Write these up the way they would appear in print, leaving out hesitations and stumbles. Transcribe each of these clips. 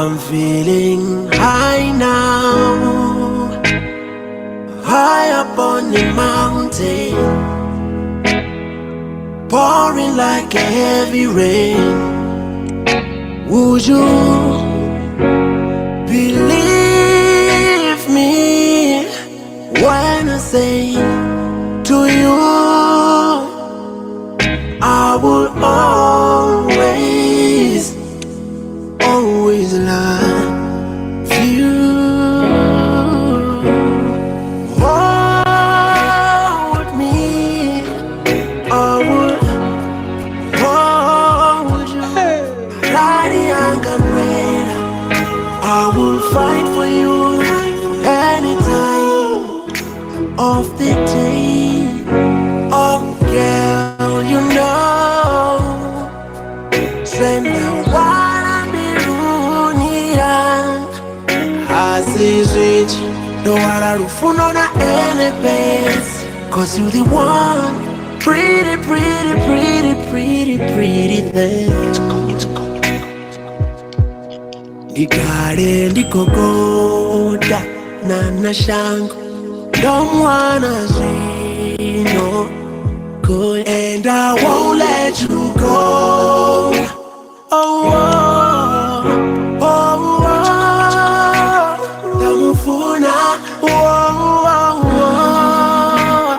I'm feeling high now, high up on the mountain, pouring like a heavy rain. Would you believe me when I say to you, I will always, always love you. Hold me, I will hold you. Radiangamrera, I will fight for you anytime of the day. Oh, girl, you know. Senda wala Azizwich No wala lufuno na enemies. 'Cause you the one. Pretty, pretty, pretty, pretty, pretty thing. Ndikale ndikogoda na shango ndomwana zvino. Good. And I won't let you go. Oh, oh, oh, oh. Ndamufuna, oh, oh, oh.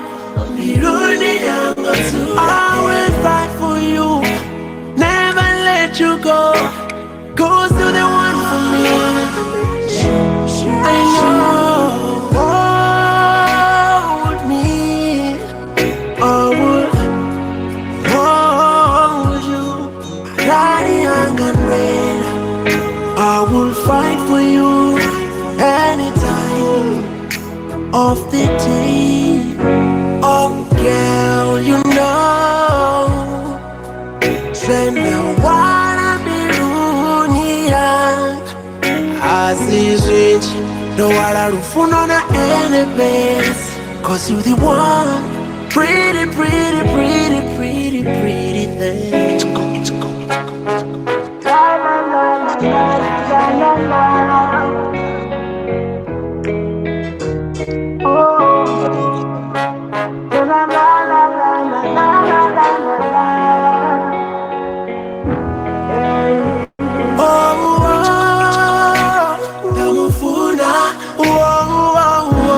Miruni yangu tu. I will fight for you, never let you go. 'Cause you're the one for me. I know. Hold me, I will hold you. Radiangamrera, I will fight for you anytime of the day. Oh, girl, you know. Senda wala miruni Azizwich No wala lufuno na enemies. 'Cause you the one. Pretty, pretty, pretty, pretty, pretty thing. La la la la la la la la. Oh. La la la la la la la la la la. Oh, oh, ndamufuna, oh, oh, oh.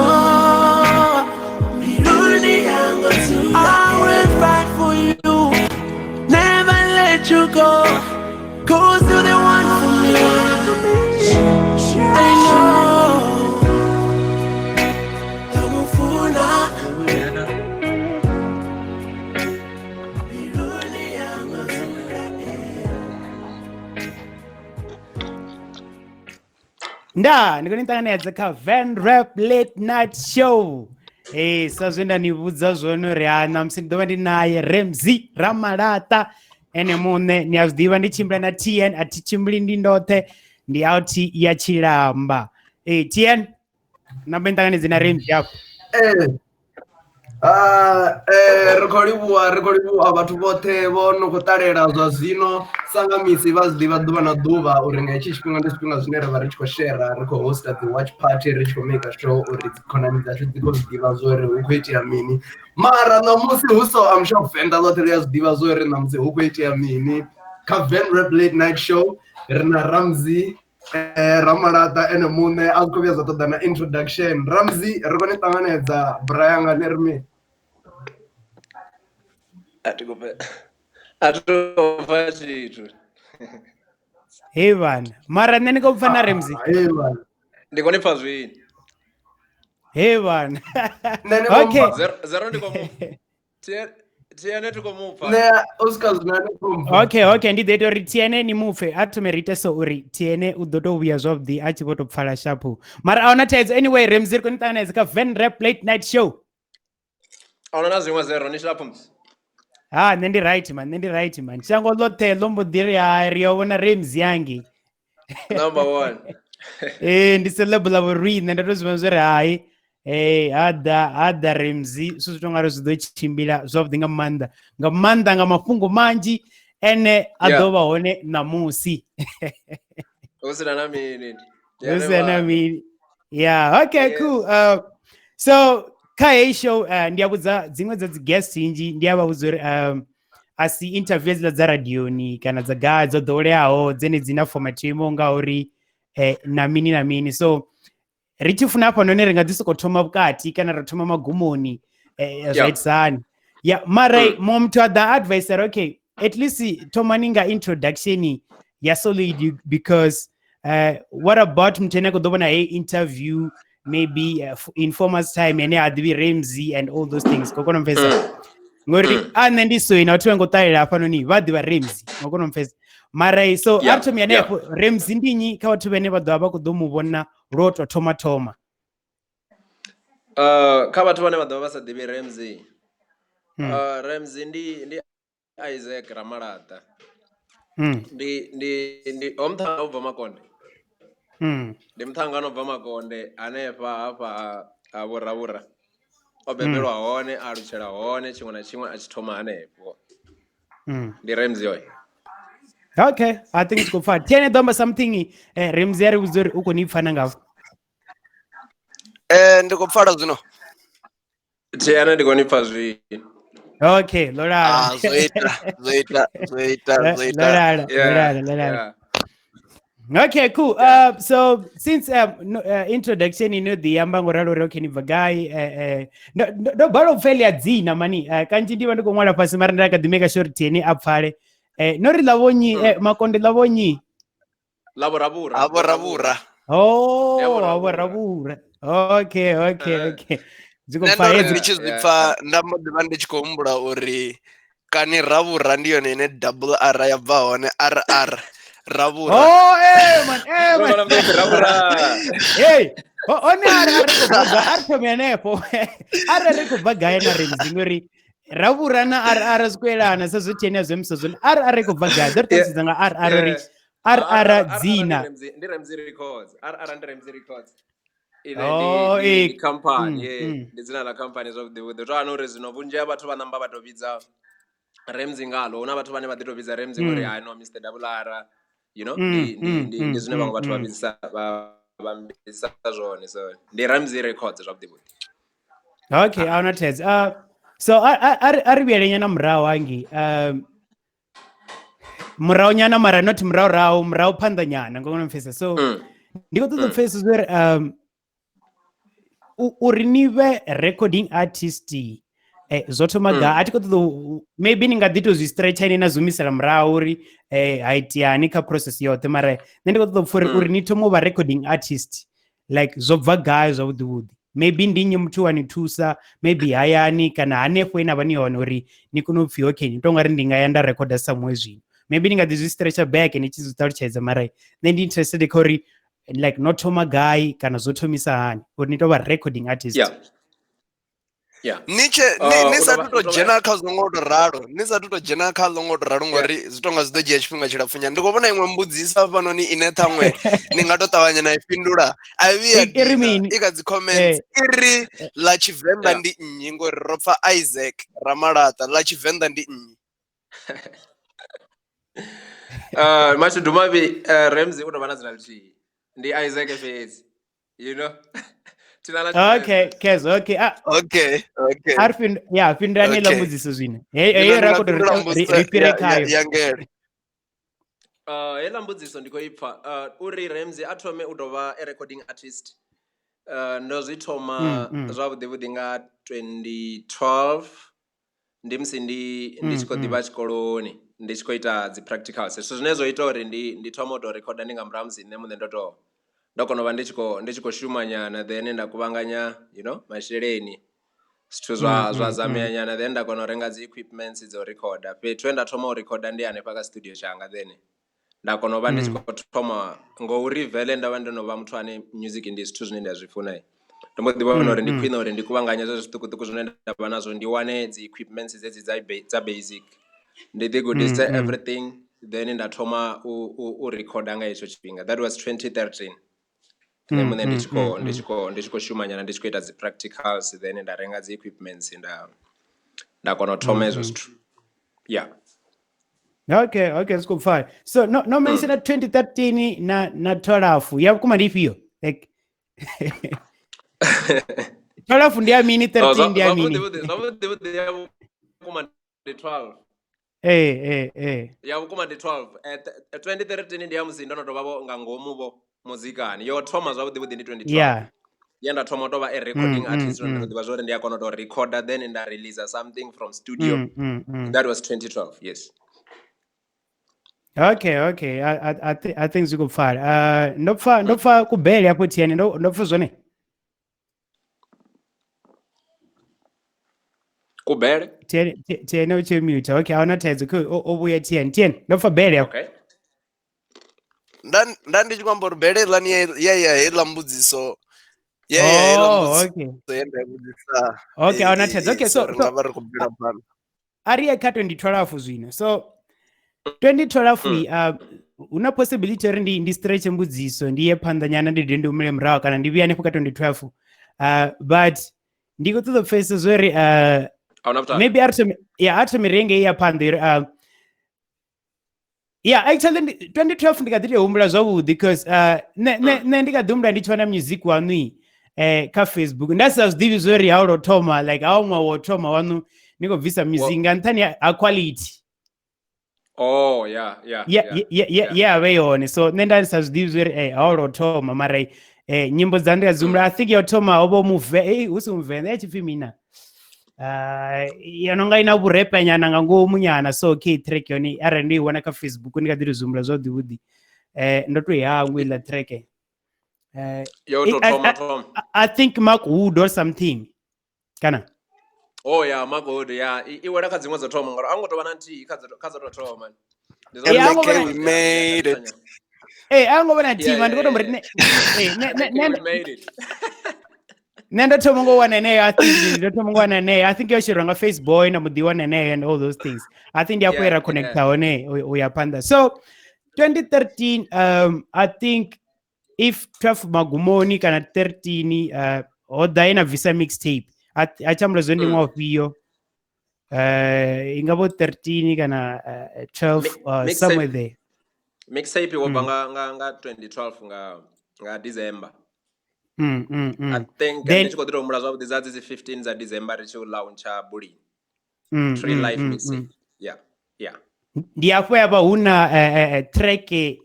Miruni yangu tu. I will fight for you, never let you go. 'Cause you're the one for me. I know. Ndamufuna. Miruni yangu tu. Nda ndi khou ni ṱanganedza kha Van Rap Late Night Show. Ee, sa zwe nda ni vhudza zwone uri ha ṋamusi ndi ḓo vha ndi naye Ramsey Ramalata ene muṋe. Ni a zwi ḓivha ndi tshimbila na TN, a thi tshimbili ndi ndoṱhe, ndi out ya tshilamba. Ee, TN, namba ni ṱanganedze na Ramsey hafho. Ri khou livhuwa, ri khou livhuwa vhathu vhoṱhe vho no khou ṱalela zwa zwino sa nga misi vha zwi ḓivha ḓuvha na ḓuvha uri nga hetshi tshifhinga ndi zwifhinga zwine ra vha ri tshi khou shera, ri khou hosta dzi watch party, ri tshi khou make sure uri dzi khonani dzashu dzi khou zwi ḓivha zwo uri hu khou itea mini. Mara ṋamusi hu so, I'm sure Venḓa ḽoṱhe ḽi a zwi ḓivha zwo uri ṋamusi hu khou itea mini. Kha Van Rap Late Night Show ri na Ramsey Ramalata ene muṋe, a zwi khou vhuya zwa ṱoḓa na introduction. Ramsey, ri khou ni ṱanganedza Brian nga ni ri mini? A thi khou pfa, a thi khou pfa tshithu. Hey vhana, mara nṋe ni khou pfa na Ramsey? Hey vhana. Ndi khou ni pfa zwino. Hey vhana. Nṋe ni khou Okay. mpfa. Zero, zero ndi khou mu TN thi khou mu pfa. Nṋe u swika zwino a ni khou mpfa. Okay, ndi ḓo ita uri TN ni mupfe, a thome ri ite so uri TN u ḓo tou vhuya zwavhuḓi a tshi vho tou pfala sharp. Mara a huna thaidzo. Anyway, Ramsey, ri khou ni ṱanganedza kha Van Rap Late Night Show. A huna na zwiṅwe zero, ni sharp musi. Ha, nṋe ndi right man, nṋe ndi right man. Shango ḽoṱhe ḽo mbo ḓi ri ha ri yo vhona Ramsey yangi. Number one. Ndi celeb ḽa vhoriṋe, nda to zwi vhona zwori hai. Ha ḓa Ramsey, zwithu zwi tonga ri zwi ḓo tshimbila zwavhuḓi nga maanḓa. Nga maanḓa nga mafhungo manzhi ene a ḓo vha hone ṋamusi. Hu sina na mini. Ndi Hu ane sina na vhaṋe. mini. Yeah, okay, Yeah. cool. So kha heyi show ndi a vhudza dziṅwe dza dzi guest nnzhi, ndi a vha vhudza uri a si interview hedziḽa dza radioni kana dza gai dzo ḓoweleaho dzenedzi na format yo imaho nga uri na mini na mini. So ri tshi funa hafhanoni ri nga ḓi sokou thoma vhukati kana ra thoma magumoni, zwa itisa hani. Yeah, mara muṅwe muthu a ḓa advice uri okay, at least thomani nga introduction ya Solid, because what about muthu ane a khou ḓo vhona heyi interview maybe in 4 months time ene a ḓivhi Ramsey and all those things. Ko kona mpfesa? Ngori a nṋe ndi soina vhathu vha ngo ṱalela hafhanoni vha ḓivha Ramsey, ngo kona mpfesa. Mara so a ri thomi hanefho, Ramsey ndi nnyi kha vhathu vhane vha ḓo vha vha khou ḓo mu vhona lwo to thoma thoma? Kha vhathu vhane vha ḓo vha vha sa ḓivhi Ramsey, Ramsey ndi Isaac Ramalaṱa. Ndi ho muṱhannga u bva Makonde. Ndi muṱhannga no bva Makonde hanefha hafha ha Vhuravhura. O bebelwa hone, a alutshela hone, tshiṅwe na tshiṅwe a tshi thoma hanefho. Ndi Ramsey oyo. Okay, I think it's good fun. Tiene ḓo amba something, Ramsey a ri vhudza uri u khou ni pfa na ngafho. Ndi khou pfala zwino. Tiene ndi khou ni pfa zwino. Okay, lolala. Ah, zwo ita, zwo ita, zwo ita. Lolala, lolala, lolala. Okay, cool. So since no, introduction ino ḓi amba ngo ralo uri okay ni bva gai, ndo bala u pfa ḽia dzina mani, kanzhi ndi vha ndi khou ṅwala fhasi mara nda kha ḓi make sure Tiene a pfale. No ri ḽa vhonyi, Makonde ḽa vhonyi? Ḽa Vhuravhura. Ha Vhuravhura. Oh, Ya ha Vhuravhura. Vhuravhura. Okay, okay, okay. Dzi khou Nṋe pfa ndo ri hedzi. ndi tshi zwi pfa nda mbo ḓi vha ndi tshi khou humbula uri kani Ravhura ndi yone ine double R ya bva hone, R R Ravhura. Oh, man, man. Ravhura, Ravhura. Hey, one a ri khou bva gai, a ri thome hanefho. Arali ri khou bva gai na Ramsey, ngori Ravhura na R R zwi khou elana sa zwo Tiene a zwi ambisa zwone. R R i khou bva gai? Ḓo ri ṱalutshedza nga R R uri R R dzina. Ndi Ramsey Records. R R ndi Ramsey Records. Ine Oh, ndi company, ndi dzina ḽa company zwavhuḓi vhuḓi. To wana uri zwino vhunzhi ha vhathu vha namba vha to vhidza Ramsey ngalo. Huna vhathu vhane vha ḓi to vhidza Ramsey ngori hai no Mister Double R, you know, ndi zwine vhaṅwe vhathu vha vhidzisa, vha vhidzisa zwone. So ndi Ramsey Records zwavhuḓi vhuḓi. Okay, a huna thaidzo. So a ri vhuyele nyana murahu hangi. Murahu nyana mara not murahu rahu, murahu phanḓa nyana, ngo kona pfesesa. So ndi khou ṱoḓa u pfesesa uri uri ni vhe recording artist, zwo thoma gai? A thi khou ṱoḓa maybe ni nga ḓi to zwi stretch ine na zwi humisela murahu uri ha iteani kha process yoṱhe, mara nṋe ndi khou ṱoḓa u pfa uri ni thoma u vha recording artist like zwo bva gai zwavhuḓi vhuḓi? Maybe ndi nnyi muthu wa ni thusa, maybe hayani kana hanefho ine a vha ni hone uri ni kone u pfhi okay ni tonga ri ndi nga ya nda recorda somewhere zwino. Maybe ni nga ḓi zwi stretcha back ni tshi zwi ṱalutshedza, mara nṋe ndi interested kha uri like no thoma gai kana zwo thomisa hani uri ni tou vha recording artist. Yeah. Yeah. Ni tshe, ni sa tu to dzhena kha zwo ngo to ralo, ni sa tu to dzhena kha zwo ngo to ralo ngori zwi tonga zwi ḓo dzhia tshifhinga tshilapfu nyana. Ndi khou vhona iṅwe mbudziso hafhanoni ine ṱhaṅwe ni nga to ṱavhanya na i fhindula. A i vhuya I ri dina, mini? i kha dzi comments. I ri ḽa Tshivenḓa ndi nnyi, ngori ro pfa Isaac Ramalaṱa, ḽa Tshivenḓa ndi nnyi? Mashudu mavhi, Ramsey u tou vha na dzina ḽithihi. Ndi Isaac fhedzi. You know? Okay, Kez, okay. Okay, okay. A ri ya, fhindulani ḽa Okay. mbudziso zwino. Hey, Zwino hey, ndi ra nga khou tou fhindula mbudziso ri fhire khayo. ya ngele. Heiḽa mbudziso ndi khou i pfa. Uri Ramsey a thome u tou vha a recording artist. Ndo zwi thoma zwavhuḓi vhuḓi nga 2012. Ndi musi ndi tshi khou ḓivha tshikoloni, ndi tshi khou ita dzi practicals. Zwithu zwine zwo ita uri ndi thome u tou recorda ndi nga murahu musi nṋe muṋe ndo to ndo kona u vha ndi tshi khou shuma nyana, then nda kuvhanganya, you know, masheleni, zwithu zwa zamea nyana, then nda kona u renga dzi equipments dza u recorda. Fhethu he nda thoma u recorda ndi hanefha kha studio tshanga, then nda kona u vha ndi tshi khou thoma ngori vele nda vha ndo no vha muthu ane music ndi zwithu zwine nda zwi funa. Ndo mbo ḓi vhona uri ndi khwine uri ndi kuvhanganye zwezwo zwiṱukuṱuku zwine nda vha nazwo, ndi wane dzi equipments dzedzi dza basic, ndi ḓi gudise everything, then nda thoma u recorda nga hetsho tshifhinga. That was 2013. Nṋe muṋe ndi tshi khou, ndi tshi khou, ndi tshi khou shuma nyana, ndi tshi khou ita dzi practicals, then nda renga dzi equipments, nda kona u thoma hezwo zwithu. Yeah. Okay, okay, zwi khou pfala. So no mention 2013 na 12 ya vhukuma ndi ifhio? Like 12 ndi ya mini, 13 ndi ya mini? Zwavhuḓi vhuḓi ya vhukuma ndi 12. Ya vhukuma ndi 12. 2013 ndi ya musi ndo no tovha vho nga ngomu vho muzikani. Yo thoma zwavhuḓi vhuḓi ndi 2012. Ya nda thoma u tovha a recording artist, ndo ḓivha zwori ndi a kona u to recorda then nda release something from studio. That was 2012, yes. Okay, okay. I think zwi khou pfala. Ndo pfa kubele afho Tieni, ndo pfa zwone. Kubele? Tieni o tshi mute. Okay, ahuna thaidzo. O vhuya Tieni. Tieni, ndo pfa bele afho. Okay. Nda ndi tshi khou amba uri bele heiḽani ye ya heiḽa mbudziso. Ye ya heiḽa mbudziso. Okay. Ye nda i vhudzisa. Okay, ahuna thaidzo. Okay, so ri nga vha ri khou bvela phanḓa. A ri ye kha 2012 zwino. So 2012 hu na possibility uri ndi stretch mbudziso, ndi ye phanḓa nyana, ndi humele murahu kana ndi vhuye hanefho kha 2012. But ndi khou ṱoḓa u pfesesa zwori maybe a ri thome ri ngei ya phanḓa uri yeah, actually 2012 ndi kha ḓi tou humbula zwavhuḓi because nṋe ndi kha ḓi humbula ndi tshi vhona music waṋu kha Facebook, nda sa zwi ḓivhi zwori ha u thoma like ha ṅwaha wo thoma waṋu ni khou bvisa music nga nṱhani ha quality. Oh, yeah, yeah, yeah, yeah, vhe yone. So nṋe nda sa zwi ḓivhi zwori ha u thoma, mara nyimbo dza ndi a dzi humbula. I think yo thoma ho vho muve, hu si muvenḓa ya tshipfi mina. Yo nonga ina vhurepe nyana nga ngomu nyana, so okay, track yone arali ndo i wana kha Facebook ndi kha ḓi zwi humbula zwavhuḓi vhuḓi. Ndo to i hangwa iḽa track. Yo to thoma thoma. I think Mark Wood or something. Kana? Oh yeah, Mark Wood, yeah. I wela kha dziṅwe dzo thoma ngauri a ngo tovha na nthihi kha dzo to thoma. Yeah, we made it. Eh, a ngo vha na nthihi, ndi khou to uri ne made it. Nṋe ndo thoma ngo wana eneyo, I think ndo thoma ngo wana eneyo. I think yo sherwa nga Facebook na muḓi wana eneyo and all those things. I think ndi afho ra connecta hone u ya phanḓa. So 2013, I think if 12 magumoni kana 13, ho ḓa ina bvisa mixtape. A tshi ambula zwo ndi ṅwaha ufhio? I nga vho 13 kana 12, somewhere there. Mixtape wo bva nga 2012 nga December. I think ndi tshi khou ḓi to humbula zwavhuḓi dza dzi 15 dza December ri tshi u launcha Bullying. Tree Life mixtape. Yeah. Yeah. Ndi afho ya vha hu na track ye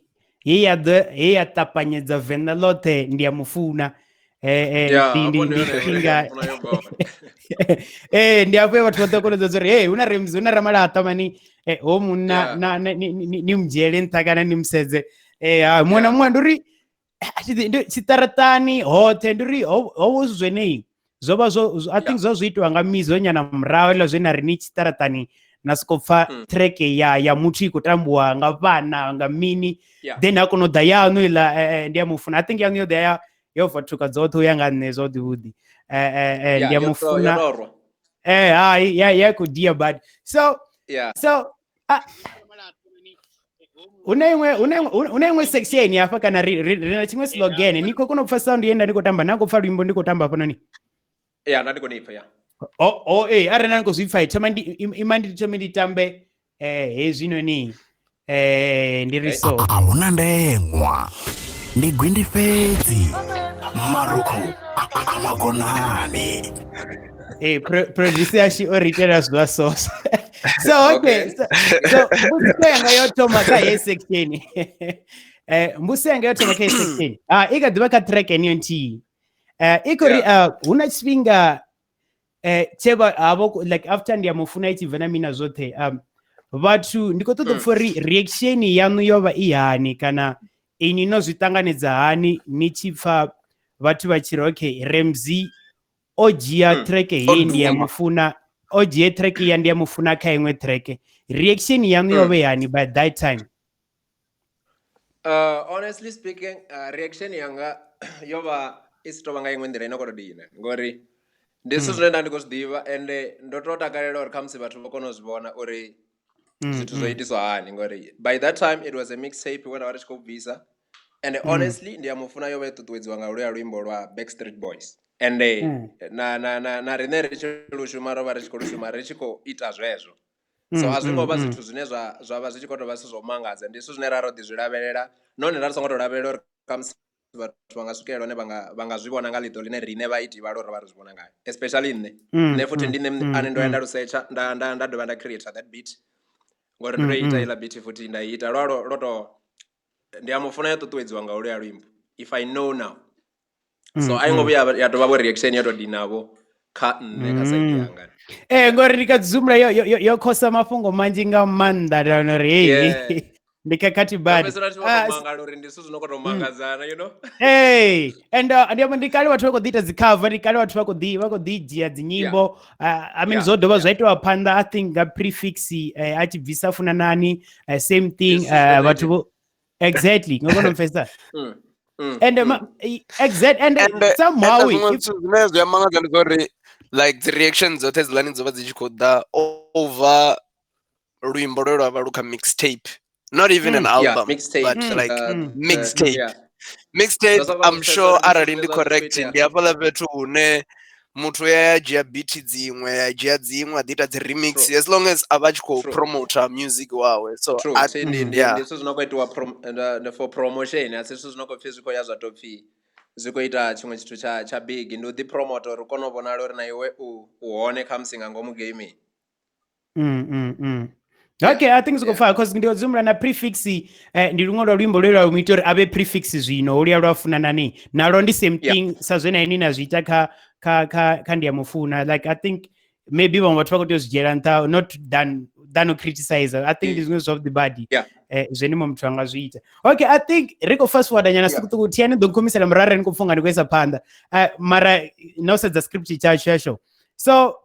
ya ḓo ye ya ṱapanyedza Venḓa ḽoṱhe, ndi ya mufuna. Ndi tshifhinga ndi afho ye vhathu vha ḓo kona u ḓo uri hey, hu na Ramsey, hu na Ramalaṱa mani, ho munna na ni mu dzhiele nṱha kana ni musedze. Muṅwe na muṅwe ndi uri tshiṱaratani hoṱhe ndi uri ho vha zwi zwenei zwo vha zwo, I think zwa zwi itiwa nga mizo nyana murahu hezwiḽa zwe na ri ni tshiṱaratani na soko pfa track ya muthu i khou tambiwa nga vhana nga mini, then ha kona u ḓa yaṋu iḽa ndi ya mufuna. I think yaṋu yo ḓa yo vathuka dzoṱhe u ya nga nṋe zwavhuḓi vhuḓi. Ndi ya mufuna. Hai, ya khou dia bad. So so huna iṅwe section hafha kana ri na tshiṅwe slogan. Ni khou kona u pfa sound ye nda ndi khou tamba, na khou pfa luimbo ndi khou tamba hafhanoni? Yeah, nda ndi khou pfa, yeah. Oh, arali na ni khou zwi pfa, thoma ndi ima ndi thome ndi tambe hezwinoni ndi ri so. A huna ndeṅwa, ndi gwindi fhedzi, marukhu a magonani. Producer yashu o ri itela zwa so. So okay, so mbudziso yanga yo thoma kha heyi section. Mbudziso yanga yo thoma kha heyi section. I kha ḓivha kha track eniyo nthihi. I khou ri hu na tshifhinga tshe vha havho like after ndi ya mufuna i tshi bva na mina zwoṱhe, vhathu ndi khou ṱoḓa u pfha uri reaction yaṋu yo vha i hani kana ini no zwi ṱanganedza hani ni tshi pfha vhathu vha tshi ri okay, Ramsey o dzhia track heyi ndi ya mufuna, o dzhia track ya ndi ya mufuna kha iṅwe track. Reaction yaṋu yo vha hani by that time? Honestly speaking, reaction yanga yo vha i si tovha nga iṅwe nḓila ino khou tou dina, ngori ndi zwithu zwine nda ndi khou zwi ḓivha, ende ndo to takalela uri khamusi vhathu vha kone u zwi vhona uri zwithu zwo itiswa hani, ngori by that time it was a mixtape we ra vha ri tshi khou bvisa, and honestly ndi ya mufuna yo vha yo ṱuṱuwedziwa nga luya luimbo lwa Backstreet Boys, ende na riṋe ri tshi lu shuma ro vha ri tshi khou lu shuma ri tshi khou ita zwezwo. So a zwi ngo vha zwithu zwine zwa vha zwi tshi khou tou vha zwithu zwa u mangadza, ndi zwithu zwine ra ro ḓi zwi lavhelela nahone ra ri songo tou lavhelela uri khamusi vhathu vha nga swikelela hune vha nga zwi vhona nga ḽiṱo ḽine riṋe vhaiti vha ro vha ri zwi vhona ngayo, especially nṋe. Nṋe futhi ndi nṋe ane ndo ya nda lu setsha, nda dovha nda create that beat, ngori ndo tou ita iḽa beat futhi nda ita lwa lwo to ndi a mufuna, ya ṱuṱuwedziwa nga holuya luimbo, If I Know Now. So a i ngo vhuya ya tovha vho reaction ya to dinavho kha nṋe, kha side yanga. Eh, ngori ndi kha dzumbula yo khosa mafhungo manzhi nga maanḓa, nda wana uri hey, ndi khakhathi badi. Fhedzisela tshi vho mangala uri ndi zwithu zwino khou tou mangadzana, you know. Hey, and ndi amba ndi kale vhathu vha khou ḓi ita dzi cover, ndi kale vhathu vha khou ḓi dzhia dzi nyimbo. I mean, zwo dovha zwa itiwa phanḓa, I think, nga Prefix, a tshi bvisa Funanani, same thing, vhathu vho exactly ngo kona u pfesesa. And exact and somehow and zwiṅwe zwithu zwine zwi a mangadza ndi zwa uri like dzi reaction dzoṱhe hedzilani dzo vha dzi tshi khou ḓa over luimbo lwe lwa vha lu kha mixtape, not even an album, mixtape, but like mixtape. Mixtape, I'm sure arali ndi correct, ndi hafhaḽa fhethu hune muthu ya dzhia beat dziṅwe, ya dzhia dziṅwe, a ḓi ita dzi remix, as long as a vha tshi khou promoter music wawe, so Ndi zwithu zwi no khou itiwa for promotion, a si zwithu zwi no khou pfhi zwi khou ya zwa tou pfhi zwi khou ita tshiṅwe tshithu tsha big. Ndi u ḓi promote uri u kone u vhonala uri na iwe u hone khamusi nga ngomu gaming. Okay, I think zwi khou pfala, cause ndi dzumbula na Prefix, ndi luṅwe lwa luimbo lwe lwa mu ita uri abe Prefix zwino, holuya lwa Funanani, nalwo ndi same thing sa zwe na ini na zwi ita kha Ndi ya Mufuna. Like, I think maybe vhaṅwe vhathu vha khou tea u zwi dzhiela nṱha, not than u criticize. I think ndi zwiṅwe zwavhuḓi badi zwene muṅwe muthu anga zwi ita. Okay, I think ri khou fast forward nyana siku thiani ḓo nkhumisela murahu arali ni khou pfunga ndi khou isa phanḓa, mara na u sedza script tshashu yasho. So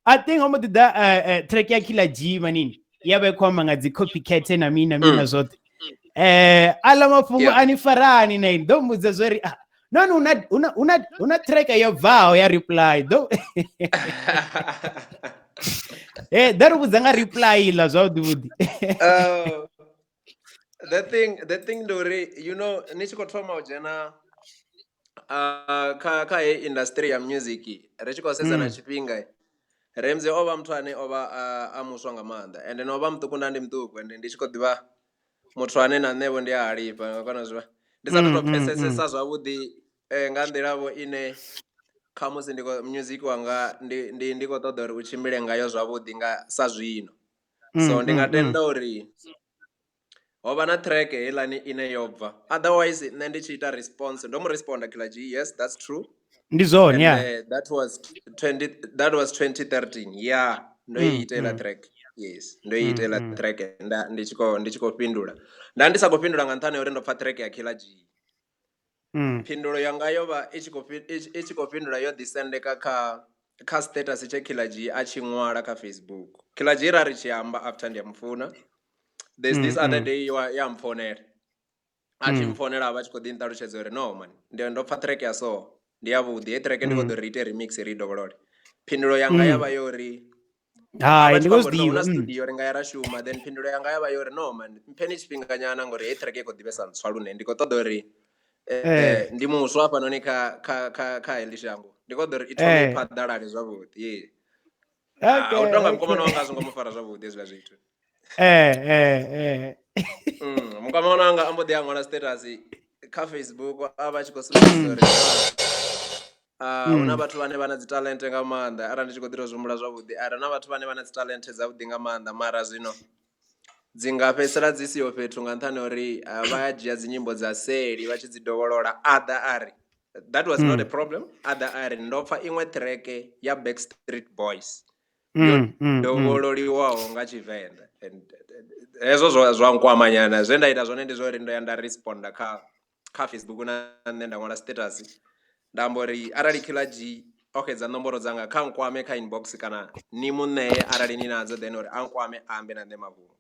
I think ho mbo ḓi ḓa track ya Killer G manini, ya vha i khou amba nga dzi copycat na mini na mini na zwoṱhe, aḽa mafhungo ani farani na ini ḓo mbudza zwori ah, noni una track yo bvaho ya Reply, ḓo ḓo ri vhudza nga Reply iḽa zwavhuḓi vhuḓi. The thing ndi uri, you know, ni tshi khou thoma u dzhena kha heyi industry ya music, ri tshi khou sedza na tshifhinga, Ramsey o vha muthu ane o vha a muswa nga maanḓa, ende no vha muṱuku nda ndi muṱuku, ende ndi tshi khou ḓivha muthu ane na nṋe vho ndi a halifha nga kona zwivha ndi sa to pfesesesa zwavhuḓi, nga nḓila vho ine khamusi ndi khou music wanga ndi khou ṱoḓa uri u tshimbile ngayo zwavhuḓi nga sa zwino. So ndi nga tenda uri ho vha na track heiḽani ine yo bva, otherwise nṋe ndi tshi ita response, ndo mu responda Killer G, yes, that's true. Ndi zwone, yeah. That was 2013, yeah, ndo ita iḽa track, yes, ndo ita iḽa track. Nda ndi tshi khou fhindula, nda ndi sa khou fhindula nga nṱhani ha uri ndo pfa track ya Killer G. Phindulo yanga yo vha i tshi khou fhindula yo ḓisendeka kha status tshe Killer G a tshi ṅwala kha Facebook. Killer G ra ri tshi amba after Ndi a Mufuna, there's this other day wa ya mpfonela, a tshi mpfonela a vha tshi khou ḓi nṱalutshedza uri no man, ndi ndo pfa track ya so, ndi ya vhuḓi heyi track, ndi khou ḓo ri ite remix, ri i dovholole. Phindulo yanga ya vha yo uri Hai, vha tshi ndi khou khou zwi amba uri no, hu na ḓivha. Studio ri nga ya ra shuma. Then phindulo yanga ya vha yo uri no man, mpheni tshifhinga nyana, ngori heyi track i khou ḓivhesa ntswa lune ndi khou ṱoḓa uri ndi muswa hafhanoni kha heḽi shango, ndi khou ṱoḓa uri i thome i phaḓalale zwavhuḓi, yeah. Ah, u tonga mukomana wanga a zwi ngo mu fara zwavhuḓi hezwiḽa zwithu. Mukomana wanga ambo ḓi a ṅwala status kha Facebook, a vha a tshi khou sumbedzisa uri hu na vhathu vhane vha na dzi talent nga maanḓa, arali ndi tshi khou ḓi to zwi humbula zwavhuḓi, ari na vhathu vhane vha na dzi talent dzavhuḓi nga maanḓa, mara zwino dzi nga fhedzisela dzi siho fhethu nga nṱhani ha uri vha a dzhia dzi nyimbo dza seli vha tshi dzi dovholola. A ḓa a ri that was not a problem. A ḓa a ri ndo pfa iṅwe track ya Backstreet Boys yo dovhololiwaho nga Tshivenḓa, and hezwo zwa nkwama nyana. Zwe nda ita zwone ndi zwa uri ndo ya nda responda kha Facebook na nṋe, nda ṅwala status, nda amba uri arali Killer G o xedza nomboro dzanga, kha nkwame kha inbox kana ni mu ṋee arali ni nadzo, then uri a nkwame a ambe na nṋe mafhungo.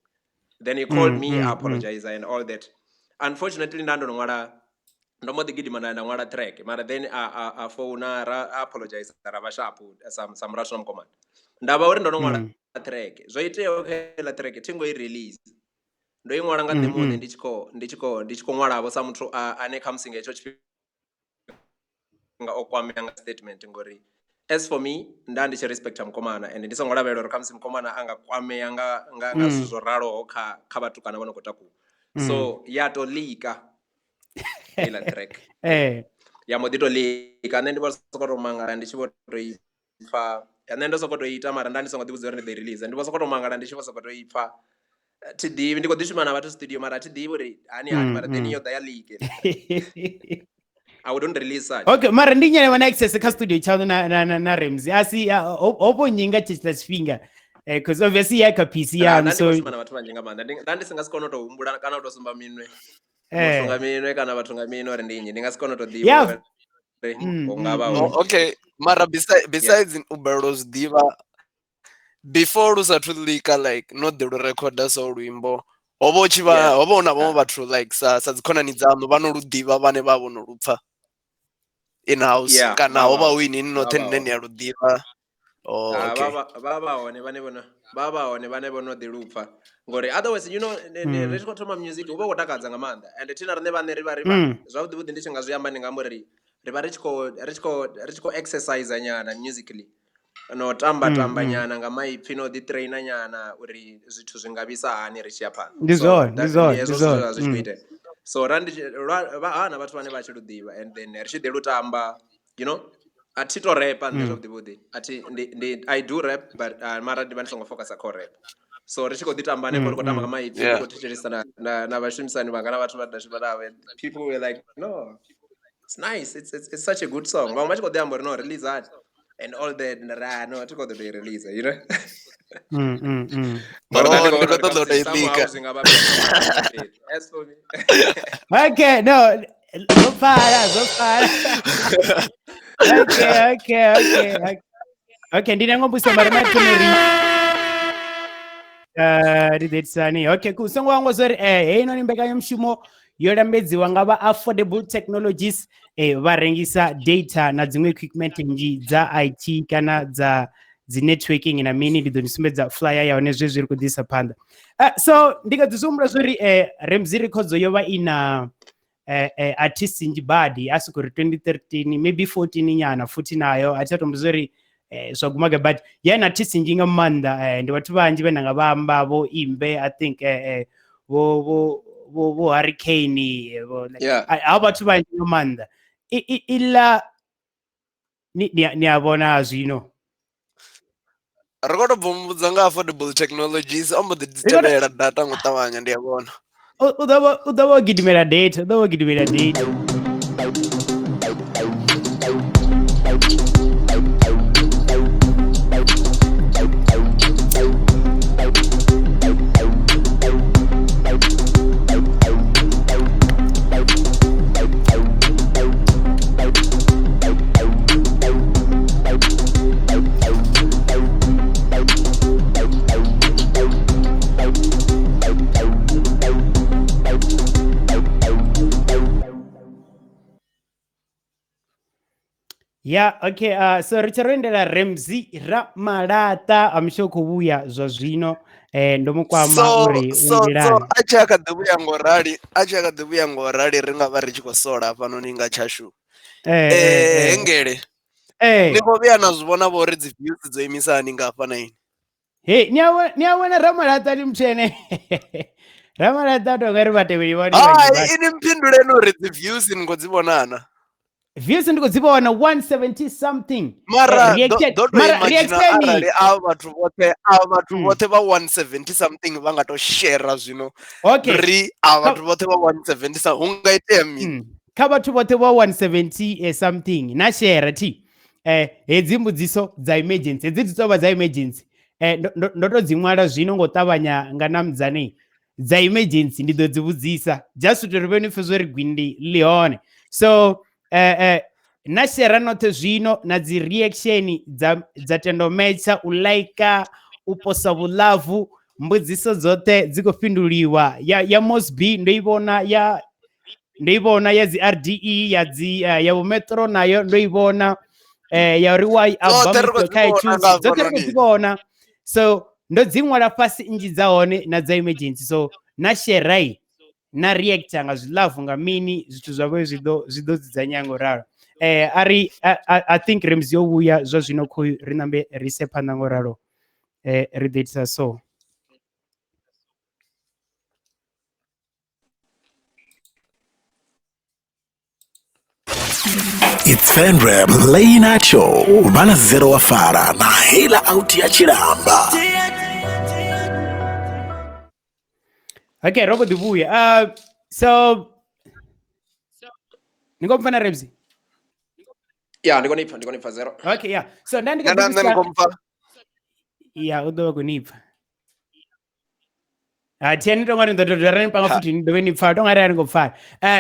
Then he called me, apologize and all that. Unfortunately nda ndo no ṅwala, ndo mbo ḓi gidima nda ya nda ṅwala track, mara then a founa, ra a apologize, ra vha sharp sa murathu na mukomana. Nda vha uri ndo no ṅwala track, zwo iteaho kha heiḽa track thi ngo i release, ndo i ṅwala nga nṋe muṋe, ndi tshi khou ṅwalavho sa muthu ane khamusi nga hetsho tshifhinga o kwamea nga statement, ngori As for me nda ndi tshi respecta mukomana and ndi songo lavhelela uri khamusi mukomana a nga kwamea nga zwithu zwo raloho kha vhatukana vha no khou takuwa. So ya to leaka heiḽa track. Ya mbo ḓi to leaka, nṋe ndi vho sokou tou mangala ndi tshi vho to i pfa, nṋe ndo sokou tou ita mara nda ndi songo ḓi vhudza uri ndi ḓo i release, ndi vho sokou tou mangala ndi tshi vho sokou tou i pfa. Thi ḓivhi, ndi khou ḓi shuma na vhathu studio mara thi ḓivhi uri hani hani, mara then yo ḓa ya leak. I wouldn't release such. Okay, mara ndi nyana vha na access kha studio tshaṋu na Ramsey. Asi ho vho nnyi nga tshetshiḽa tshifhinga? Cause obviously ya kha PC yaṋu, so shuma na vhathu vhanzhi nga maanḓa. Nda ndi si nga si kone u tou humbula kana u tou sumba minwe. Muthu nga minwe kana vhathu nga minwe uri ndi nnyi, ndi nga si kone u tou ḓivha uri hu nga vha hu. Okay, mara besides u balelwa u zwi ḓivha, before lu sathu leaka, like no ḓi lu rekhoda so luimbo, ho vha hu tshi vha ho vha hu na vhaṅwe vhathu like sa dzikhonani dzaṋu vha no lu ḓivha vhane vha vho no lu pfa in house, kana ho vha hu inwi noṱhe nine ni a lu ḓivha? Oh, okay. Vha vha hone vhane vhono vha vha hone vhane vho no ḓi lu pfa, ngori otherwise you know ri tshi khou thoma music hu vha hu khou takadza nga maanḓa, and thina riṋe vhaṋe ri vha ri zwavhuḓi vhuḓi ndi tshi nga zwi amba ndi nga amba uri ri vha ri tshi khou ri tshi khou ri tshi khou exercise nyana musically, no tamba tamba nyana nga maipfi, no ḓi trainer nyana uri zwithu zwi nga vhisa hani ri tshi ya phanḓa. Ndi zwone, ndi zwone, ndi zwone zwi tshi khou itea. So ra ndi vha hana vhathu vhane vha tshi lu ḓivha, and then ri tshi ḓi lu tamba, you know, a thi to rapa nṋe zwavhuḓi vhuḓi, a thi ndi I do rap but mara ndi vha ndi songo focus kha u rap. So ri tshi khou ḓi tamba hanefho, ri khou tamba nga maipfi, ri khou thetshelesa na vhashumisani vhanga na vhathu vha nda shuma navho, people were like, no, it's nice, it's such a good song. Vhaṅwe vha tshi khou ḓi amba uri no release that and all that, ra no thi khou ḓo tou i release, you know. Ndi khou ṱoḓa u tou i leaka. As for me. Okay, no, zwo pfala, zwo pfala. Okay. Okay, ndi na ngombuso mara na thome ri ri ḓo itisani. Okay, cool. Songo wangwa zwo ri heinoni mbekanyamushumo yo lambedziwa nga vha Affordable Technologies, vha rengisa data na dziṅwe equipment nnzhi dza IT kana dza dzi networking na mini. Ndi ḓo ni sumbedza flyer ya hone zwezwi ri khou ḓisa phanḓa. So ndi nga ḓi zwi humbula zwori Ramsey Records yo vha i na artist nnzhi badi, a soko ri 2013 maybe 14 nyana futhi nayo a thi a tombo zwori zwa guma gai, but ya na artist nnzhi nga maanḓa. Ndi vhathu vhanzhi vhe nda nga vha amba, vho Imbe, I think vho vho vho vho Hurricane, vho ha vhathu vhanzhi nga maanḓa. Iḽa ni a vhona zwino ri khou tou bva muvhudza nga Affordable Technologies, o mbo ḓi dzi tevhela data ngo ṱavhanya, ndi a vhona. U ḓo vha o gidimela data, u ḓo vha o gidimela data. Yeah, okay. So ri tshi ro endela Ramsey Ramalata, I'm sure khou vhuya zwa zwino. Ndo mu kwama uri so a tshi a kha ḓi vhuya ngo rali, a tshi a kha ḓi vhuya ngo rali, ri nga vha ri tshi khou sola hafhanoni nga tshashu. Hengele. Ni khou vhuya na zwi vhona vho uri dzi views dzo imisa hani nga hafha na ini? Hey, ni a vhona Ramalata ndi muthu ene. Ramalata to nga ri vhatevheli vhone. Hai, ini mpinduleni uri dzi views ni khou dzi vhonana. Views ndi khou dzi vhona 170 something. Mara do to imagine arali a vhathu vhoṱhe vhoṱhe vha 170 something vha nga to share zwino. Okay. Ri a vhathu vhoṱhe vha 170 sa hu nga itea mini? Kha vhathu vhoṱhe vha 170 something na share thi. Hedzi mbudziso dza emergency, hedzi dzi tovha dza emergency. Ndo to dzi ṅwala zwino ngo ṱavhanya nga namdzane dza emergency, ndi ḓo dzi vhudzisa just to ri vhe ni pfe zwo ri gwindi ḽi hone. So na share noṱhe zwino na dzi reaction dza tendo matcha, u like, u posa vhulavu, mbudziso dzoṱhe dzi khou fhinduliwa. Ya Mosby ndo i vhona, ya ndo i vhona ya dzi RDE, ya dzi ya vho Metro nayo ndo i vhona, ya uri why album kha iTunes dzoṱhe ri khou dzi vhona. So ndo dzi ṅwala fhasi nnzhi dza hone na dza emergency. So na share na reactor nga zwilavu nga mini, zwithu zwavho zwi ḓo dzudzanyea ngo ralo. A ri I think Ramzi yo vhuya zwa zwino khoyu ri nambe ri ise phanḓa ngo ralo. Ri ḓo itisa so. It's Fenrep Late Night Show vha na zero wa fara na heiḽa out ya tshilamba. Okay, ro mbo ḓi vhuya. So ni khou mpfa na Ramzi? Ya, ndi kone ipfa, ndi kone ipfa zero. Okay, yeah. So nda ndi kha Nṋe na nṋe ni khou mpfa. Ya, u ḓo vha khou ni pfa. Ha thiani to ngari ndo ndo ri panga futhi ni dovhe ni pfa to ngari a ri ngo pfa.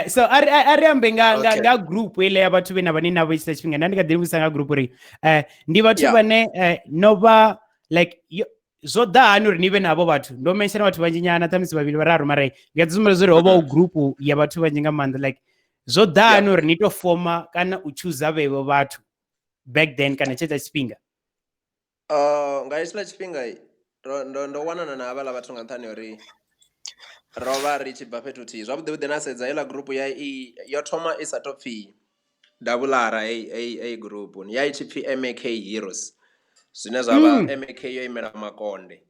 So a ri a ri ambe nga nga nga group ile ya vhathu vhena vhane navho tshisa tshifhinga nda ndi kha ḓi livhusa nga group uri ndi vhathu vhane no vha like zwo ḓa hani uri ni vhe navho vhathu. Ndo mention vhathu vhanzhi nyana ṱhamusi vhavhili vhararu mara ndi a ḓi sumbedza uri ho vha hu group ya vhathu vhanzhi nga maanḓa like zwo ḓa hani uri ni to foma kana u chooser vhevho vhathu back then kana tshe tsha tshifhinga. Nga hetshiḽa tshifhinga ndo ndo wanana na havhaḽa vhathu nga nṱhani ha uri ro vha ri tshi bva fhethu huthihi. Zwavhuḓi vhuḓi na sedza heiḽa gurupu ya i yo thoma i sa tou pfhi Davhulara heyi heyi heyi gurupu ya i tshi pfhi MAK Heroes zwine zwa vha MAK yo imela Makonde.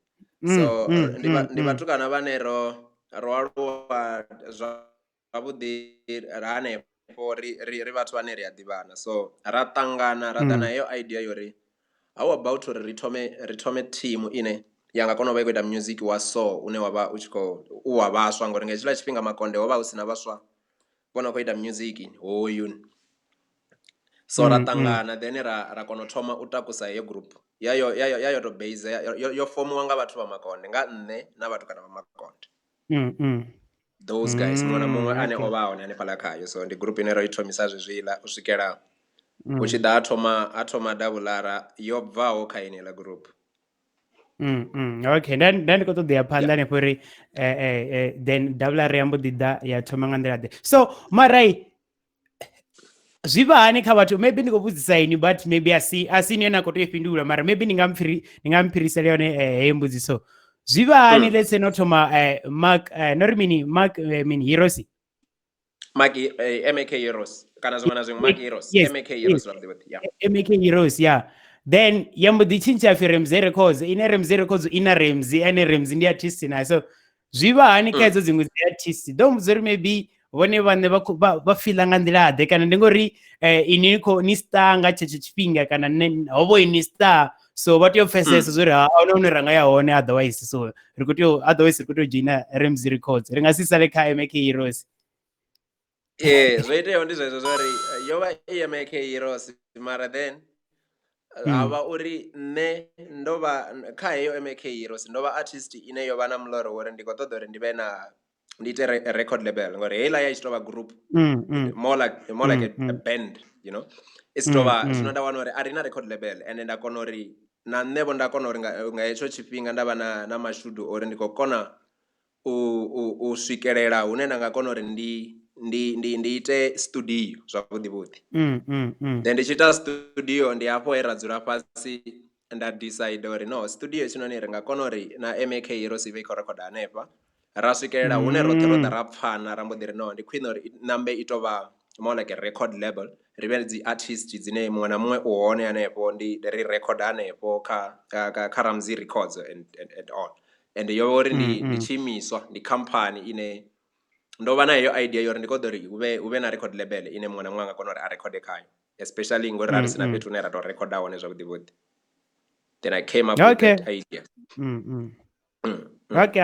So ndi ndi vhatukana vhane ro ro aluwa zwavhuḓi hanefho ri ri ri vhathu vhane ri a ḓivhana so ra ṱangana ra ḓa na heyo idea ya uri how about uri ri thome thimu ine ya nga kona u vha i khou ita music wa so une wa vha u tshi khou u wa vhaswa ngori nga hetshiḽa tshifhinga Makonde ho vha hu si na vhaswa vho no khou ita music hoyu. So ra ṱangana then ra ra kona u thoma u takusa heyo group ya yo ya yo ya yo to base yo yo fomiwa nga vhathu vha Makonde nga nṋe na vhathu kana vha Makonde. Those guys muṅwe na muṅwe ane o vha hone hanefhaḽa khayo so ndi group ine ro i thomisa zwezwiḽa u swikela hu tshi ḓa ha thoma ha thoma Davhulara yo bvaho kha yeneiḽa group. Okay, nda nda ndi khou ṱoḓea phanḓa hanefho uri then Davhulara ya mbo ḓi ḓa ya thoma nga nḓila ḓe. So mara zwi vha hani kha vhathu maybe ndi khou vhudzisa ini but maybe a si a si ni yone a khou tea u fhindula mara maybe ni nga mpfiri ni nga mphirisela yone heyo mbudziso. Zwi vha hani let's say no thoma Mark no ri mini Mark mini Heroes. Mark MAK Heroes kana zwiṅwe na zwiṅwe Mark Heroes Yes, MAK Heroes yes. zwavhuḓi vhuḓi yeah. MAK Heroes yeah. Then ya mbo ḓi tshintsha pfi Ramsey Records ine Ramsey Records ina Ramsey ene Ramsey ndi artist naye so zwi vha hani kha hedzo dziṅwe dzi artist ḓo mbudza uri maybe vhone vhaṋe vha vha fila nga nḓila ḓe kana ndi ngori ini ni khou ni star nga tshetsho tshifhinga kana ho vho ini star so vha tea u pfesesa zwa uri ha huna hune ra nga ya hone otherwise so ri khou tea otherwise ri khou tea u dzhoina Ramsey Records ri nga si sale kha MAK Heroes. Ee, zwo iteaho ndi zwezwo zwa uri yo vha i MAK Heroes mara then ha vha uri nṋe ndo vha kha heyo MAK Heroes ndo vha artist ine yo vha na muloro uri ndi khou ṱoḓa uri ndi vhe na ndi ite record label ngori heiḽa ya i tshi tou vha group more like more like a band you know i si tou vha zwino nda wana uri a ri na record label ende nda kona uri na nṋe vho nda kona uri nga hetsho tshifhinga nda vha na na mashudu uri ndi khou kona u u u swikelela hune nda nga kona uri ndi ndi ndi ndi ite studio zwavhuḓi vhuḓi. Then ndi tshi ita studio ndi hafho he ra dzula fhasi nda decide uri no studio hetshinoni ri nga kona uri na MAK Heroes i vhe i khou rekhoda hanefha ra swikelela hune roṱhe ro ḓa ra pfhana ra mbo ḓi ri no ndi khwine uri i nambe i tou vha more like a record label ri vhe dzi artist dzine muṅwe na muṅwe u hone hanefho ndi ri rekhoda hanefho kha kha kha Ramsey Records and and all. And yo vha uri ndi ndi tshiimiswa ndi khamphani ine ndo vha na heyo idea ya uri ndi khou ṱoḓa uri hu vhe hu vhe na record label ine muṅwe na muṅwe a nga kona uri a rekhode khayo especially ngori ra ri sina fhethu hune ra tou rekhoda hone zwavhuḓi vhuḓi. Then I came up with that idea. Okay,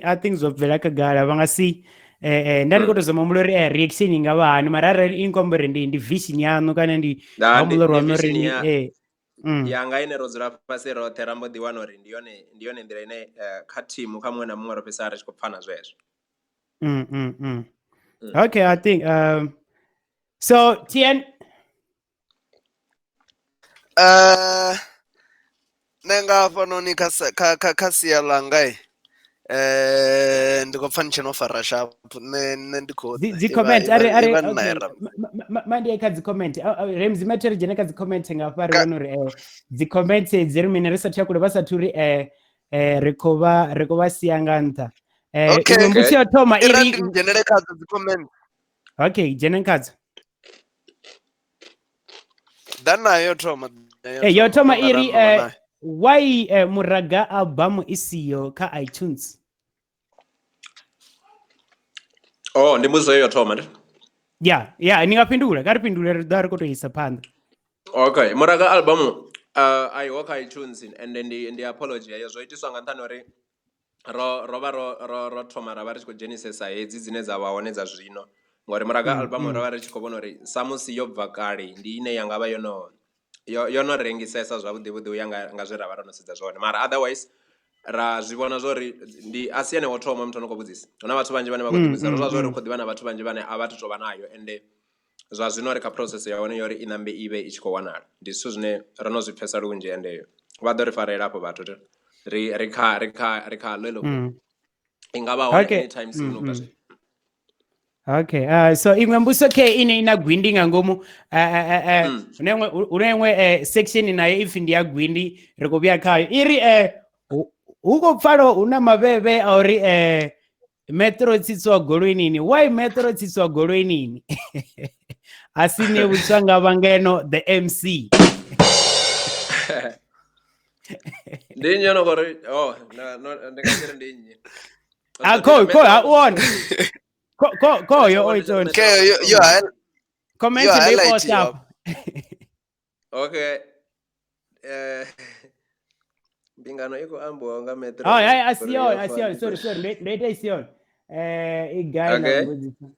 I think zwo bvela khagala vha nga si nda ndi khou tou zama humbula uri reaction i nga vha hani mara arali i nkhou amba uri ndi ndi vision yaṋu kana ndi humbula uri waṋu uri yanga ine ro dzula fhasi roṱhe ra mbo ḓi wana uri ndi yone ndi yone nḓila ine kha thimu kha muṅwe na muṅwe ro fhedzisela ri tshi khou pfana zwezwo. Okay, I think so TN Nṋe nga hafhanoni kha kha kha kha sia ḽanga ndi khou pfha ndi tshe no fara sharp nṋe nṋe ndi khou dzi comment ari ari mandi kha dzi comment Ramsey Mathe ri dzhene kha dzi comment nga hafha ri vhone uri dzi comment dzi ri mini ri sathu ya kule vha sathu ri ri khou vha ri khou vha sia nga nṱha. Okay. Iṅwe mbudziso ya u thoma i ri ndi dzhenele khadzo dzi comment. Okay, dzhene khadzo. Ḓa nayo thoma. Eh, yo thoma i ri why Muraga album i siho kha iTunes? Oh, ndi mbudziso yo thoma ndi? Ya, ya, ni nga fhindula, kha ri fhindule ri ḓo ri khou tou isa phanḓa. Okay, Muraga album a iho kha iTunes and ndi apology heyo, zwo itiswa nga nṱhani uri ro ro vha ro ro ro thoma ra vha ri tshi khou dzhenisesa hedzi dzine dza vha hone dza zwino, ngori Muraga album ro vha ri tshi khou vhona uri sa musi yo bva kale ndi ine ya nga vha yo no yo no rengisesa zwavhuḓi vhuḓi uya nga zwe ra vha ro no sedza zwone, mara otherwise ra zwi vhona zwori ndi a si ene wo thoma muthu ano khou vhudzisa, huna vhathu vhanzhi vhane vha khou ḓi vhudzisa, ro zwa zwori hu khou ḓivha na vhathu vhanzhi vhane a vha tu tovha nayo, ende zwa zwino ri kha process ya hone yori i ṋambe i vhe i tshi khou wanala, ndi zwithu zwine ro no zwi pfhesa lunzhi ende vha ḓo ri farela afho vhathu ri ri kha ri kha ri kha ḽo i nga vha hone anytime soon ubva zwino. Okay, so iṅwe mbuso khe ine ina gwindi nga ngomu, hune iṅwe section nayo ipfi ndi ya gwindi, ri khou vhuya khayo i ri hu khou pfala hu na mavhevhe a uri Metro tsitsiwa goloinini. Why Metro tsitsiwa goloinini? A si ne vhutswa nga vhangeno the MC. Ndi nnyi ono khou ri oh no ndi nga ri ndi nnyi? A ko ko ha on. Ko ko ko yo o ito. Okay, yo comment ndi post up. Okay. Mbingano i khou ambiwa nga Metro. Oh, yeah, I see you, I see you. Sorry, sorry. Ndo ita isiyo. I gai na mbudziso.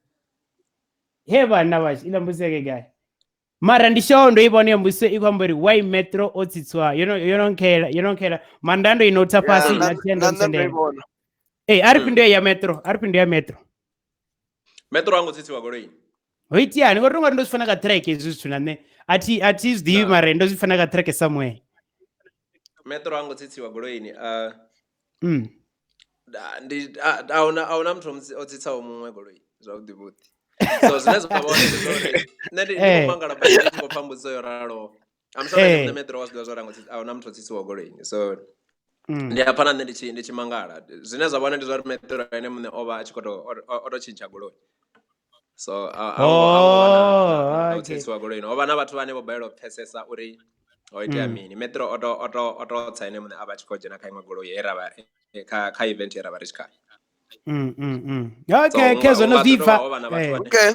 He vhana vha ila mbudziso ke gai. Mara ndi sure ndo i vhona iyo mbudziso i khou amba uri why Metro o tsitswa. You know, you don't care, you don't care. Mandando ino tsa fhasi na tenda msendela. Eh, ari phindu ya Metro, ari phindu ya Metro. Metro ango tsitsiwa goloi. Ho itiani ngori ndo ndo zwi fana ka track hezwi zwithu na nṋe. A thi zwi ḓivhi mara ndo zwi fana ka track somewhere. Metro ango tsitsiwa goloini. Ndi ahuna muthu o tsitsaho muṅwe goloi zwavhuḓi vhuḓi. So zwine zwa vha hone ndi zwa uri nṋe ndi khou mangala badi ndi tshi khou pfha mbudziso yo raloho. I'm sure nṋe Metro wa zwi ḓivha zwa uri ahuna muthu o tsitsiwaho goloini. So ndi a pfha na nṋe ndi tshi mangala. Zwine zwa vha hone ndi zwa uri Metro ene muṋe o vha a tshi khou tou o tou tshintsha goloi. So a u tsitsiwa goloini. Ho vha na vhathu vhane vho balelwa u pfhesesa uri ho itea mini. Metro o to tsa ene muṋe a vha tshi khou dzhena kha iṅwe goloi ye ra vha kha event ye ra vha ri tshi khayo. Okay, khezwo no zwi pfa. Okay.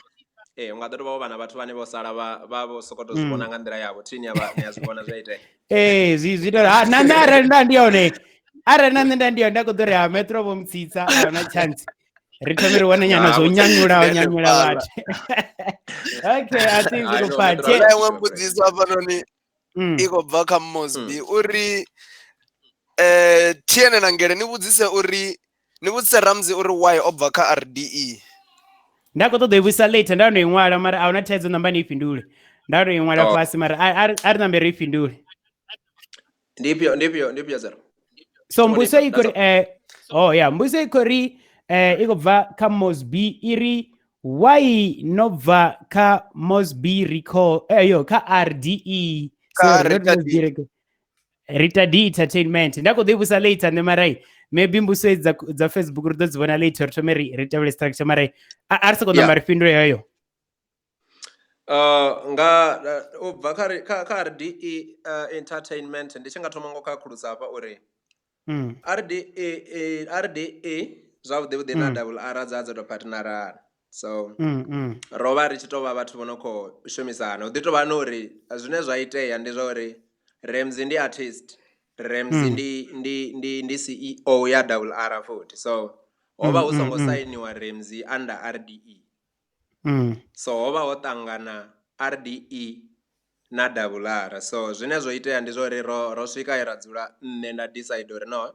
Ee, unga ḓo tovha ho vha na vhathu vhane vho sala vha vho sokou tou zwi vhona nga nḓila yavho, thini ya zwi vhona zwi a itea. Ee, zwi ita uri na nṋe arali nda ndi hone, arali na nṋe nda ndi hone nda khou ḓo ri ha Metro vho mutsitsa a huna chance. Ri thome ri wane nyana zwo nyanyula vhathu. Okay, I think we go part. Iṅwe mbudziso hafhanoni i khou bva kha Mosby uri Thiene na Ngele ni vhudzise uri ni vhudzise Ramsey uri why o bva kha RDE. Nda khou ṱoḓa i vhudzisa later, nda no i ṅwala mara a huna thaidzo, namba ni i fhindule. Nda no i ṅwala fhasi mara a ri nambe ri i fhindule. Ndi ifhio zero? So mbudziso i khou ri mbudziso i khou ri i khou bva kha Mosby i ri why no bva kha Mosby recall kha RDE, Rita D Entertainment. Nda khou ḓi vhusa later nṋe mara maybe mbuso dza Facebook ri ḓo dzi vhona later, ri thome ri tevhele structure mara a ri sokou namba ri fhindule heyo. Nga u bva kha RDE Entertainment ndi tshi nga thoma ngo khakhulusa hafha uri RDE zwavhuḓi vhuḓi na double R dza dzo tou partnerana. So ro vha ri tshi tou vha vhathu vho no khou shumisana. Hu ḓi tou vha na uri zwine zwa itea ndi zwa uri Ramsey ndi artist, Ramsey ndi CEO ya double R futhi. So ho vha hu songo sainiwa Ramsey under RDE. So ho vha ho ṱangana RDE na double R. So zwine zwo itea ndi zwa uri ro swika he ra dzula nṋe nda decide uri no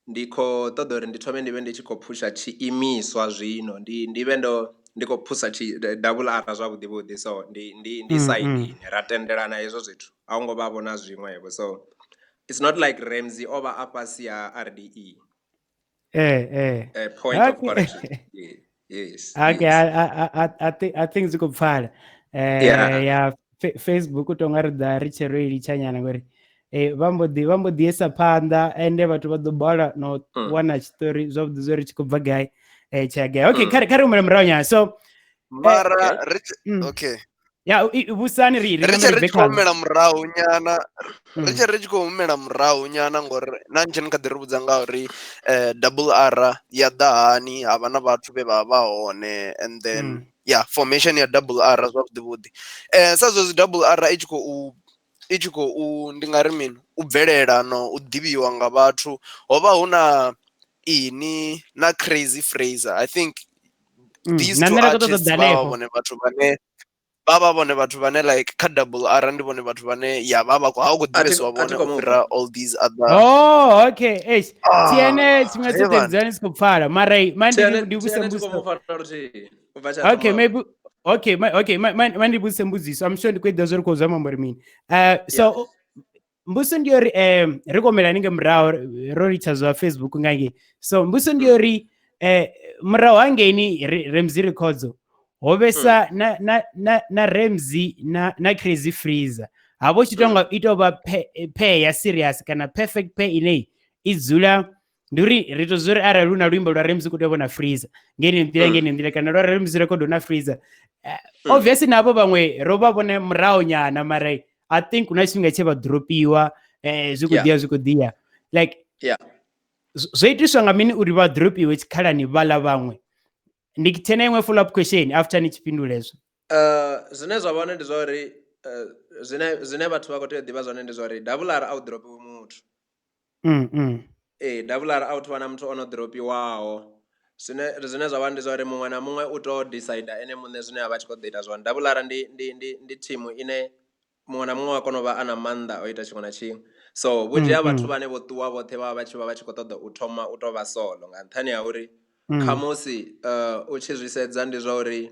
ndi khou ṱoḓa uri ndi thome ndi vhe ndi tshi khou phusha tshiimiswa zwino, ndi vhe ndo ndi khou phusa tshi double R zwavhuḓi vhuḓi. So ndi sainini ra tendelana hezwo zwithu, a hu ngo vha vhona zwiṅwevho. So it's not like Ramsey o vha a fhasi ha RDE. Point of correction. Yes. Okay, I think zwi khou pfala. Ya Facebook u tonga ri ḓa ri tshi ro i litsha nyana ngori vha mbo ḓi isa phanḓa ende vhathu vha ḓo balelwa no wana tshiṱori zwavhuḓi zwo ri tshi khou bva gai tsha gai. Okay, kha ri humele murahu nyana. So mara okay. Ya vhusani ri ri tshi ri tshi khou humela murahu nyana, ri tshi ri tshi khou humela murahu nyana ngori na ntshi ni kha ḓi ri vhudza nga uri Double R ya ḓa hani, ha vha na vhathu vhe vha vha hone, and then ya formation ya Double R zwavhuḓi vhuḓi. Sa zwezwi Double R i tshi khou ndi nga ri mini, u bvelela no u ḓivhiwa nga vhathu, ho vha hu na ini na Crazy Fraser. I think these two artists vha vhone vhathu vhane vha vhone vhathu vhane like kha Double R ndi vhone vhathu vhane ya vha vha khou ḓivheswa vhone u fhira all these other. Oh, okay. Eish. Tiene tshiṅwe tsho dzani si khou pfala. Mara ndi vhuse mbudziso. Okay, maybe okay, okay, ma ndi vhuse mbudziso. I'm sure ndi khou ḓa zwo ri khou zama uri mini. So mbudziso ndi uri ri komela ninge murahu ro litsha zwa Facebook nga ngei. So mbudziso ndi uri murahu hangeini Ramsey Records ho vhesa na Ramsey na Crazy Freezer ha vho tshi tonga i tou vha pair ya serious kana perfect pair ine i dzula ndi uri ri to zwi arali hu na luimbo lwa Ramsey ku tea vhona Freezer ngeni nḓila ngeni nḓila kana lwa Ramsey record na Freezer. Obviously navho vhaṅwe ro vha vhone murahu nyana, mara I think kuna tshifhinga tshe vha dropiwa zwi khou ḓiya zwi khou ḓiya like zwo itiswa nga mini uri vha dropiwe tshikhalani vhaḽa vhaṅwe? Ndi thena iṅwe follow up question after ni tshi fhindula hezwo. Zwine zwa vha hone ndi zwa uri zwine vhathu vha khou tea u ḓivha zwone ndi zwa uri Double R a u dropiwi muthu. Ee, Double R a u thuvha na muthu ono dropiwaho. Zwine zwa vha ndi zwa uri muṅwe na muṅwe u to decide ene muṋe zwine a vha tshi khou ḓo ita zwone. Double R ndi thimu ine muṅwe na muṅwe wa kona u vha a na maanḓa o ita tshiṅwe na tshiṅwe. So vhunzhi ha vhathu vhane vho ṱuwa vhoṱhe vha vha tshi khou ṱoḓa u thoma u tou vha solo nga nṱhani ha uri khamusi u tshi zwi sedza ndi zwa uri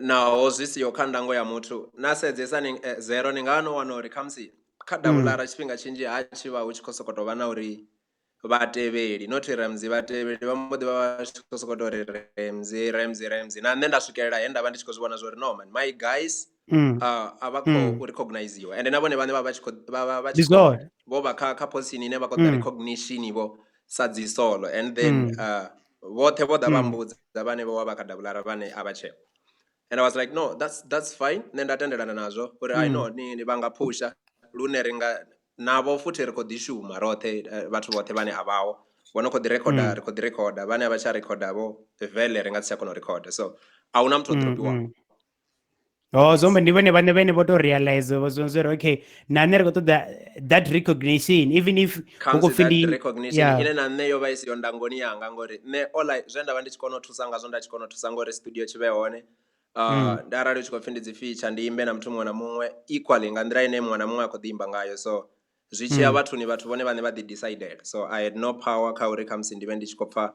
naho zwi siho kha ndango ya muthu na sedzesa ni zero ni nga no wana uri khamusi kha Double R tshifhinga tshinzhi ha tshi vha hu tshi khou sokou tou vha na uri vhatevheli not Ramsey vhatevheli vha mbo ḓi vha vha tshi khou sokou tou ri Ramsey Ramsey Ramsey. Na nṋe nda swikelela he nda vha ndi tshi khou zwi vhona zwa uri no man my guys a vha khou recogniziwa ende na vhone vhaṋe vha vha tshi khou vha tshi vho vha kha position ine vha khou ḓa recognition vho sa dzi solo and then vhoṱhe vho ḓa vha mbudza vhane vho vha kha Double R vhane a vha tsheo. And I was like no that's fine, nṋe nda tendelana nazwo uri I know ni vha nga phusha lune ri nga navho futhi ri khou ḓi shuma roṱhe vhathu vhoṱhe vhane a vhaho vho no khou ḓi rekhoda ri khou ḓi rekhoda vhane a vha tsha rekhoda vho vele ri nga si tsha kona u rekhoda, so a huna muthu o dropiwaho. Oh, so ndi vhone vhane vhene vho to realize vho zwo uri okay na nṋe ri khou ṱoḓa that recognition even if hu khou pfi ndi recognition ine na nṋe yo vha i siho ndangoni yanga ngori nṋe all zwe nda vha ndi tshi kona u thusa ngazwo nda tshi kona u thusa ngori studio tshi vhe hone. Ndi arali u tshi khou pfi ndi dzi feature ndi imbe na muthu muṅwe na muṅwe equally nga nḓila ine muṅwe na muṅwe a khou ḓi imba ngayo, so zwi tshiya vhathuni vhathu vhone vhaṋe vha ḓi decidela, so I had no power kha uri khamusi ndi vhe ndi tshi khou pfha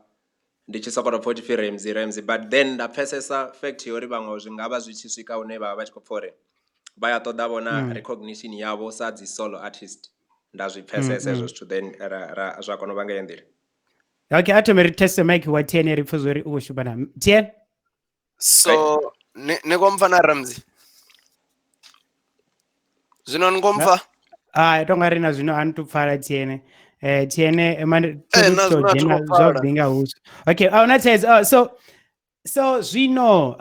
ndi tshi sokou tou pfha u tshi pfhi Ramsey Ramsey, but then nda pfhesesa fact ya uri vhaṅwe zwi nga vha zwi tshi swika hune vha vha vha tshi khou pfha uri vha ya ṱoḓa vhona recognition yavho sa dzi solo artist, nda zwi pfhesesa hezwo zwithu then ra zwa kona u vha nga heyo nḓila. Okay, a thome ri teste mic wa TN ri pfhe uri u khou shuma na TN. So ni khou mpfa na Ramsey? Zwino ni khou mpfa? Ah, to nga ri na zwino a ni tu pfala TN. TN to dzhena zwavhuḓi nga huswa. Okay, a huna thaidzo. So zwino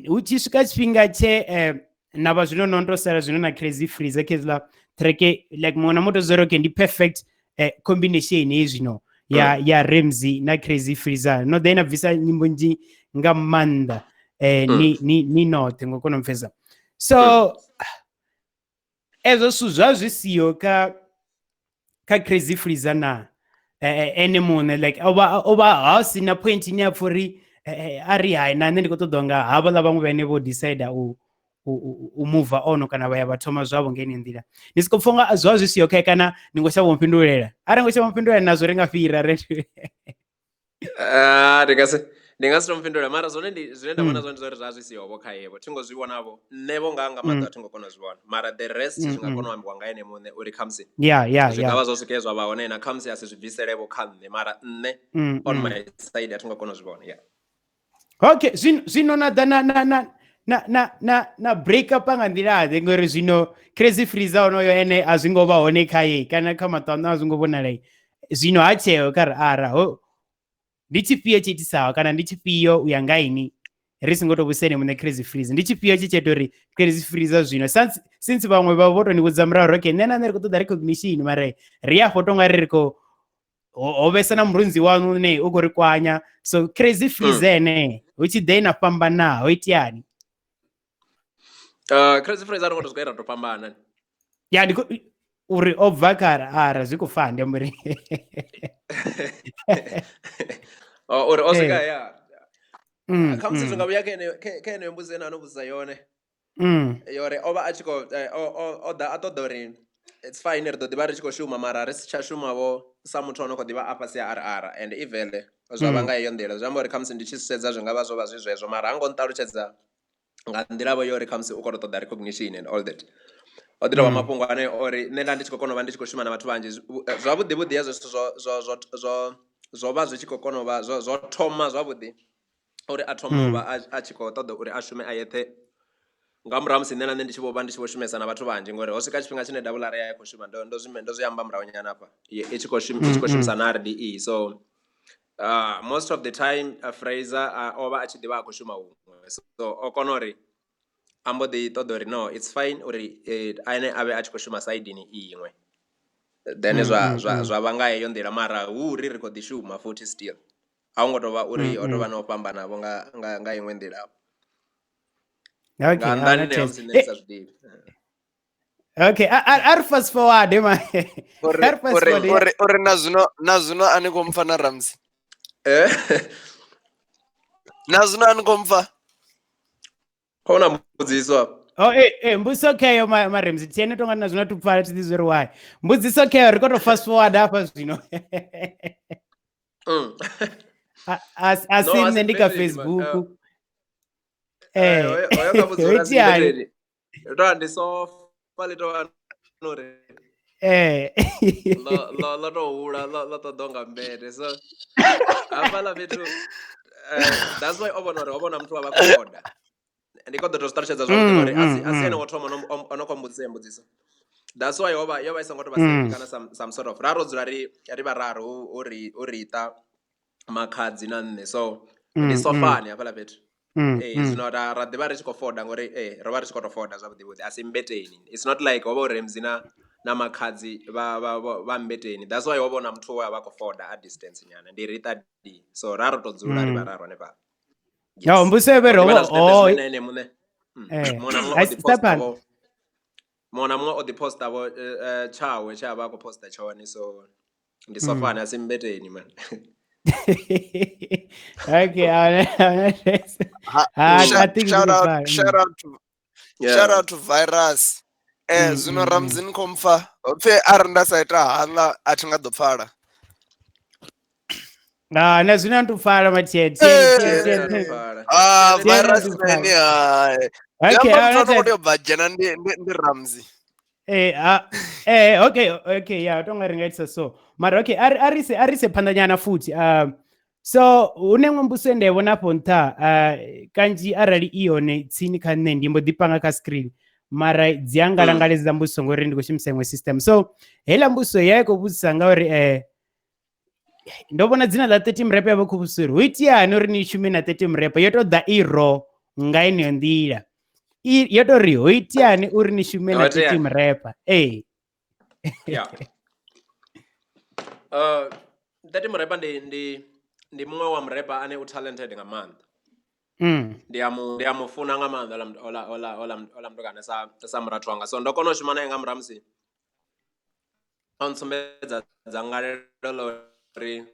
hu tshi swika tshifhinga tshe na vha zwino no to sala zwino na Crazy Freezer khezla track like muṅwe na muthu zwo okay ndi perfect combination hezwi zwino ya Ramsey na Crazy Freezer no ḓe na bvisa nyimbo nnzhi nga maanḓa ni noṱhe ngo kona u pfhesa. So ezwo zwithu zwa zwi siho kha Crazy Freezer na ene muṋe like o vha ha si na point ine a pfha uri a ri hai na nṋe ndi khou ṱoḓa nga havhaḽa vhaṅwe vhane vho decide u move on kana vha ya vha thoma zwavho nga ine nḓila. Ni siko pfha nga zwa zwi siho khae kana ni ngo shavha muphindulela? Arali ngo shavha muphindulela nazwo ri nga fhira re. Ndi nga si to muphindulela mara zwone ndi zwine nda vhona zwone ndi zwa uri zwa zwi siho vho khae vho thi ngo zwi vhona vho nṋe vho nga maṱo a thi ngo kona u zwi vhona mara the rest zwi nga kona u ambiwa nga ene muṋe uri khamusi zwi nga vha zwo swike zwa vha hone na khamusi a si zwi bvisele vho kha nṋe mara nṋe on my side a thi ngo kona u zwi vhona. Yeah. Okay, zwino na ḓa na break up nga nḓila ḓe ngori zwino Crazy Freezer onoyo ene a zwi ngo vha hone khaye kana kha maṱo aṋu a zwi ngo vhonala. Zwino ha tsheo kha ri ara ho ndi tshifhio tshi itisaho kana ndi tshifhio u ya nga ini Ri singo to vhudzisa ene muṋe Crazy Freeze. Ndi tshifhio tshi tsha ita uri Crazy Freeze zwino since vhaṅwe vha vho to ni vhudza murahu uri okay nṋe na nṋe ri khou ṱoḓa recognition mara ri afho to nga ri ri khou ho vhesa na murunzi waṋu une u khou ri kwanya. So Crazy Freeze ene hu tshi ḓe na fhambana ho iteani? Crazy Freeze a ri ngo to swika ra to fhambana. Ya ndi uri o bva kha ara zwi khou fa ndi amba uri uri o swika ya khamusi zwi nga vhuya kha yeneyo mbudziso ine a no vhudzisa yone yori o vha a tshi khou o ḓa a ṱoḓa uri it's fine ri ḓo ḓivha ri tshi khou shuma mara ri si tsha shuma vho sa muthu ono khou ḓivha a fhasi ha RR and ivele zwa vha nga heyo nḓila. Zwi amba uri khamusi ndi tshi sedza zwi nga vha zwo vha zwi zwezwo mara ha ngo nṱalutshedza nga nḓila vho yo uri khamusi u khou tou ṱoḓa recognition and all that. O ḓi tovha mafhungo ane ori nṋe nda ndi tshi khou kona u vha ndi tshi khou shuma na vhathu vhanzhi zwavhuḓi vhuḓi hezwo zwithu zwo zwo zwo zwo zwo vha zwi tshi khou kona u vha zwo zwo thoma zwavhuḓi uri a thome u vha a tshi khou ṱoḓa uri a shume a yeṱhe nga murahu ha musi nṋe na nṋe ndi tshi vho vha ndi tshi vho shumesa na vhathu vhanzhi ngori ho swika tshifhinga tshine Double R ya khou shuma ndo zwi ndo zwi amba murahu nyana hafha i tshi khou shuma i tshi khou shumisa na RDE so most of the time Fraser o vha a tshi ḓivha a khou shuma huṅwe so o kona uri a mbo ḓi ṱoḓa uri no it's fine uri ene a vhe a tshi khou shuma saidini iṅwe then zwa zwa zwa vha nga heyo nḓila mara hu uri ri khou ḓi shuma futhi still a hu ngo tou vha uri ho tou vha na u fhambana vho nga nga nga iṅwe nḓila. Okay, Nga nnḓani ahuna ha musi test. nṋe ndi sa zwi ḓivhi. Okay, a ri fast forward ma. Uri A ri fast uri forward. uri uri na zwino na zwino a ni khou mpfa na Ramsey. Na zwino a ni khou mpfa. Kho na mbudziso afha. Oh, mbudziso kheyo ma Ramsey thiene tonga na zwino tupfala thi ḓivhi uri why. Mbudziso kheyo ri khou to fast forward hafha zwino. A No, si a nṋe si ndi kha mbeteni, ma- Facebook. Hoyo kha vhudziso Ho a si iteani? mbeteni. Ndo vha ndi sofa ḽi tovha uri ḽo tou hula ḽo ṱoḓa unga mbete so hafhaḽa fhethu that's why o vhona uri ho vhona muthu wa vha khou oda. Ndi khou ḓo tou zwi ṱalutshedza zwavhuḓi ngori a si ene wo thoma ono khou mbudzisa heyo mbudziso. That's why yo vha i songo tou vha safe kana some sort of ra ro dzula ri vhararu hu ri ita makhadzi na nṋe so ndi sofani hafhaḽa fhethu. Zwino ra ḓivha ri tshi khou foda ngori ro vha ri tshi khou tou foda zwavhuḓi vhuḓi a si mmbeteni. It's not like ho vha hu Ramsey na makhadzi vha mmbeteni. That's why ho vha hu na muthu we a vha khou foda a distance nyana ndi Rita D. So ra ro tou dzula ri vhararu hanefhaḽa. No, mbudziso yo vha uri Ho ḓivha na ho zwinepe oh, zwine na ene muṋe muṅwe na muṅwe o ḓi posta Stefan. vho muṅwe na muṅwe o ḓi posta vho tshawe tshe a vha a khou posta tshone so ndi sofani a si mmbeteni man. Okay, I think Shout it's out, fine. shout out to shout out to Virus. Zwino Ramsey ni khou mpfa hopfi arali nda sa ita haḽa a thi nga ḓo pfala. Ah, na zwino ndi pfala matie. Ah, Virus neni hai. Okay, Zwi amba muthu ano khou tea u bva dzhena ndi Ramsey. Okay, okay, yeah, tonga ri nga itisa so. Mara okay, a ri se phanḓa nyana futhi. So hu na iṅwe mbudziso ine nda i vhona afho nṱha, kanzhi arali i yone tsini kha nṋe ndi mbo ḓi panga kha screen mara dzi a ngalangaledza mbudziso ngori ndi khou shumisa iṅwe system. So heiḽa mbudziso ya i khou vhudzisa ngauri ndo vhona dzina ḽa 30 Mrepe ya vha khou vhudzisa uri hu iteani uri ni shume na 30 Mrepe yo tou ḓa i ro nga yeneyo nḓila. Yo tou ri ho iteani uri ni shume na 30 Mrepe. Yeah. 30 Mrepe ndi muṅwe wa murepa ane u talented nga maanḓa. Ndi a mu funa nga maanḓa ola mutukana sa murathu wanga. So ndo kona u shuma naye nga murahu musi o ntsumbedza dzangalelo ḽa uri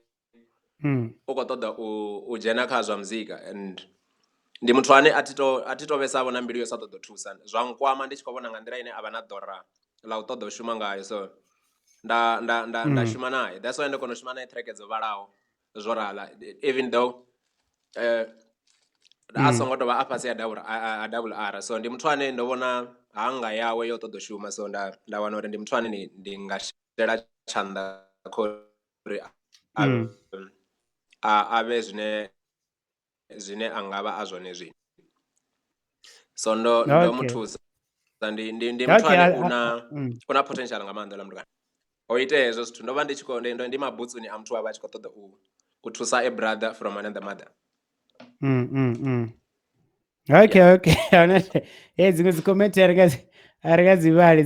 u khou ṱoḓa u dzhena kha zwa muzika and ndi muthu ane a thi to vhesa vho na mbilu yo sa ṱoḓa u thusa. Zwa nkwama ndi tshi khou vhona nga nḓila ine a vha na ḓora ḽa u ṱoḓa u shuma ngayo so nda shuma naye. That's why ndo kona u shuma naye track dzo vhalaho zwo rala even though a songo tou vha a fhasi ha double R. So ndi muthu ane ndo vhona hanga yawe yo ṱoḓa u shuma so nda wana uri ndi muthu ane ndi nga shela tshanḓa kha uri a vhe zwine a nga vha a zwone zwino. So ndo mu thusa. Ndi muthu ane u na potential nga maanḓa mutukana. Ho itea hezwo zwithu ndo vha ndi tshi khou ndi mabutsuni a muthu we a vha a tshi khou ṱoḓa u thusa a brother from another mother. Okay, okay. Dziṅwe dzi comment a ri nga dzi vhali,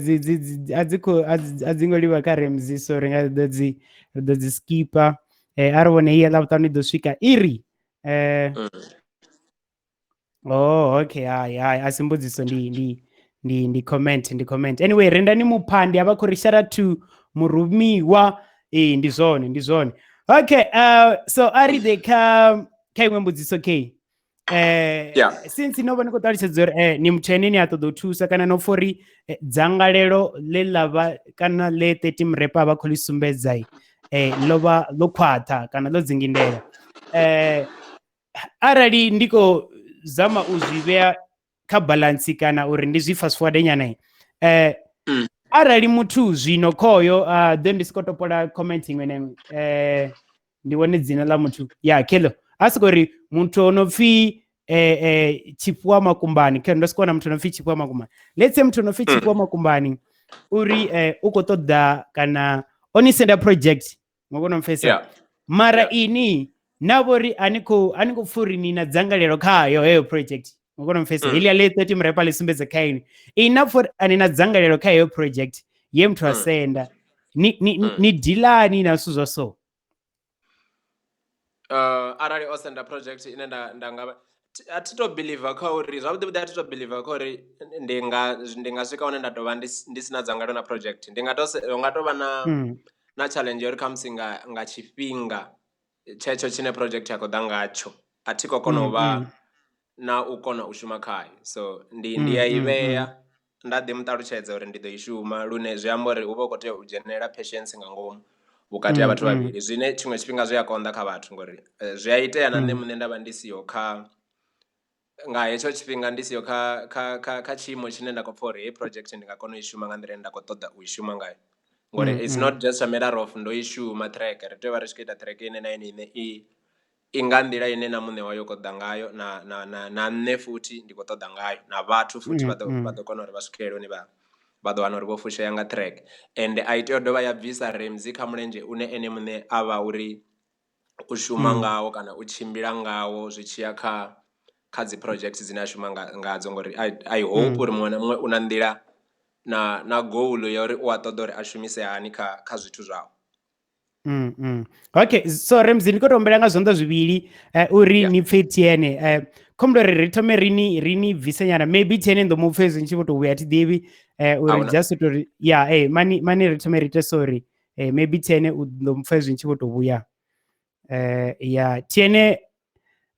a dzi khou a dzi ngo livha kha Ramsey, so ri nga ḓo dzi ri ḓo dzi skipa. A ri vhone iya Ḽavhuṱanu i ḓo swika iri. Oh, okay, hai hai, a si mbudziso, ndi comment, ndi comment. Anyway, rendani muphandi avha khou ri shout out to murumiwa. Ndi zwone, ndi zwone. Okay, so a ri ḓe kha iṅwe mbudziso k. Since no vha ni khou ṱalutshedza uri ni muthu ane ni a ṱoḓa u thusa kana no pfha uri dzangalelo ḽe ḽa vha kana ḽe 30 Mrepa vha khou ḽi sumbedza ḽo vha ḽo khwaṱha kana ḽo dzingindela. Arali ndi khou zama u zwi vhea kha balance kana uri ndi zwi fast forward nyana, arali muthu zwino khoyo then ndi siko topola comment iṅwe na iṅwe, ndi wone dzina ḽa muthu ya khelo a siko uri muthu ono pfi Tshifhiwa Makumbani, khelo ndo siko wana muthu ono pfi Tshifhiwa Makumbani. Let's say muthu ono pfi Tshifhiwa Makumbani uri u khou ṱoḓa kana o ni senda project, ngo kona mpfesa, mara ini na vhori ani khou pfha uri ni na dzangalelo khayo heyo project, ngo kona mpfesa, heḽia ḽe 30 Mrepa ḽi sumbedza kha ini, ini na pfha uri ani na dzangalelo kha heyo project ye muthu a senda, ni dilani na zwithu zwa so. Arali o senda project ine nda nga a thi to believe kha uri zwavhuḓi vhuḓi, a thi to believe kha uri ndi nga swika hune nda tovha ndi sina dzangalelo na project. Ndi nga to nga tovha na challenge ya uri khamusi nga tshifhinga tshetsho tshine project ya khou ḓa ngatsho a thi khou kona u vha na u kona u shuma khayo, so ndi ya i vhea nda ḓi muṱalutshedza uri ndi ḓo i shuma, lune zwi amba uri hu vha hu khou tea u dzhenelela patience nga ngomu vhukati ha vhathu vhavhili, zwine tshiṅwe tshifhinga zwi a konḓa kha vhathu ngori zwi a itea na nṋe muṋe nda vha ndi siho kha nga hetsho tshifhinga, ndi siho kha kha kha kha tshiimo tshine nda khou pfha uri heyi project ndi nga kona u i shuma nga nḓila ine nda khou ṱoḓa u i shuma ngayo, ngori it's not just a matter of ndo i shuma track, ri tea u vha ri tshi khou ita track ine na ine iṋe i nga nḓila ine na muṋe wayo khou ḓa ngayo, na na na na nṋe futhi ndi khou ṱoḓa ngayo, na vhathu futhi vha ḓo kona uri vha swikelele hune vha ḓo wana uri vho fushea nga track. And a i tea u dovha ya bvisa Ramsey kha mulenzhe une ene muṋe a vha uri u shuma ngawo kana u tshimbila ngawo zwi tshiya kha dzi project dzine a shuma ngadzo, ngori I hope uri muṅwe na muṅwe u na nḓila na goal ya uri u a ṱoḓa uri a shumise hani kha zwithu zwawe. Okay, so Ramsey ndi khou to humbela nga zwanḓa zwivhili uri ni pfe Tiene. Khombela uri ri thome ri ni bvise nyana, maybe Tiene ndo mu pfe zwi tshi vho to vhuya, thi ḓivhi, uri just to ri ya mani ri thome ri ite sorry, maybe Tiene u ndo mu pfe zwi tshi vho to vhuya. Ya Tiene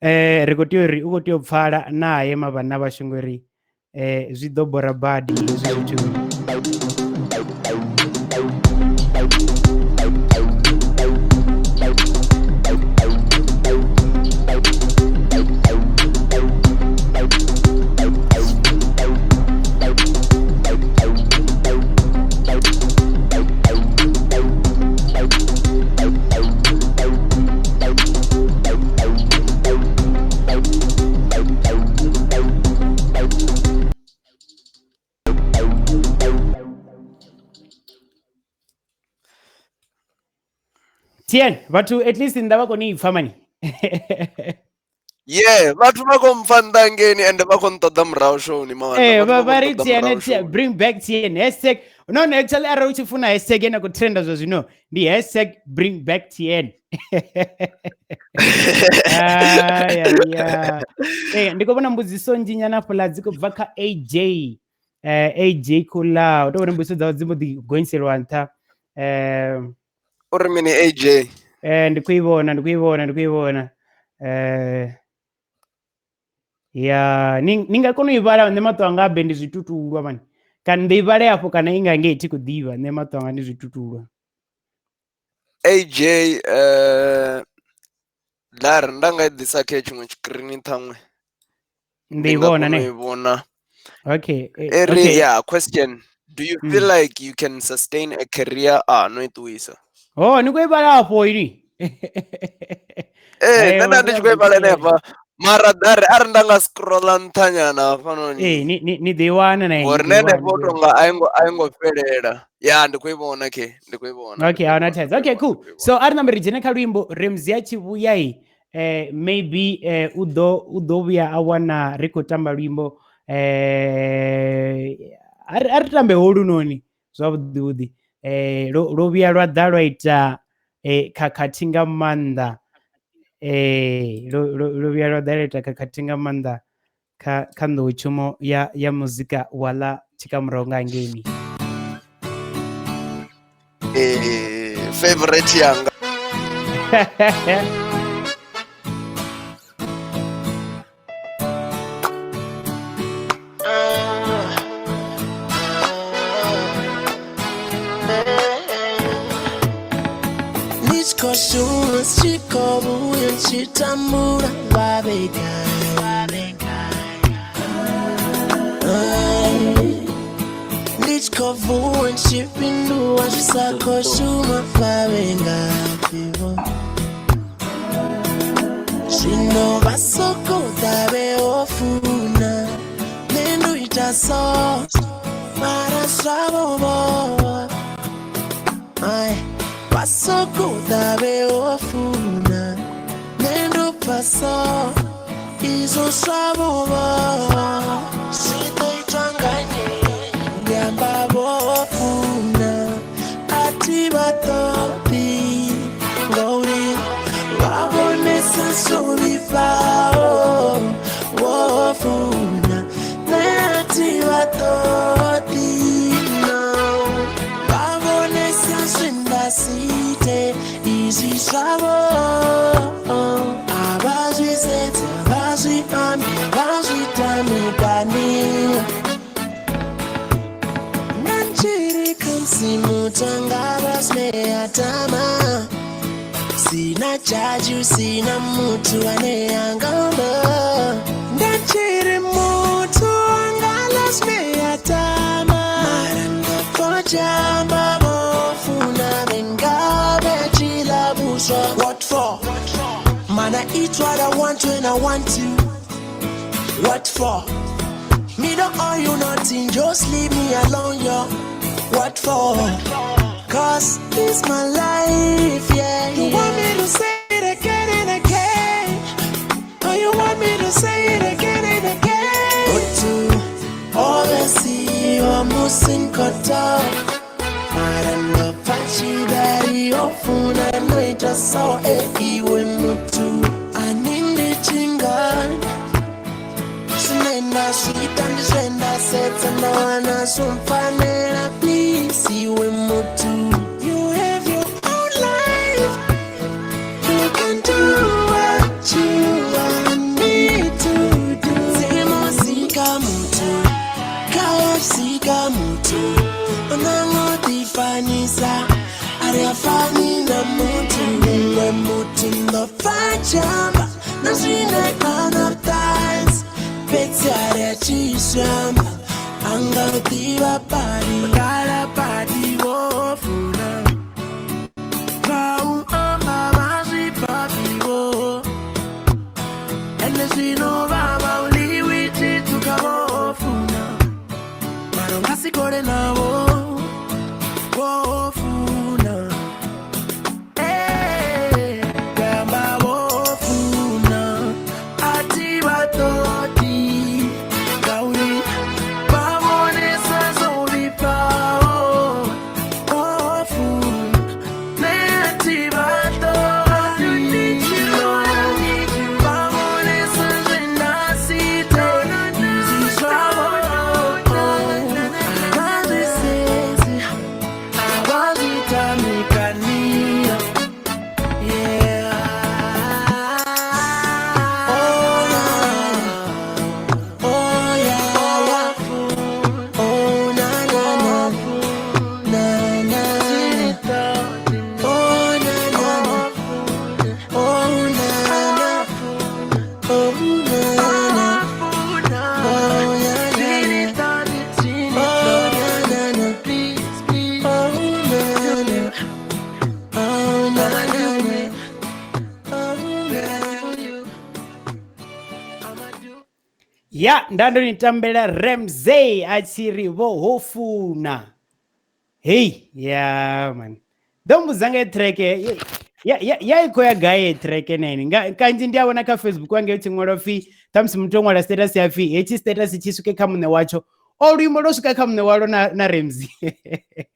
ri khou tea uri u khou tea u pfala naye mavhanna vhashu ngori zwi ḓo bora badi hezwi zwithu. Tien, vhathu at least nda vha koni ipfa mani. Yeah, vhathu vha khou mpfa nnḓa ngeni ende vha khou nṱoḓa murahu showni mawana. Vha ri Tien, bring back Tien hashtag. No, actually arali u tshi funa hashtag ine khou trenda zwa zwino ndi hashtag bring back Tien. Yeah. Ndi khou vhona mbudziso nnzhi nyana fhaḽa dzi khou bva kha AJ. AJ Kula, u tou vhona mbudziso dzawe dzi mbo ḓi gonyiselwa nṱha. Uri mini AJ? Ndi khou i vhona, ndi khou i vhona, ndi khou i vhona. Ya, ni nga kona u i vhala, nṋe maṱo anga abe ndi zwitutulwa mani. Kana ndi i vhale afho kana i nga ngei thi khou ḓivha, nṋe maṱo anga ndi zwitutulwa. AJ ḽa ri nda nga i ḓisa kha tshiṅwe tshikirini ṱhaṅwe. Ndi i vhona ne. I vhona. Okay. Eri yeah, question. Do you feel like you can sustain a career? No i ṱuwisa. Oh, ni khou i vhala afho ini. Nṋe nda ndi tshi khou i vhala henefha. Mara dari ari nda nga scrolla nṱha nyana hafhanoni. Ni ḓo i wana na. Ngori nṋe henefho tonga a i ngo fhelela. Ya, ndi khou i vhona ke, ndi khou i vhona. Okay, ahuna thaidzo. Okay, cool. So ari nambe ri dzhene kha luimbo Ramsey a tshi vhuya i. Maybe u ḓo vhuya a wana ri khou tamba luimbo. A ri tambe holunoni zwavhuḓi vhuḓi. Lwo vhuya lwa ḓa lwa ita khakhathi nga maanḓa. Lwo vhuya lwa ḓa lwa ita khakhathi nga maanḓa kha nḓowetshumo ya muzika wa ḽa tshikamurahu nga hangeini. Favorite yanga. Ndi tshi khou shuma tshi khou vhuya tshi tambula vha vhe gai. Ndi tshi khou vuwa tshi fhinduwa zwi sa khou shuma vha vhe ngafhi vho. Zwino vha sokou ḓa vhe ho funa nṋe ndo ita so mara zwavho vho. Ai, vha sokou ḓa vhe ho funa nṋe ndo pfa so izwo zwavho vho zwi ḓo itwa nga nnyi. Ndi amba vho funa a thi vha ṱoḓi ngauri vha vhonesa zwo vhifhaho. Vho funa nṋe a thi vha ṱoḓi, no. Vha vhonesa zwe nda si ite izwi zwavho a vha zwi sedzi, a vha zwi ambi, a vha zwi tami kani. Nanchiri kamsimu tanga vasmeatama sina chaji sina mutu aneyangamba ndachiri mutu angalasmeatama marangafojamba vofuna vengavechilabuswa. What for? Man, I eat what I want when I want to. What for? Me don't owe you nothing, just leave me alone, yo. What for? Cause it's my life, yeah. You want me to say it again and again? Oh, you want me to say it again and again? Otu, obviously, almost in koto. Marando pachidari ofuna noita so e iwe mutu anindi chinga zvinoenda zviita ndizvendasetsa ndawana zvomfanira. Please, iwe mutu, you have your own life, you can do what you want me to do. Dzimuzika mutu kayasika mutu unangotifanisa ari afani na mutu mumwe mutu ndofachamba nazvine kana times fhedzi ari achishamba angativa pari kala padi vofuna vauamba vazvipapivo ende zvino vava uliwi chituka vofuna maro ngasikore navo vofuna. Eh, gamba vofuna ati vatoti ngauri vavonesa zovipao vofuna neti vatoti vavonesa zvendasite izvi zvavo havazvisezi havazvitamikania. Yeah. Oh, yeah. Oh, yeah. Oh, na, na, na. Na, na. Oh, na, na, na. Oh, na, na. Oh, na, na. Oh, yeah, yeah, yeah. Oh, na, na, na. Oh, na, na. Oh, na, na, na. Oh, na, na. Ya nda ndo ni tambela Ramsey a tshi ri vho ho funa. Hey, yeah man, ḓo mbudza nga track. Ya i khou ya gai track nene nga kanzhi ndi a vhona kha Facebook wange tshi ṅwalwa pfi ṱhamusi muthu o ṅwala status ya pfi hetshi status tshi swike kha muṋe watsho, o luimbo lwo swika kha muṋe walwo na Ramsey.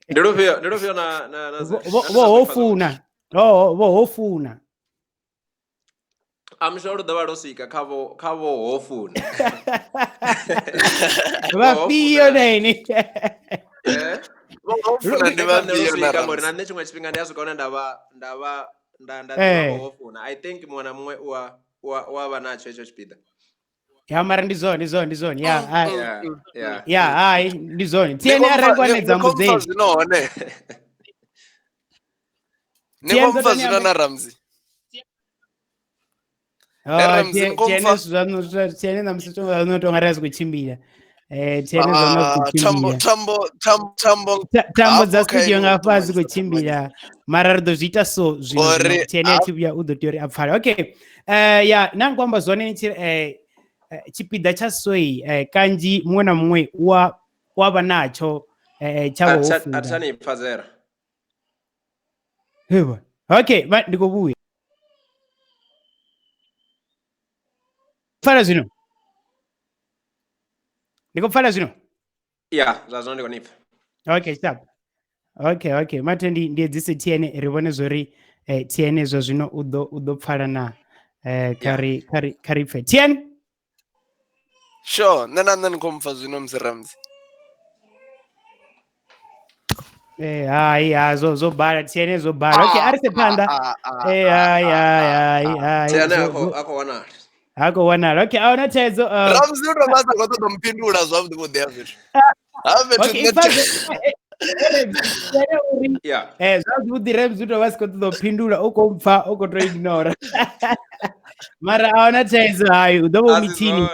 Ndi lufhio, ndi lufhio na vho ho funa, vho ho funa. I'm sure lu ḓovha lwo swika kha vho ho funa. Vhafhio nene? Vho ho funa ndi vhafhio na Ramsey? Na nṋe tshiṅwe tshifhinga ndi a swika hune nda vha nda vha nda nda ḓivha vho ho funa. I think muṅwe na muṅwe u a vha natsho hetsho tshipiḓa. Ya mara ndi zwone, ndi zwone, ndi zwone. Ya, ya, hai, ndi zwone. TN arali kwanedza mbudzeni. Zwino hone. Ni khou mpfa zwino na Ramsey. TN zwaṋu TN na musi no tonga ri a si khou tshimbila. TN zwaṋu a khou tshimbila. Tambo dza studio nga hafha a dzi khou tshimbila. Mara ri ḓo zwi ita so zwino TN a tshi vhuya u ḓo tea uri a pfale. Okay. Ya na nko amba zwone tshi tshipiḓa tsha soi kanzhi muṅwe na muṅwe wa vha natsho tsha vho funa. A tsha pfa zera. Hewa. Okay, ba ndi khou vhuya. Pfala zwino. Ndi khou pfala zwino. Ya, zwa zwino ndi khou nipfa. Okay, stop. Okay, okay. Mathe ndi edzise TN ri vhone zwori TN zwa zwino u ḓo pfala na kha ri pfe. TN. Sure, nṋe na nṋe ni khou mpfa zwino musi Ramsey. Hai ha zwo bala TN zwo bala. Okay, a ri se phanḓa. Hai hai hai. TN a khou wanala. Ha khou wanala. Okay, a huna thaidzo. Ramsey u tou vha sa khou ṱoḓa mphindula zwavhuḓi vhuḓi ha fhethu. Ha fhethu zwavhuḓi Ramsey u tou vha si khou ṱoḓa u fhindula, u khou mpfa, u khou tou ignora. Mara a huna thaidzo, hai, u ḓo vha u mitshini.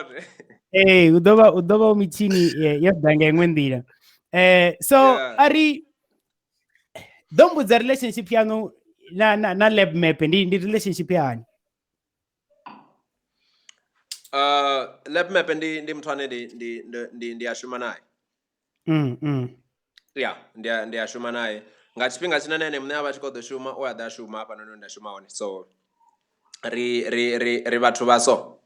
U ḓo vha u mitshini yo ḓa nga iṅwe nḓila. So a ri ḓo mbudza relationship yaṋu na Lab Map ndi relationship ya hani? Lab Map ndi muthu ane ndi a shuma naye. Ya, ndi a shuma naye. Nga tshifhinga tshine na ene muṋe a vha tshi khou ḓo shuma, u a ḓa a shuma hafhanoni hune nda shuma hone. So ri vhathu vha so.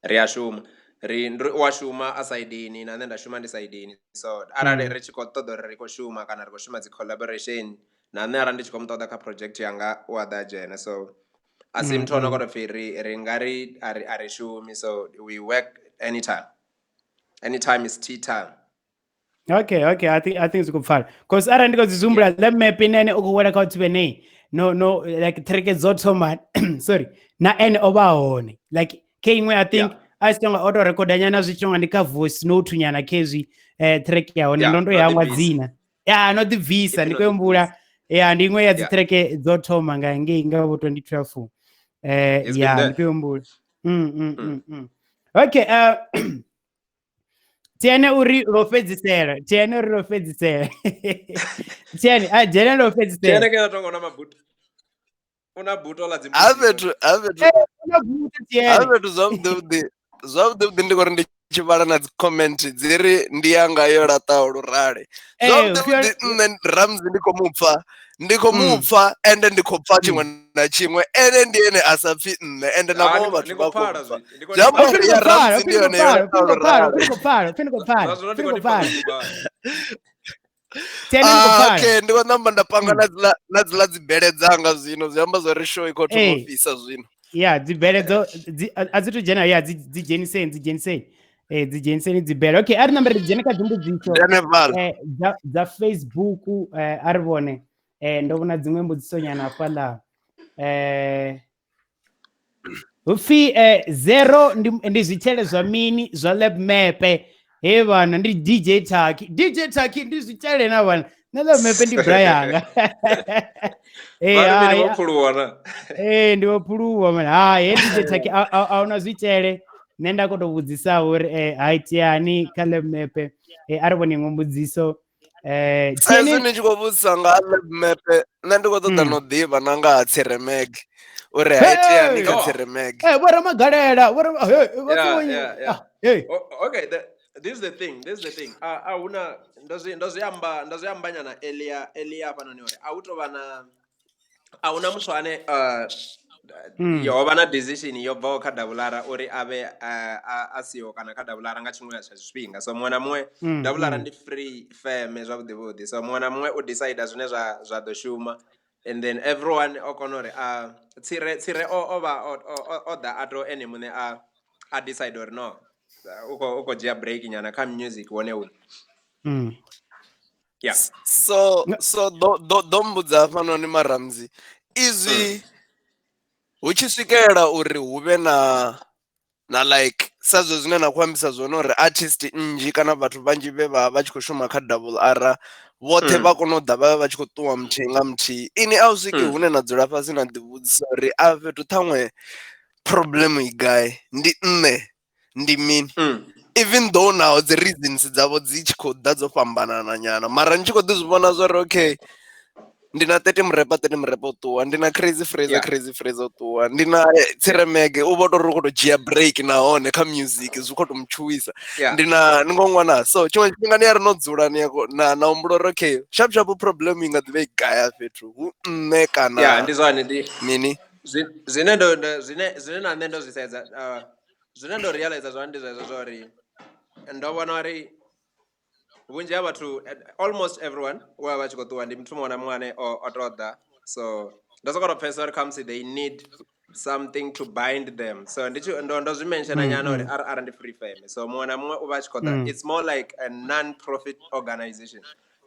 Ri a shuma. U a shuma a saidini na nṋe nda shuma ndi saidini. So arali ri tshi khou ṱoḓa uri ri khou shuma kana ri khou shuma dzi collaboration, na nṋe arali ndi tshi khou mu ṱoḓa kha project yanga u a ḓa a dzhena. So a si muthu ono khou tou pfhi ri nga ri a ri shumi. So we work anytime. Anytime is tea time. Okay, okay. I think it's good fun. Cause arali ndi khou dzi humbula Lab Map ine u khou wela kha vhathu vhene no like track dzo thoma sorry na ene o vha hone like khe iṅwe I think a si tonga o to rekoda nyana zwi tonga ndi kha voice note nyana khezwi track ya hone ndo ndo yangwa dzina ya no ḓi bvisa ndi khou humbula ya ndi iṅwe ya dzi track dzo thoma nga ngei nga vho 2012 ya ndi khou humbula. Okay, TN uri lo fhedzisela, TN uri lo fhedzisela. TN a dzhena lo fhedzisela. TN kana tonga una mabuto. Una buto la dzi. Ha fhethu zwavhuḓi ndi khori ndi tshi vhala na dzi comment dzi ri ndi yanga yo laṱaho lurale. Zwavhuḓi nṋe Ramsey ndi khou mupfa, ndi khou mupfa ende ndi khou pfa tshiṅwe na tshiṅwe, ene ndi ene a sa pfi nṋe ende na vhaṅwe vhathu vha khou pfa. Zwi amba uri ya Ramsey ndi yone yo laṱaho lurale. Okay, ndi khou namba nda panga na dziḽa dzibele dzanga zwino, zwi amba zwori show i khou thoma u fhisa zwino. Ya dzibele dzo a dzi to dzhena, ya dzi dzheniseni, dzi dzheniseni. Dzi dzheniseni dzibele. Okay, a ri nambe ri dzhene kha dzimbudziso dza Facebook. A ri vhone. Ndo vhona dziṅwe mbudziso nyana hafhaḽa. Hupfi zero ndi zwitshele zwa mini zwa Lab Map. He vhana ndi DJ Taki. DJ Taki ndi zwitshele na vhana. Na Lab Map ndi bra yanga. Hai ndi vho phuluwa man. Hai DJ Taki a huna zwitshele. Nṋe nda khou tou vhudzisa uri ha iteani kha Lab Map. A ri vhone iṅwe mbudziso. Sa izwi ni tshi khou vhudzisa nga ha Lab Map, nṋe ndi khou ṱoḓa no ḓivha na nga ha Tshiremege uri ha iteani kha Tshiremege. Vho Ramagalela, vho Okay, this is the thing, this is the thing. A huna ndo zwi amba nyana earlier hafhanoni uri a hu tou vha na A huna muthu ane yo vha na decision yo bvaho kha Double R uri a vhe a siho kana kha Double R nga tshiṅwe tsha zwifhinga. So muṅwe na muṅwe Double R ndi free firm zwavhuḓi vhuḓi, so muṅwe na muṅwe u decide zwine zwa ḓo shuma and then everyone o kona uri a tsire tsire o vha o ḓa a to ene muṋe a decide uri no u khou dzhia break nyana kha music wone uṋe. Yeah. So so do do do mbudza hafhanoni Maramzi izwi hu tshi swikelela uri hu vhe na like sa zwe zwine na khou ambisa zwone uri artist nnzhi kana vhathu vhanzhi vhe vha vha tshi khou shuma kha Double R vhoṱhe vha kona u ḓa vha vha tshi khou ṱuwa muthihi nga muthihi, ini a u swiki hune na dzula fhasi na ḓi vhudzisa uri a fhethu ṱhaṅwe problem i gai, ndi nṋe ndi mini, even though naho dzi reasons dzavho dzi tshi khou ḓa dzo fhambanana nyana, mara ni tshi khou ḓi zwi vhona zwori okay ndi na 30 murepa 30 murepa u ṱuwa, ndi na Crazy Fraser Crazy Fraser u ṱuwa, ndi na Tshiremege u vho tori u khou to dzhia break nahone kha music zwi khou to mutshuwisa, ndi na ni ngo ṅwana. So tshiṅwe tshifhinga ni a ri no dzula ni na na humbula uri okay sharp sharp problem i nga ḓivha i gai fhethu hu nṋe kana yeah ndi zwone ndi mini zwine ndo zwine zwine na nṋe ndo zwi sedza, zwine ndo realize zwone ndi zwezwo zwa uri ndo vhona uri vhunzhi ha vhathu almost everyone we vha tshi khou ṱuwa ndi muthu muṅwe na muṅwe ane o to ḓa, so ndo soko to pfhesesa uri khamusi they need something to bind them, so ndi tshi ndo zwi mention nyana uri RR ndi free firm, so muṅwe na muṅwe u vha a tshi khou ḓa, it's more like a non-profit organization.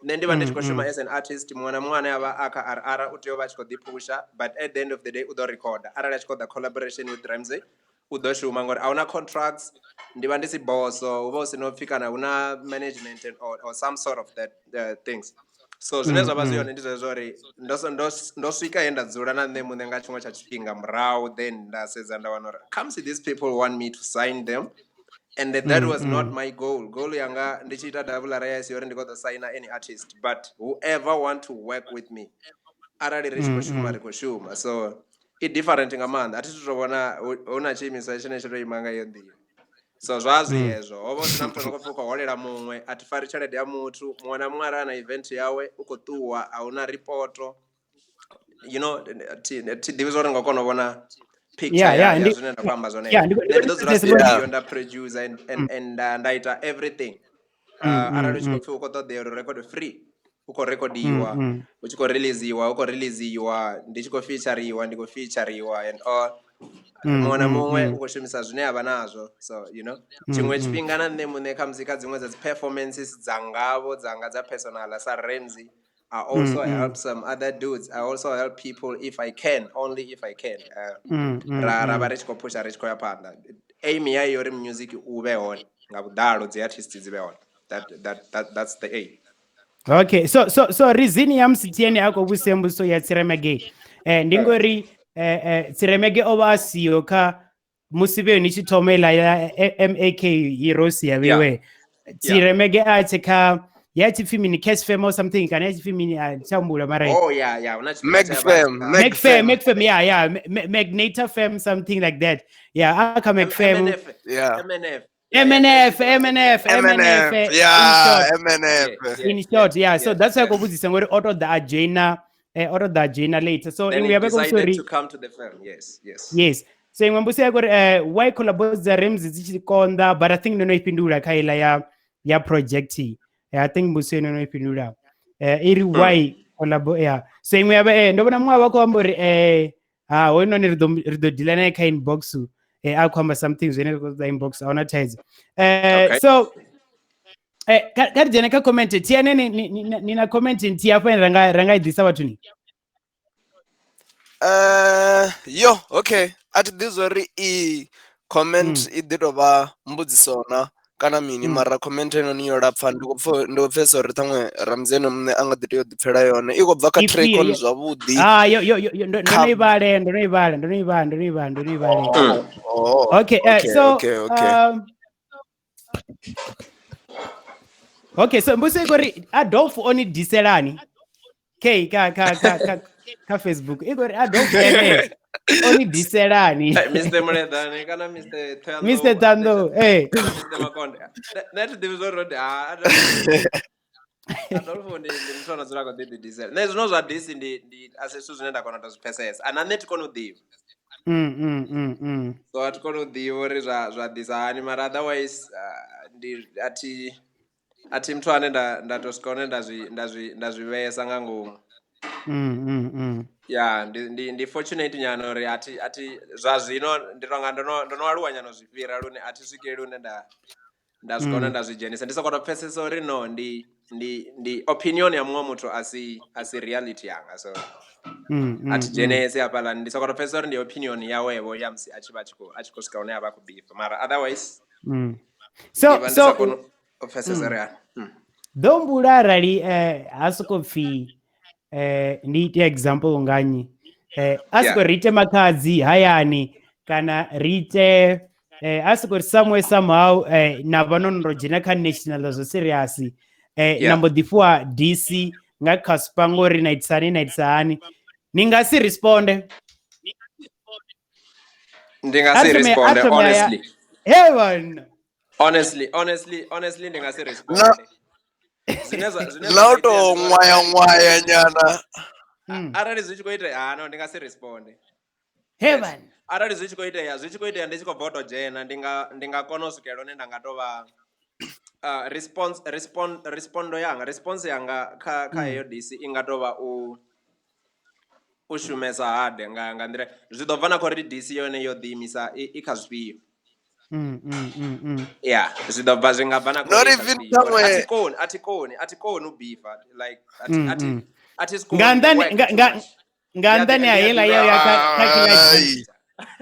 Nṋe ndi vha ndi tshi khou shuma as an artist, muṅwe na muṅwe ane avha a kha RR u tea u vha a tshi khou ḓi phusha, but at the end of the day u ḓo recorda arali a tshi khou ḓa collaboration with Ramsey u ḓo shuma ngori ahuna contracts, ndi vha ndi si boso, hu vha hu si no pfhi kana hu na management or some sort of that things. So zwine zwa vha zwi hone ndi zwezwo uri ndo swika he nda dzula na nṋe muṋe nga tshiṅwe tsha tshifhinga murahu, then nda sedza nda wana uri khamusi these people want me to sign them and that was not my goal. Goal yanga ndi tshi ita Double R ya si uri ndi khou ḓo signa any artist, but whoever want to work with me arali ri tshi khou shuma ri khou shuma, so i different nga maanḓa, a thi thu to vhona hu na tshiimiswa tshine tsho to ima nga iyo nḓila. So zwa zwi hezwo ho vha hu sina muthu ano khou pfhi u khou holela muṅwe, a thi fari tshelede ya muthu, muṅwe na muṅwe arali a na event yawe u khou ṱuwa, a huna ripoto, you know, thi ḓivhi zwa uri nga kona u vhona picture ya zwine nda khou amba zwone. Nṋe ndi ḓo dzula studio nda producer and nda ita everything. Arali u tshi khou pfhi u khou ṱoḓea uri record free, u khou rekhodiwa, u tshi khou releasiwa u khou releasiwa, ndi tshi khou featuriwa ndi khou featuriwa and all, muṅwe na muṅwe u khou shumisa zwine avha nazwo, so you know tshiṅwe tshifhinga na nṋe muṋe khamusi kha dziṅwe dza dzi performances dzangavho dzanga dza personal sa Ramsey, I also help some other dudes, I also help people if I can, only if I can, ra vha ri tshi khou phusha ri tshi khou ya phanḓa. Aim ya iyo uri music u vhe hone nga vhuḓalo, dzi artist dzi vhe hone, that's the aim. Okay, so reason ya musi Tieni a khou vhudzisa mbudziso ya Tshiremege ndi ngori Tshiremege o vha a siho kha musi vhe ni tshi thoma iḽa ya MAK Heroes ya vhiwe. Tshiremege a tshi kha ya tshi pfi mini Cash Fam or something kana ya tshi pfi mini a tsha humbula mara Oh yeah yeah, huna Meg Fam, Meg Fam, Meg Fam, yeah yeah, Magnator Fam, something like that. Yeah, aka Meg Fam. Yeah. MNF. MNF, MNF, MNF, yeah, MNF. In short, yeah. So that's why I ngori auto da joina, auto da joina later. So then we have decided to come to the firm. Yes, yes. Yes. So iṅwe mbudziso ya uri why collabos dza Ramsey dzi tshi konḓa, but I think ndo no i fhindula kha iḽa ya project. I think mbudziso ino no i fhindula. Iri why collabo, yeah. So iṅwe ya vha ndo vhona muṅwe vha khou amba uri ha hoyunoni ri ḓo deala naye kha inbox, a khou amba something zwine ri khou ṱoḓa inbox, a huna thaidzo. So kha ri dzhene kha comment. Tiene ni na comment nthihi hafha ine ra nga i ḓisa vhathuni? Yo, okay. A thi ḓivhi zwori i comment i ḓi tou vha mbudziso na kana mini, mara comment heinoni yo lapfha, ndi khou pfhesesa uri ṱhaṅwe Ramsey ene muṋe a nga ḓi tea u ḓipfela yone. I khou bva kha Traycon zwavhuḓi. Ah, yo yo yo, ndo no i vhale, ndo no i vhale, ndo no i vhale, ndo no i vhale, ndo no i vhale. Okay, so okay, so mbudziso i khou ri Adolf o ni diselani? K ka ka ka ka ka Facebook i khou ri Adolf ene o ni diselani? Mr Muledane kana Mr Thando, Mr Thando, eh Mr Makonde. Nṋe thi ḓivhi zwo ri ha. Adolfo ndi muthu ano dzula a khou ḓi ḓidisela. Nṋe zwino zwa disi ndi a si zwithu zwine nda kona u to zwi pfesesa. A na nṋe thi koni u ḓivha. So a thi koni u ḓivha uri zwa ḓisa hani, mara otherwise ndi a thi muthu ane nda to swika hune nda zwi vhesa nga ngomu. Ya ndi fortunate nyana uri a thi zwa zwino ndi tonga ndo no aluwa nyana zwi fhira lune a thi swikeli lune nda zwi kona nda zwi dzhenisa. Ndi soko to pfesesa uri no ndi opinion ya muṅwe muthu a si reality yanga, so a thi dzhenesi hafhaḽa. Ndi soko to pfesesa uri ndi opinion yawevho ya musi a tshi vha a tshi khou swika hune a vha a khou bifa, mara otherwise so ndi sa koni u pfesesa uri hani. Ḓo humbula arali ha soko pfi ndi ite example nga nnyi, a soko ri ite makhadzi hayani kana ri ite a soko ri somewhere somehow na vha no ndo dzhena kha national zwa serious, na mbo ḓi fhiwa DC nga Casper ngori na itisa hani, ni nga si responde? Ndi nga si responde honestly. Hey man, honestly ndi nga si responde. La to ṅwaya nyana. Arali zwi tshi khou itea, no ndi nga si responde. Hey man, arali zwi tshi khou itea ndi tshi khou bva u to dzhena, ndi nga kona u swikela hune nda nga to vha response yanga kha heyo DC i nga to vha u shumesa hard nga nḓila. Zwi ḓo bva na khori DC yone yo ḓiimisa i kha zwifhio. Yeah, zwi ḓo bva zwi nga bva na khori a thi koni u bifa, like a thi nga nḓani ha heiḽa yo ya kha Killer G.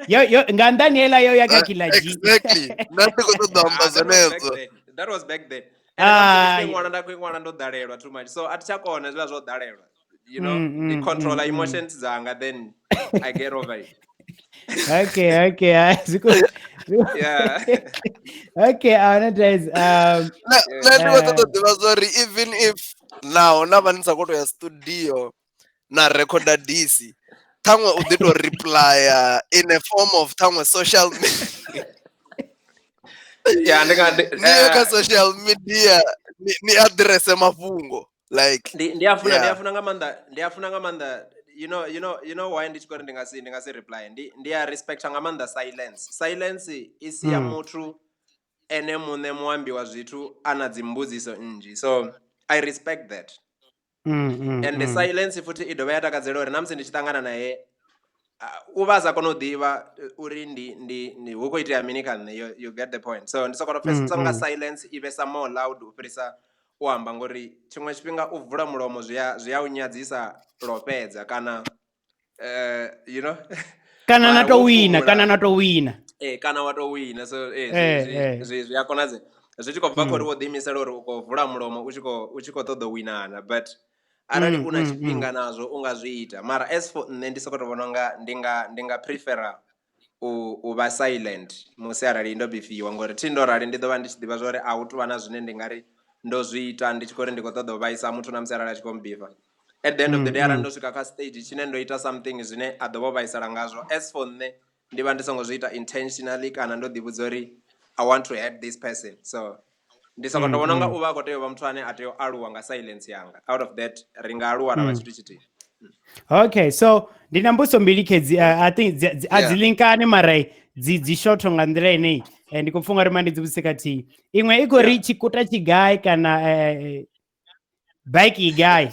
Yo nga nḓani heiḽa yo ya kha Killer G. Exactly. Nṋe ndi khou ṱoḓa amba zwenezwo. That was back then. And nda khou ṅwala ndo ḓalelwa too much, so a thi tsha kona hezwiḽa zwo ḓalelwa. You know, ndi controller emotions dzanga, then I get over it. Okay. Yeah. Okay, I want to nṋe ndi khou ṱoḓa u ḓivha zwa uri even if naho na vha ni sa khou to ya studio na recorda DC, ṱhaṅwe u ḓi to replya in a form of ṱhaṅwe social media. Yeah, ni ye kha social media ni address mafhungo like ndi a funa nga maanḓa. You know why ndi tshi khou ri ndi nga si reply. Ndi a respecta nga maanḓa silence. Silence i sia muthu ene muṋe muambi wa zwithu ana dzimbudziso nnzhi, so I respect that. And the silence futhi i dovha ya takadzela uri na musi ndi tshi ṱangana naye u vha a sa kona u ḓivha uri ndi hu khou itea mini kha nṋe. You get the point. So ndi soko to pfesesa nga silence i vhesa more loud u fhirisa u amba, ngori tshiṅwe tshifhinga u vula mulomo zwi a u nyadzisa lwo fhedza, kana you know, kana na to wina, kana wa to wina. So zwi a konadzea zwi tshi khou bva khori wo ḓiimisela uri u khou vula mulomo u tshi khou ṱoḓa u winana, but arali u na tshifhinga nazwo u nga zwi ita. Mara as for nṋe ndi sokou tou vhona unga ndi nga prefera u vha silent musi arali ndo bifiwa, ngori thi ndo rali ndi ḓo vha ndi tshi ḓivha zwa uri a hu tuvha na zwine ndi nga ri ndo zwi ita ndi tshi khou ri ndi khou ṱoḓa u vhaisa muthu na musi arali a tshi khou mbifa. At the end of the day arali ndo swika kha stage tshine ndo ita something zwine a ḓo vha o vhaisala ngazwo, as for nṋe ndi vha ndi songo zwi ita intentionally kana ndo ḓivhudza uri I want to hurt this person. So ndi soko to vhona unga u vha a khou tea u vha muthu ane a tea u aluwa nga silence yanga. Out of that ri nga aluwa ra vha tshithu tshithihi. Okay, so ndi na mbudziso mbili khedzi, I think a dzi linkani mara dzi short nga nḓila ineyi. Ndi khou pfha uri ma ndi dzi vhudzise khathihi. Iṅwe i khou ri tshikuta tshigai kana bike i gai?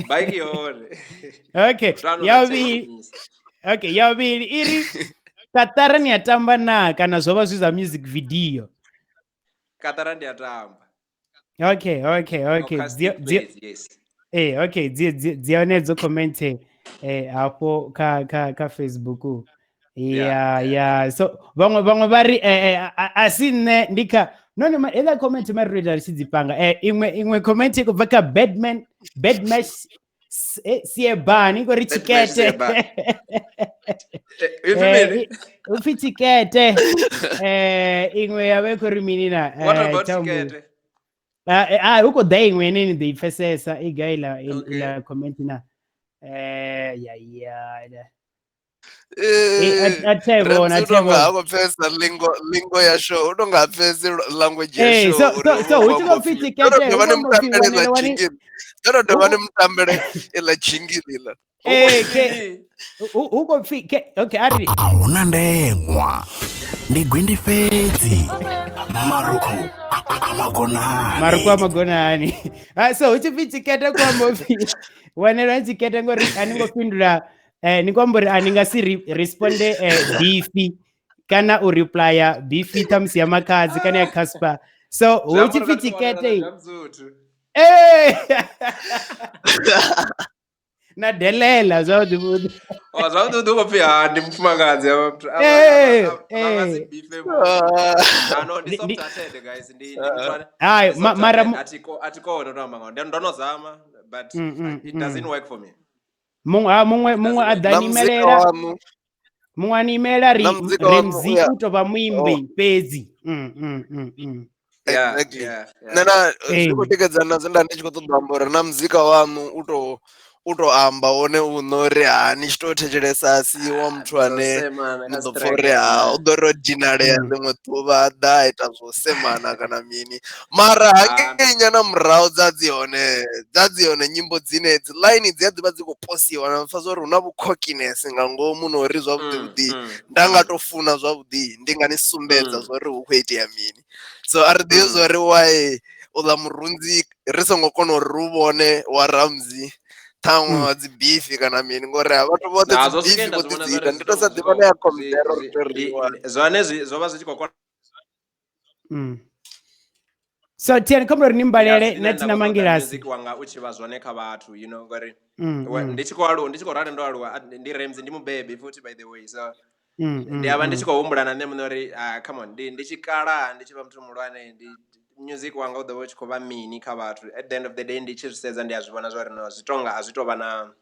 Bike yone. Okay, ya vhili i ri Katara ni a tamba na kana zwo vha zwi zwa music video? Katara ndi a tamba. Okay. Yes. Okay, dzi hone dzo comment hafho kha Facebook. Yeah. So vhaṅwe vha ri a si nṋe ndi kha no no ela comment mari ro ita ri tshi dzi panga. Iṅwe comment i khou bva kha Badman Badmash Siebani iko ri tshikete. Upfi tshikete. Iṅwe ya vha i khou ri mini na? What about tshikete? Hu khou ḓa iṅwe ine ni ḓo i pfesesa i gai ila comment na. Ya. Eh, a thi a i vhona, a Ramsey thi a u tonga vhona. ha khou pfesesa lingo lingo ya show u tonga ha pfesesi language ya Eh, show so uri so hu so khou hu tshi ambiwa khou pfi upfi mini. tshikete Ndo to hu dovha khou ni amba upfi mutambele wanele ḽa wani jingle ndo to hu dovha ni khou mutambele iḽa jingle iḽa. Hu khou eh pfi ke mini? hu hu khou pfi ke okay a ri A huna ndeṅwa ndi gwindi fhedzi marukhu a magonani. Marukhu a magonani. Ah, so hu tshi pfi tshikete ku amba upfi wanelwa tshikete ngori a ni ngo fhindula ni khou amba uri a ni nga si responde bifi kana u replya bifi ṱhamusi ya Makhadzi kana ya Cassper. So Zwi hu amba tshi uri pfi kha thi wanela na tshikete jumpsuit. eh na delela zwavhuḓi vhuḓi. Oh, zwavhuḓi vhuḓi u khou pfi ha ndi mufumakadzi avha muthu a Eh vha nga si eh bife muthu. Ah, no, ndi ndi soft ndi hearted guys, ndi muthu ane hai ndi soft mara hearted, a thi koni u to amba ngoho. Ndo no zama but it doesn't work for me. Muṅwe ha muṅwe It muṅwe doesn't a work. ḓa Na ni muzika imelela waṋu muṅwe a ni imelela ri na muzika waṋu Ramsey uya u tou vha muimbi oh fhedzi. Yeah, exactly. yeah, Nṋe yeah. na zwi khou Ee. tikedzana na zwe nda ndi tshi khou ṱoḓa u amba uri na muzika waṋu u to amba wone uṋe uri ha ni tshi to thetshelesa a si wa muthu Zwo ane semana ni kha ḓo pfha strike. uri ha u ḓo ri o dinalea ḽiṅwe ḓuvha a ḓa a ita zwo semana kana mini. Mara Ah, hangei nyana murahu dza dzi hone nyimbo dzine dzi line dzi a ḓivha dzi khou posiwa na pfha zwori hu na vhukhokhiness nga ngomu na uri zwavhuḓi vhuḓi nda nga to funa zwavhuḓi ndi nga ni sumbedza zwori hu khou itea mini. So a ri ḓivhi zwori why uḽa murunzi ri songo kona uri ri u vhone wa Ramsey ṱhaṅwe wa dzi bifi kana mini ngori ha vhathu vhoṱhe Na dzi zwo swike bifi nda vho zwi ḓi vhona dzi zwori ita ndi zwi to to sa zwi ḓivha na ya to zwi khomzero ri zwi to ri ndi wane. zwone zwi zwo vha zwi tshi khou kona So Tiani khombo uri ni ya mbalele zwine na nda Tina khou ṱoḓa Mangilasi. music wanga u tshi vha zwone kha vhathu you know ngori ndi tshi khou aluwa ndi tshi khou rali ndo aluwa ndi Ramsey ndi mubebi futhi by the way so ndi avha ndi tshi khou humbula na nṋe muṋe uri ah come on ndi tshi kalaha ndi tshi vha muthu muhulwane ndi music wanga u ḓo vha u tshi khou vha mini kha vhathu at the end of the day ndi tshi zwi sedza ndi a zwi vhona zwori no zwi tonga a zwi tou vha na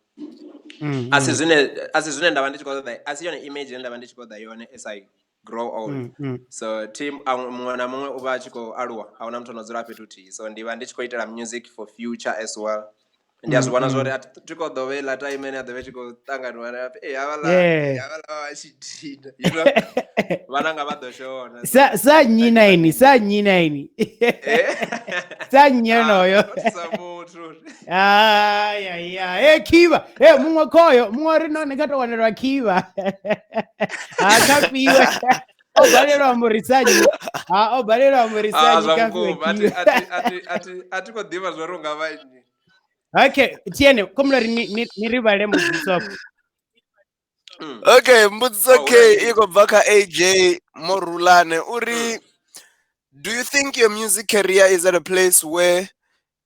a si zwine nda vha ndi tshi khou ṱoḓa a si yone image ine nda vha ndi tshi khou ṱoḓa yone as I grow old. So team muṅwe na muṅwe u vha a tshi khou aluwa a huna muthu ano dzula fhethu huthihi so ndi vha ndi tshi khou itela music for future as well. Ndi a zwi vhona zwori a thi khou ḓo vha heiḽa time ine ya ḓo vha i tshi khou ṱanganiwa na pfhi ee havhaḽa havhaḽa vha tshi dina you know vhananga vha ḓo shona Sa sa nnyi na ini, sa nnyi na ini. Sa nnyi Ah, onoyo. ndo thusa muthu. Ai ai ai, eh khivha, eh muṅwe khoyo, muṅwe ri none kha to wanelwa khivha. Ha kha fhiwe. O balelwa amba uri sa nnyi. Ha o balelwa amba uri sa Ah, nnyi zwa kha fhiwe vhukuma a thi khivha. a thi a thi a thi a thi khou ḓivha zwori u nga vha nnyi. Okay, Tiene, kombela uri ni ri vhale mbudziso afho. Okay, mbudziso Oh, K una i khou bva kha AJ Morulane uri do you think your music career is at a place where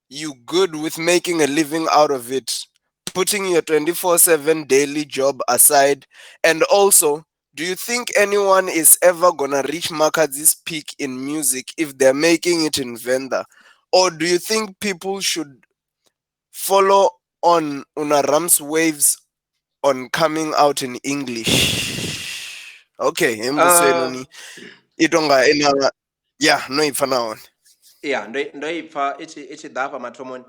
you good with making a living out of it, putting your 24/7 daily job aside? And also, do you think anyone is ever gonna reach Makhadzi's peak in music if they're making it in Venda? Or do you think people should follow on Una Ram's waves on coming out in English? Okay, hembudziso heinoni i tonga ina ya no i pfa nahone. Yeah, ndo i pfa i tshi ḓa hafha mathomoni.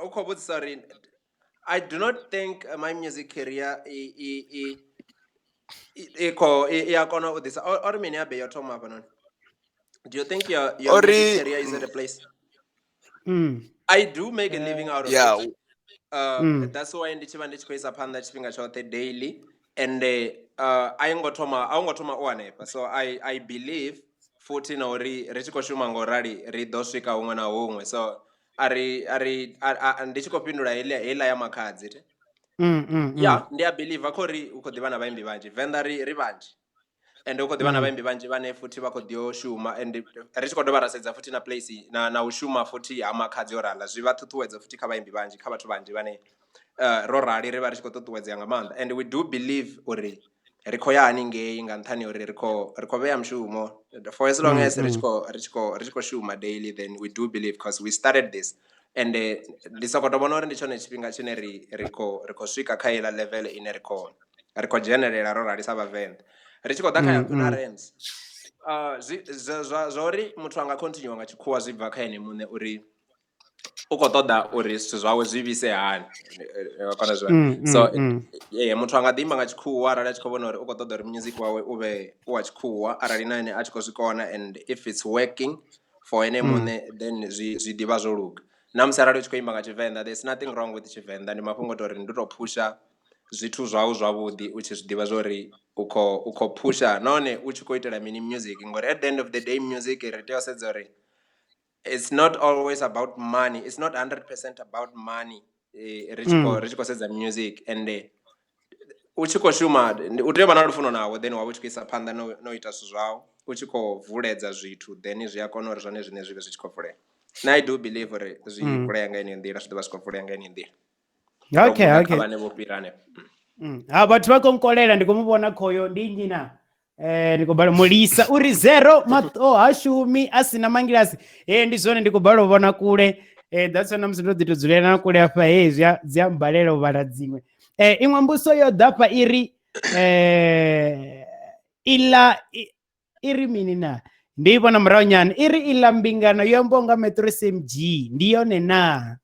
U khou vhudzisa uri I do not think my music career i i khou i a kona u ḓisa ori mini habe yo thoma hafhanoni. Do you think your Ori music career is at a place? I do make a living out of it. That's why ndi tshi vha ndi tshi khou isa phanḓa tshifhinga tshoṱhe daily and a ngo thoma a ngo thoma u hanefha so I believe futhi na uri ri tshi khou shuma ngo rali ri ḓo swika huṅwe na huṅwe so a ri ndi tshi khou fhindula heiḽa ya Makhadzi thi. Yeah, ndi a believe kha uri u khou ḓivha na vhaimbi vhanzhi Venḓa ri vhanzhi and u khou ḓivha na vhaimbi vhanzhi vhane futhi vha khou ḓi o shuma and ri tshi khou dovha ra sedza futhi na place na u shuma futhi ha Makhadzi o rala zwi vha ṱuṱuwedza futhi kha vhaimbi vhanzhi kha vhathu vhanzhi vhane ro rali ri vha ri tshi khou ṱuṱuwedzea nga maanḓa and we do believe uri ri khou ya haningei nga nṱhani uri ri khou vhea mushumo for as long as ri tshi khou shuma daily then we do believe because we started this and ndi soko to vhona uri ndi tshone tshifhinga tshine ri khou swika kha iḽa level ine ri khou dzhenelela ro rali sa Vhavenḓa. Ri tshi khou ḓa kha ya na Rams zwa uri muthu anga continue nga tshikhuwa zwi bva kha ene muṋe uri u khou ṱoḓa uri zwithu zwawe zwi vhise hani. Kona zwa so ee muthu anga ḓi imba nga tshikhuwa arali a tshi khou vhona uri u khou ṱoḓa uri music wawe u vhe u wa tshikhuwa, arali na ene a tshi khou zwi kona and if it's working for ene muṋe then zwi ḓivha zwo luga. Na musi arali u tshi khou imba nga Tshivenḓa there is nothing wrong with Tshivenḓa, ndi mafhungo o tou uri ndi to phusha zwithu zwau zwavhuḓi u tshi zwiḓivha zwori u khou phusha nahone u tshi khou itela mini music, ngori at the end of the day music ri tea u sedza uri it's not always about money, it's not 100% about money ri tshi khou sedza music. And u tshi khou shuma u tea u vha na lufuno nawo, then wavha u tshi khou isa phanḓa no ita zwithu zwau, u tshi khou vuledza zwithu, then zwi a kona uri zwone zwine zwi vhe zwi tshi khou vulea. Na I do believe uri zwi vulea nga yeneyo nḓila, zwi ḓo vha zwi khou vulea nga yeneyo nḓila. Okay, okay. Vhane vho fhira hanefho. Ha vhathu vha khou nkolela, ndi khou mu vhona khoyo ndi nnyi na? Ndi khou bala mulisa uri zero maṱo ha shumi a sina mangilasi. Ndi zwone, ndi khou bala u vhona kule. That's why na musi ndo ḓi to dzulela na kule afha, hey, zwi dzi a mbalela u vhala dziṅwe. Iṅwe mbuso yo ḓa fha iri iḽa iri mini na? Ndi i vhona murahu nyana. Iri iḽa mbingano yo ambiwa nga Metro SMG, ndi yone na?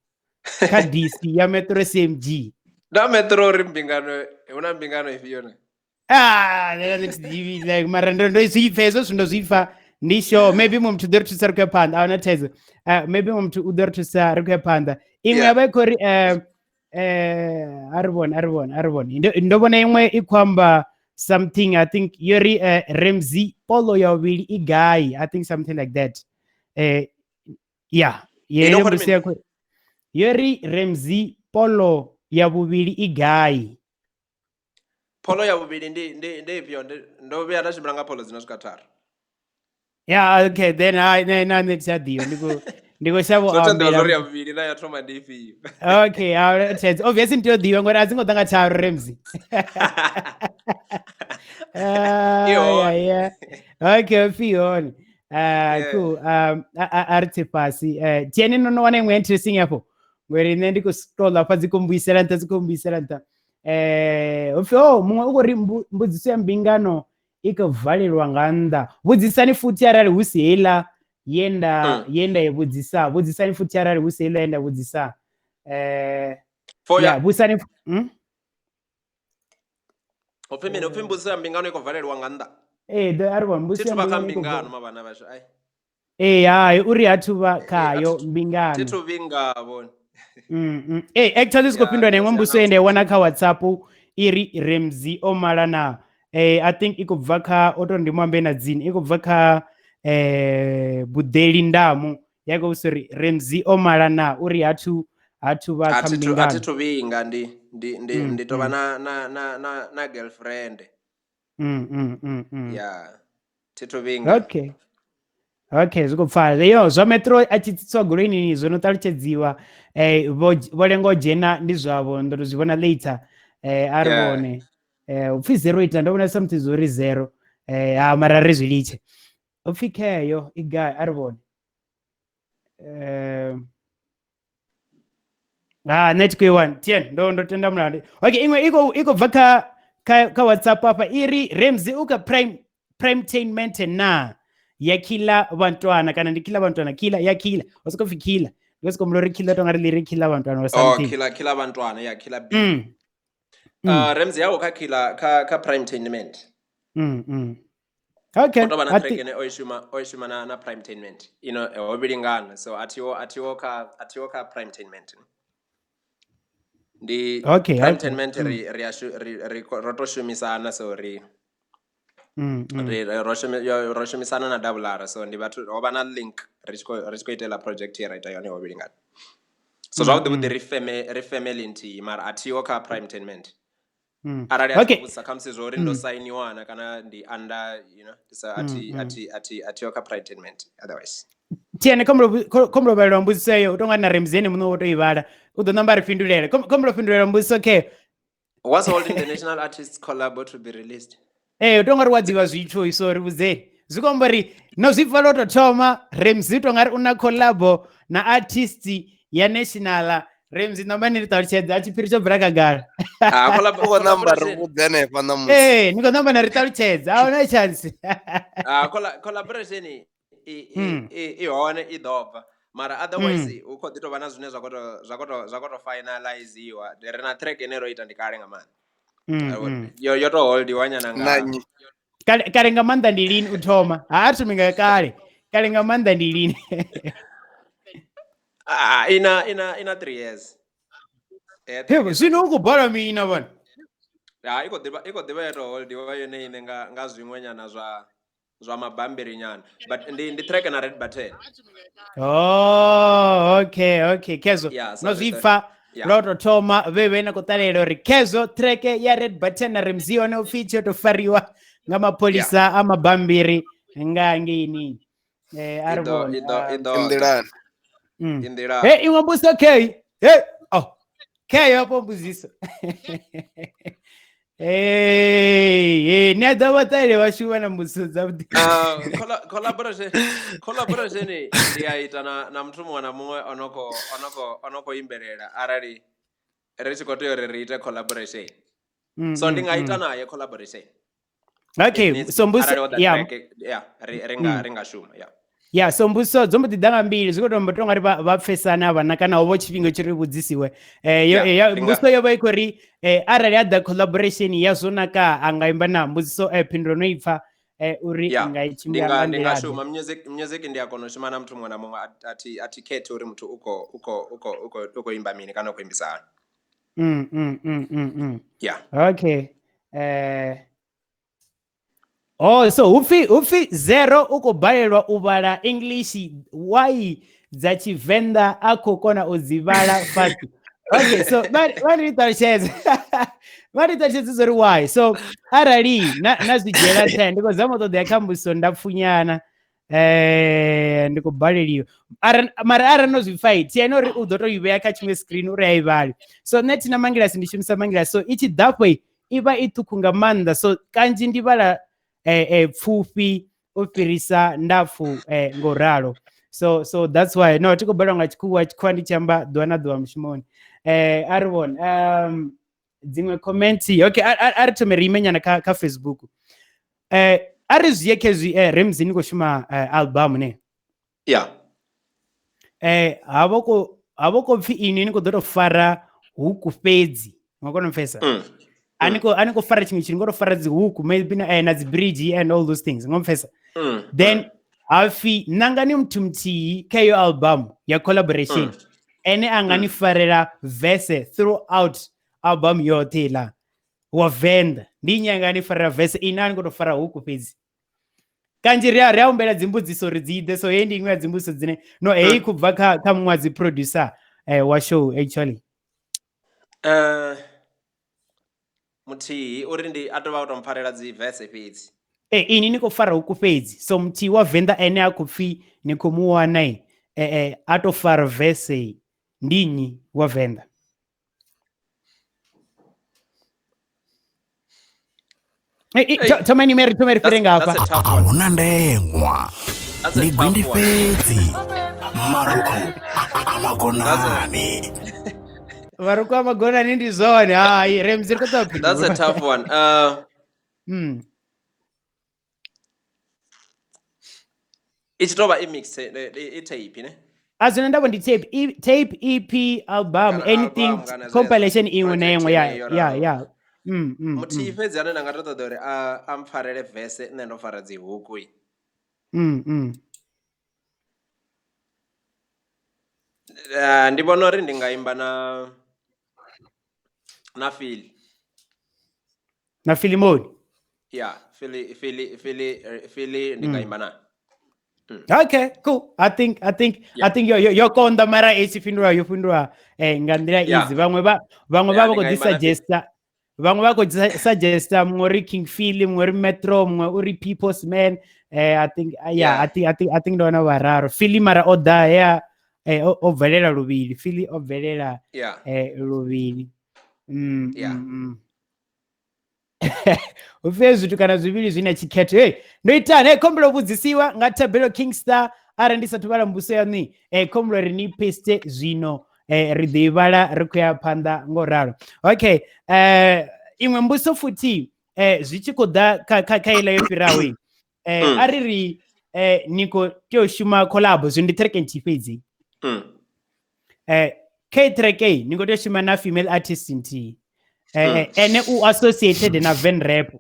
Kha DC ya Metro SMG. Na Metro uri mbingano, hu na mbingano ifhio na? Like mara ndo zwi pfa hezwo zwithu, ndo zwi pfa ndi sure. Maybe muṅwe muthu u ḓo ri thusa ri khou ya phanḓa, ahuna thaidzo. Maybe muṅwe muthu u ḓo ri thusa ri khou ya phanḓa. Iṅwe ya vha i khou ri a ri vhone, a ri vhone, a ri vhone. Ndo vhona iṅwe i khou amba something, I think yo ri Ramsey polo ya vhuvhili i gai, I think something like that. Yeah, yo ri Ramsey polo ya vhuvhili i gai. Polo ya vhuvhili ndi ifhio? Ndo vhuya nda tshimbila nga polo dzi no swika tharu. Yeah, okay, then I na nṋe thi tsha ḓivha, ndi khou shavha u So tha ḓivha ambela. zwa uri ya vhuvhili na ya thoma ndi ifhio. Okay, ahuna thaidzo. Obviously ndi tea u ḓivha ngori a dzi ngo ḓa nga tharu Ramsey. I hone. Yeah. Okay, upfi i hone. Cool. A ri tse fhasi. Tieni no no wana iṅwe interesting hafho. Ngori nṋe ndi khou scroll hafha dzi khou mbuyisela nṱha, dzi khou mbuyisela nṱha. Upfi oh muṅwe u khou ri mbudziso ya mbingano i khou valelwa nga nnḓa. Vhudzisani futhi arali hu si heiḽa ye nda ye nda i vhudzisa. Vhudzisani futhi arali hu si heiḽa ye nda vhudzisa. For Yeah, vhudzisani Upfi mini? Upfi mbudziso ya mbingano i khou valelwa nga nnḓa. Ḓo a ri vhone, mbudziso Thi ya thu vha kha mbingano i khou mbingano mavhana vhashu, ai. Hai, uri ha thu vha khayo mbingano. Thi thu vhinga vhone. Actually zwi khou fhindula na iṅwe mbudziso ye nda i wana kha WhatsApp i ri Ramsey o mala na. I think i khou bva kha, o tou ndi mu ambe na dzina, i khou bva kha Buḓeli Ndamu, ya khou vhudzisa uri Ramsey o mala na, uri ha thu vha kha mbingano. A thi thu vhinga, ndi tou vha na girlfriend. Yeah, thi thu vhinga. Okay. Okay, zwi khou pfala. Yo, zwa Metro a tshi tsitswa goloini zwo no ṱalutshedziwa, vho lenga u dzhena ndi zwavho, ndo to zwi vhona later. A ri vhone. Upfi zero ita, ndo vhona something zwo ri zero. Ha mara ri zwi litshe. Upfi kheyo i gai, a ri vhone. Net kwe one. Tien, ndo tenda mulandu. Okay, iṅwe i khou bva kha WhatsApp afha i ri Ramsey u kha Primetainment na ya Killer Bantwana, kana ndi Killer Bantwana, Killer ya Killer. O soko pfi Killer. Ndi soko mlo ri Killer tonga ri ri Killer Bantwana or Oh, something. Killer Bantwana, ya Killer B. Ramsey yawo kha Killer, kha Primetainment. Okay. O tovha na track ine o ishuma na Primetainment. Ino ho vhilingana, so a thiho kha Primetainment. Ndi Okay, Primetainment ri ro to shumisana, so ri ro shumisana na Double R, so ndi vhathu ho vha na link ri tshi khou itela project ye ra ita yone ho vhilingana. So zwavhuḓi vhuḓi ri family nthihi, mara a thiho kha Primetainment. Arali a tshi vhudzisa khamusi zwo uri ndo sainiwa kana ndi under, you know, so a thiho kha Primetainment otherwise. Tiene khombelo vhalelwa mbudziso eyo, u tonga na Ramsey ene muṋe wo to i vhala, u ḓo namba ri fhindulele. Khombelo fhindulelwa mbudziso khe. What's holding the national artists collab to be released? U tonga ri wa ḓivha zwithu, so ri vhudzeni. Zwi khou amba uri no zwi pfa lwo to thoma, Ramsey u tonga ri u na collab na artist ya national. Ramsey namba ni ri ṱalutshedza, a tshiphiri tsho bvela khagala. U khou namba ri vhudze hanefha ṋamusi. Ni khou namba na ri ṱalutshedza, a huna chance. Collaboration i hone, i ḓo bva. Mara otherwise hu kho ḓi tovha na zwine zwa kho to zwa kho to finaliziwa. Ri na track ine ro ita ndi kale nga maanḓa. Yo to holdiwa nyana nga Na nnyi? Kale kale nga maanḓa ndi lini u thoma? Ha a thomi nga kale. Kale nga maanḓa ndi lini? Ah, ina 3 years. Eh, 3 Hevho years. Zwino u khou bala mina vhona. Ha, i kho ḓivha yo to holdiwa yone ine nga zwiṅwe nyana zwa mabambiri nyana, but ndi track na Red Button. Oh, okay. Kezo. Yeah, so No zwi zwi pfa lwa u tou thoma vhe na khou ṱalela uri kezo track ya Red Button na Remzi yone upfi tshi to fariwa nga mapholisa a mabambiri nga ngeini. A I ri ḓo vhone. i ḓo i ḓo Nḓilani. I nḓila. Hey, iṅwe mbudziso okay. Hey, oh. Kheyo hafho mbudziso. Hey, hey, ni a ḓo vha ṱalele vhashu vha na mbudziso dzavhuḓi. Collaboration ndi a ita na muthu muṅwe na muṅwe ono kho imbelela arali ri tshi khou tea uri ri ite collaboration. So ndi nga ita naye collaboration. Okay, It needs so mbudziso arali o ḓa yeah. track, yeah, ri nga shuma, yeah. Ya, so mbudziso dzo mbo ḓi ḓa nga mbili, zwi khou tou amba tonga ri vha pfesana vhana kana ho vha tshifhinga tshi ri vhudzisiwe. Yo, Yeah, ya, ndi nga mbudziso yo vha i khou ri arali a ḓa collaboration ya zwo naka a nga imba na mbudziso, phindulo no i pfa uri i nga i Ndi tshimbila nga nga ndi nga nḓila ḓe. shuma music, ndi a kona u shuma na muthu muṅwe na muṅwe, a thi khethi uri muthu u kho imba mini kana u khou imbisa hani. Yeah. Okay. Oh, so hupfi Zero u khou balelwa u vhala English, why dza Tshivenḓa a khou kona u dzi vhala fast. Okay, so vha ri ṱalutshedze. Vha ri ṱalutshedze uri why. So arali na zwi dzhiela nṱha, ndi khou zama u ṱoḓea kha mbudziso ndapfunyana. Ndi khou baleliwa. Ara mara arali no zwi pfa, thi ene uri u ḓo to i vhea kha tshiṅwe screen uri a i vhale. So nṋe thina mangilasi, ndi shumisa mangilasi. So i tshi ḓa afho i vha i ṱhukhu nga maanḓa, so kanzhi ndi vhala pfufhi u fhirisa ndapfu ngo ralo. So that's why no thi khou balelwa nga tshikhuwa, tshikhuwa ndi tshi amba ḓuvha na ḓuvha mushumoni. A ri vhone dziṅwe comments. Okay, a ri thome ri ime nyana kha Facebook. A ri zwi ye khezwi, Ramsey ni khou shuma album ne? Yeah. Havho ko pfi inwi ni khou ḓo tou fara huku fhedzi, nga kona u pfesa? A ni khou fara tshiṅwe tshithu, ni khou tou fara dzi huku maybe na dzi bridge and all those things, nga pfesa? Then hapfi nangani muthu muthihi kha iyo album ya collaboration ene a nga ni farela verse throughout album yoṱhe iḽa wa Venḓa, ndi nnyi anga ni farela verse, ine a ni khou tou fara huku fhedzi? Kanzhi ri a humbela dzimbudziso uri dzi ḓe, so heyi ndi iṅwe ya dzimbudziso dzine no heyi khou bva kha muṅwe wa dzi producer wa show actually. Muthihi uri ndi a tovha u to mpfarela dzi verse fhedzi? Ini ni khou fara huku fhedzi, so muthihi wa Venḓa ene a khou pfi ni khou mu wana a to fara verse, ndi nnyi wa Venḓa? Thomani ri thome ri fhire nga hafha. That's a tough A one. huna ndeṅwa. That's a Ndi gwindi tough one. fhedzi marukhu a magonani. Vharukhu a magonani ndi zwone. Hai Remzi, ri khou ṱoḓa That's a phindulo. tough one. I tshi tovha i mix i tape ne? A zwino ndavho ndi tape, tape, EP, album, Kana anything, album, kana compilation zwezwo, iṅwe na project iṅwe ya yeneyo ya ralo. ya. Muthihi fhedzi ane nda nga to ṱoḓa uri a mpfarele verse nṋe ndo fara dzi huku. Ndi vhona uri ndi nga imba na Phil. Na Filimoni. Yeah, Philly Philly Philly Philly ndi nga imba naye. Okay, cool. I think I think yo konḓa, mara i tshi fhindulwa yo fhindulwa nga nḓila easy. Vhaṅwe vha Yeah, vha ndi khou nga ḓi imba na Philly. suggesta, vhaṅwe vha khou suggesta muṅwe uri King Philly, muṅwe uri Metro, muṅwe uri People's Man. I think yeah, I think ndo wana vhararu. Philly mara o ḓa ya o bvelela luvhili. Philly o bvelela luvhili. Hu pfhi zwithu kana zwivhili zwine tshikhetho. Hey, ndo itani? Hey, khombelo vhudzisiwa nga Thabelo Kingstar. Arali ndi sathu vhala mbudziso yaṋu, khombelo ri ni paste zwino, ri ḓo i vhala ri khou ya phanḓa ngo ralo. Okay, iṅwe mbudziso futhi, zwi tshi khou ḓa kha iḽa yo fhiraho, a ri ri ni khou tea u shuma collab, zwino ndi track nthihi fhedzi. Kha track eyi ni khou tea u shuma na female artist nthihi, ene u associated na Van Rap.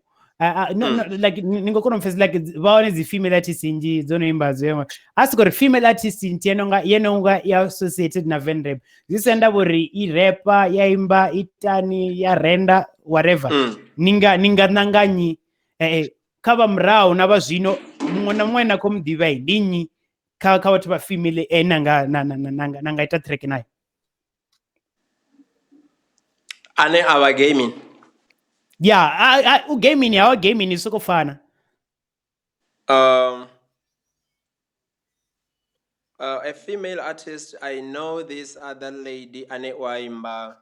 No, no, like ni ngo kona u pfesesa, like vha hone dzi female artist nnzhi dzo no imba dzo a siko ri female artist nthihi eno nga i associated na Van Rap, zwi senda vhori i rapper, ya imba, itani, ya renda, whatever. Ni nga nanga nnyi kha vha murahu na vha zwino, muṅwe na muṅwe na khou mu ḓivha ndi nnyi kha vhathu vha female e na nga na na na na nga ita track naye? Ane a vha gaming? Ya, u gaming, hawa gaming soko fana. A female artist, I know this other lady ane wa imba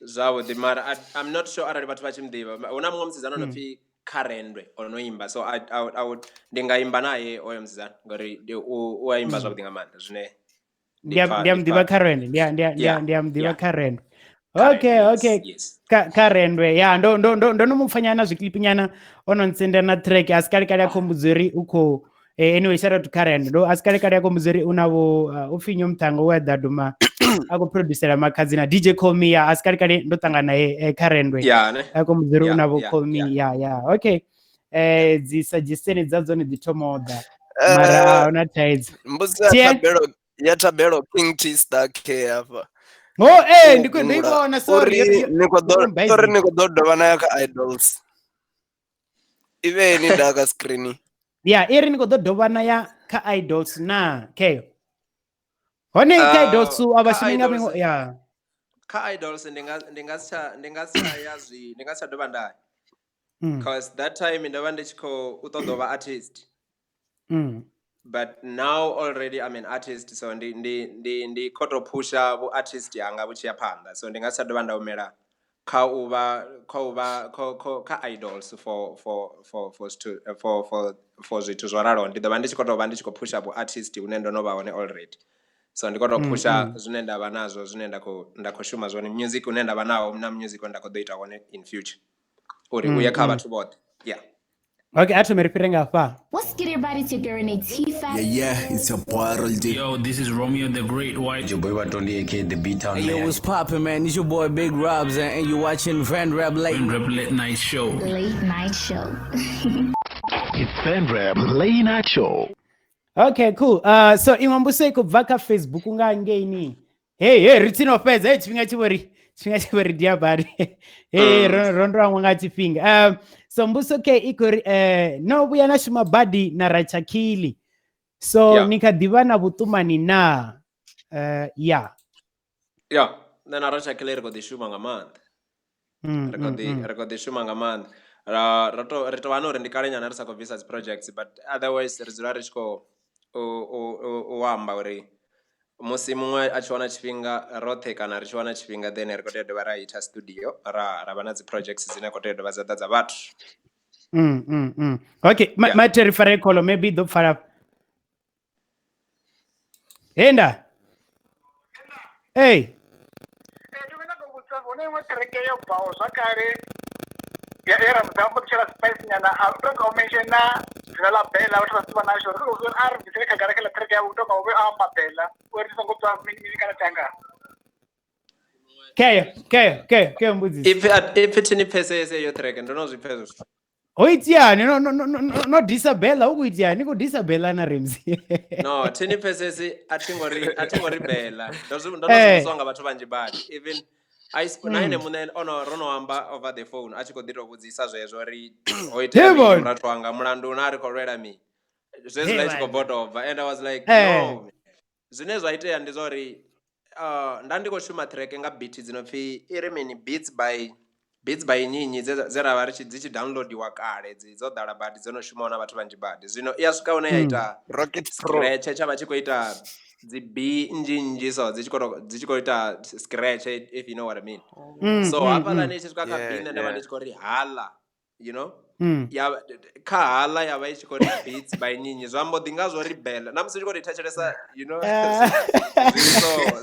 zwavhuḓi, mara I'm not sure arali vhathu vha tshi muḓivha. Hu na muṅwe musidzana ono pfi Kharendwe ono imba, so I would, ndi nga imba naye oyo musidzana ngori u a imba zwavhuḓi nga maanḓa, zwine ndi a muḓivha Kharendwe, ndi a muḓivha Kharendwe. Okay, okay. Kharendwe, ya, ndo no mu pfa nyana zwiklipi nyana, ono ntsenda na track a si kale kale, a khou mbudza uri u khou, anyway, shout out to Kharendwe. Ndo a si kale kale a khou mbudza uri u na vho u pfi nyo muṱhanga we a ḓa duma a khou producera Makhadzi na DJ Call Me. Ya, a si kale kale ndo ṱangana naye Kharendwe, a khou mbudza uri u na vho Call Me. Ya, okay, dzi suggestion dza dzone dzi thoma u ḓa, mara a huna thaidzo. Mbudziso ya Thabelo, ya Thabelo King T Star K hafha. Oh, ndi khou ndo i vhona, sorry. Ni khou ḓo, sorry, ni khou ḓo dovha na ya kha Idols? I vheni nda kha screen. Ya, i ri ni khou ḓo dovha na ya kha Idols na keyo hone kha Idols a vha shumi nga miṅwe ya? Kha Idols ndi nga si tsha ya zwi ndi nga si tsha dovha nda, cause that time ndo vha ndi tshi khou u ṱoḓa u vha artist, but now already I'm an artist, so ndi khou tou phusha vhu artist hanga vhu tshi ya phanḓa, so ndi nga si tsha dovha nda humela kha u vha kha Idols for zwithu for zwithu zwo raloho. Ndi ḓo vha ndi tshi khou tou vha ndi tshi khou phusha vhu artist hune ndo no vha hone already, so ndi khou tou phusha zwine nda vha nazwo, zwine nda khou shuma zwone, music une nda vha nawo na music une nda khou ḓo ita wone in future uri uye kha vhathu vhoṱhe, yeah. Okay, a thome ri fhire nga hafha. What's good, everybody? It's your girl Renee T-Fat. Yeah, it's your boy Roldy. Yo, this is Romeo the Great White. Your boy Batondi, aka the B Town. Hey, yo, what's poppin', man? It's your boy Big Robs, and you watching Van Rap Late. Van Rap Late Night Show. Late Night Show. It's Van Rap Late Night Show. Okay, cool. So iṅwe mbuso i khou bva kha Facebook nga ngeini. Hey, hey, ri tsini u fhedza. Hey, tshifhinga tshi vho ri dia badi. Hey, ro ndo hangwa nga tshifhinga. So mbuso ke i khou ri no vhuya na shuma badi na Rachakhili. So ni kha ḓivha na vhuṱumani na? Yeah. Yeah, nṋe na Rachakhili ri khou ḓi shuma nga maanḓa. Ri khou ḓi ri khou ḓi shuma nga maanḓa. Ra ro to ri to wana uri ndi kale nyana ri sa khou bvisa dzi projects, but otherwise ri dzula ri tshi khou u amba uri musi muṅwe a tshi wana tshifhinga roṱhe kana ri tshi wana tshifhinga, then ri khou tea u dovha ra ita studio, ra vha na dzi projects dzine khou tea u dovha dza ḓa dza vhathu. Okay, ma ri fare kholo, maybe ḓo pfala. Henda. Hey. Ndi khou nyaga u vhudzisa, hu na iṅwe kereke yo bvaho zwakale ya ra mbo tshela spice nyana, a tonga u mentiona dzina ḽa Bella, vhathu vha si vha nasho uri a ri bvisele khagala kha ḽa kereke yavho, tonga u vhe a amba Bella uri ndi songo pfa mini mini kana tanga. Keyo, keyo, keyo, keyo mbudziso. Ipfi thini pfesese yo track, ndo no zwi pfa hezwo zwithu. Ho itiani no disabella, hu khou itiani ni khou disabella na Ramsey? No, thini pfesesi, a thi ngori Bella. Ndo no zwi vhudzwa nga vhathu vhanzhi badi, even I na ene muṋe ono ro no amba over the phone a tshi khou ḓi tou vhudzisa zwezwo uri ho itea mini, murathu wanga, mulandu na ri khou lwela mini zwezwiḽa i tshi khou botobva, and I was like, no, zwine zwa itea ndi zwa uri nda ndi khou shuma track nga beat dzi no pfhi i ri mini, beats by nyinyi dze ra vha ri tshi dzi tshi downloadiwa kale, dzi dzo ḓala badi, dzo no shumaho na vhathu vhanzhi badi. Zwino i ya swika hune ya ita Rocket Pro. Scratch tsha vha tshi khou ita dzi b nnzhi nnzhi, so dzi tshi khou ita scratch, if you know what I mean. So hafhaḽani i tshi swika kha b, nṋe nda vha ndi tshi khou ri hala, you know, ya kha hala ya vha i tshi khou ri beats by nyinyi, zwa mbo ḓi nga zwo ri Bella na musi u tshi khou ri thetshelesa, you know,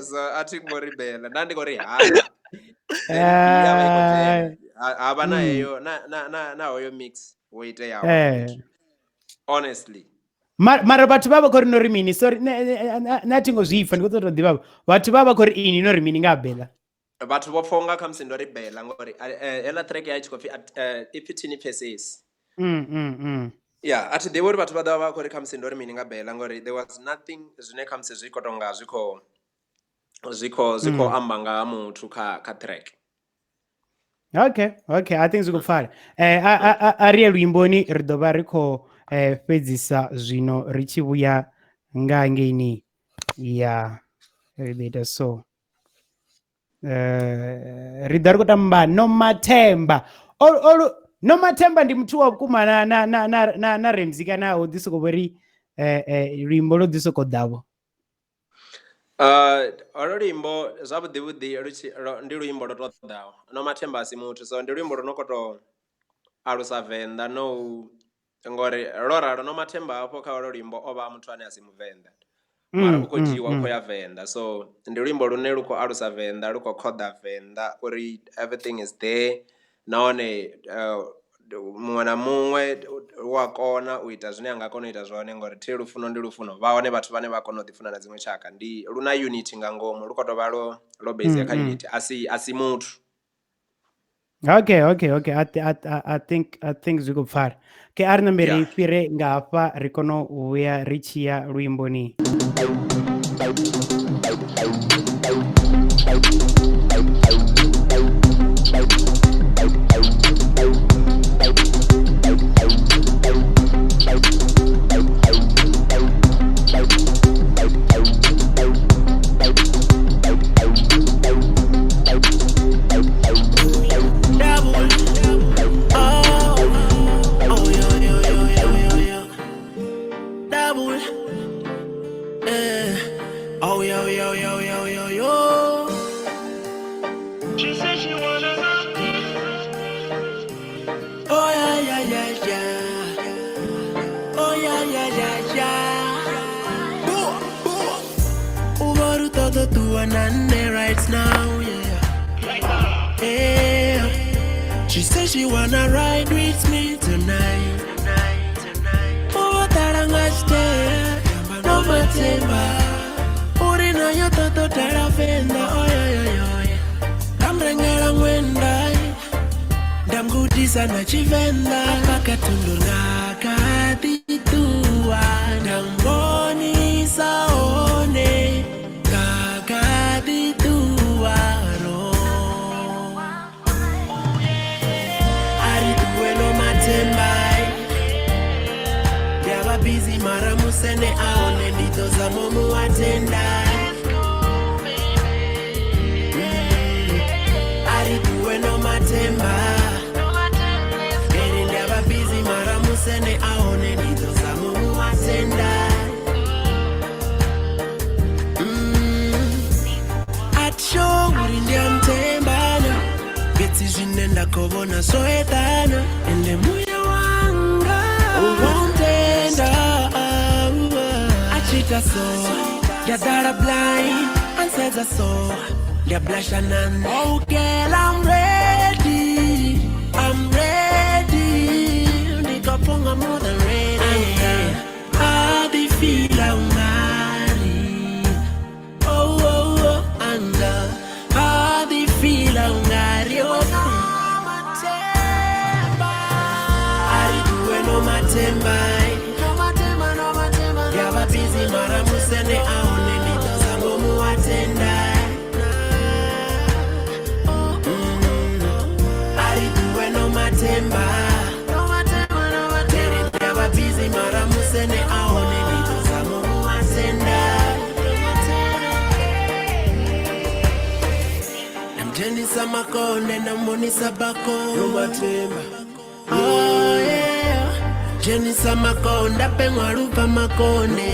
so a thi ngo ri Bella, nda ndi khou ri hala, then B ya vha i khou dzhena. Ha vha na heyo na hoyo mix wo iteaho, honestly. Mara vhathu vha vha khou ri no ri mini? Sorry, na thi ngo zwi pfa, ndi khou ṱoḓa u ḓivha. Vhathu vha vha khou ri ini no ri mini nga Bella? Vhathu vho pfa unga khamusi ndo ri Bella ngori heiḽa track ya i tshi khou pfi ipfi Thini Pfesesi. Yeah, a thi ḓivhi uri vhathu vha ḓovha vha khou ri khamusi ndo ri mini nga Bella ngori there was nothing zwine khamusi zwi khou tonga zwi khou zwi khou amba nga ha muthu kha track. Okay, I think zwi khou pfala. A ri ye luimboni, ri ḓo vha ri khou fhedzisa zwino ri tshi vhuya nga ngeini ya ri ḓo ita so. Ri ḓa ri khou tamba Nomathemba. Nomathemba ndi muthu wa vhukuma na Ramsey kana ho ḓi soko vhori luimbo lwo ḓi soko ḓavho. Holo luimbo zwavhuḓi vhuḓi ndi luimbo lwo to ḓaho. Nomathemba a si muthu, so ndi luimbo lwo no khou to alusa Venḓa no ngori lwo ralo Nomathemba hafho kha holo luimbo o vha muthu ane a si muvenḓa. Mara u khou dzhiiwa u khou ya Venḓa, so ndi luimbo lune lu khou alusa Venḓa, lu khou khoḓa Venḓa uri everything is there nahone muṅwe na muṅwe u a kona u ita zwine a nga kona u ita zwone ngori thi lufuno ndi lufuno, vha hone vhathu vhane vha kona u ḓi funa na dziṅwe tshaka, ndi lu na unity nga ngomu lu khou tovha lo base kha unity, a si muthu. Okay. I think zwi khou pfala. Okay, a ri nambe ri fhire nga hafha ri kone u vhuya ri tshi ya luimboni. Right now, yeah. Yeah. She says she wanna ride with me tonight. Oh, no matemba. Urina yo toto tarafenda. Oh, yo, yo, yo. Kamrengela ngwenda. Ndamgudisa na chivenda. Pakatundu ngakatitua. Ndamboni saone. Busy mara musene aone ndito za momu atenda. Ari tuwe no matemba. Eri ndaba busy mara musene aone ndito za momu atenda. Acho urindia mtembana. Geti zinenda kobona soetana. Ende muya wanga uwontenda. Achita so yadara blind answers so ya blush and oh girl, I'm ready, I'm ready. Ndikaponga more than ready. I dey feel I'm ready. Oh oh oh, and I dey feel I'm ready. Oh I do no matemba. Yaba busy mara musene aone nitoza ngomu atenda. Matemba, no matemba, no matemba. Yaba busy mara musene aone nitoza ngomu atenda. Namjenisa makonde namonisa bako. No matemba, oh yeah. Jenisa makonde pengwa rupa makonde.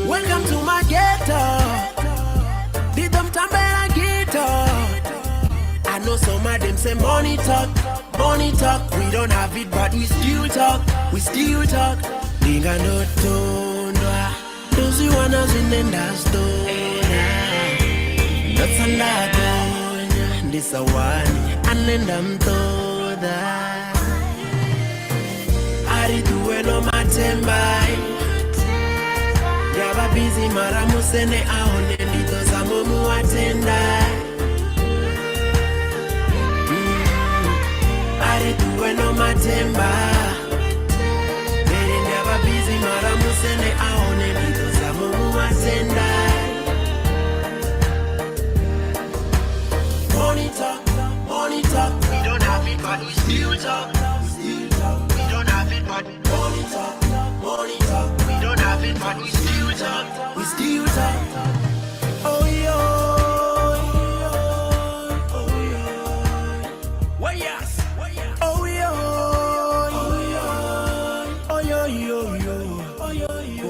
Welcome to my ghetto. Didam tambela ghetto. I know some of them say money talk, money talk. We don't have it, but we still talk, we still talk. Nigga no tondwa, those you wanna zinenda stona. Notsanda gonya, ndisawani, anenda mtoda. Ari tuwe no matemba. mathemba. Ndavha busy mara musene ahone ndi ḓo zama mu attenda. Ari tuwe no mathemba. Mbere ndavha busy mara musene ahone ndi ḓo zama mu attenda. Money talk, money talk. We don't have it, but we still talk. Still talk. We don't have it, but money talk, money talk. We don't have it, but we still talk. We still talk. Oh yo, oh yo, oh yes, oh yo, oh yo, oh yo yo yo, oh yo yo.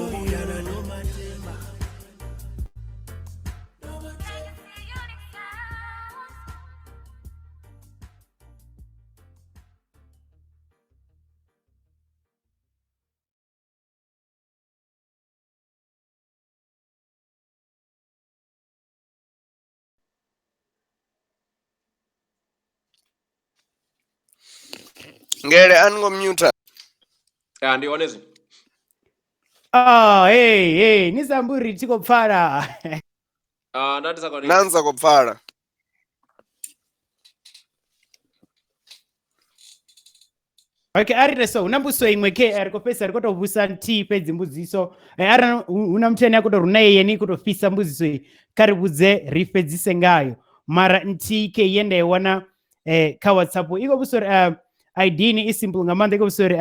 Ngele a ni ngo mute. Ya ndi hone zwi. Ah, hey, hey, ni samburi tshi khou pfala. Ah, nda ndi sa koni. Na ni sa khou pfala. Okay, a ri so huna mbudziso iṅwe ke ri khou fhedzisa ri khou tou vhusa nthihi fhedzi mbudziso. Arali huna muthu ane a khou tou runa yeni i khou tou fhisa mbudziso iyi, kha ri vhudze ri fhedzise ngayo. Mara nthihi ke ye nda i wana kha WhatsApp i khou vhudzisa uri ID ni i simple nga maanḓa, i khou vhudzisa uri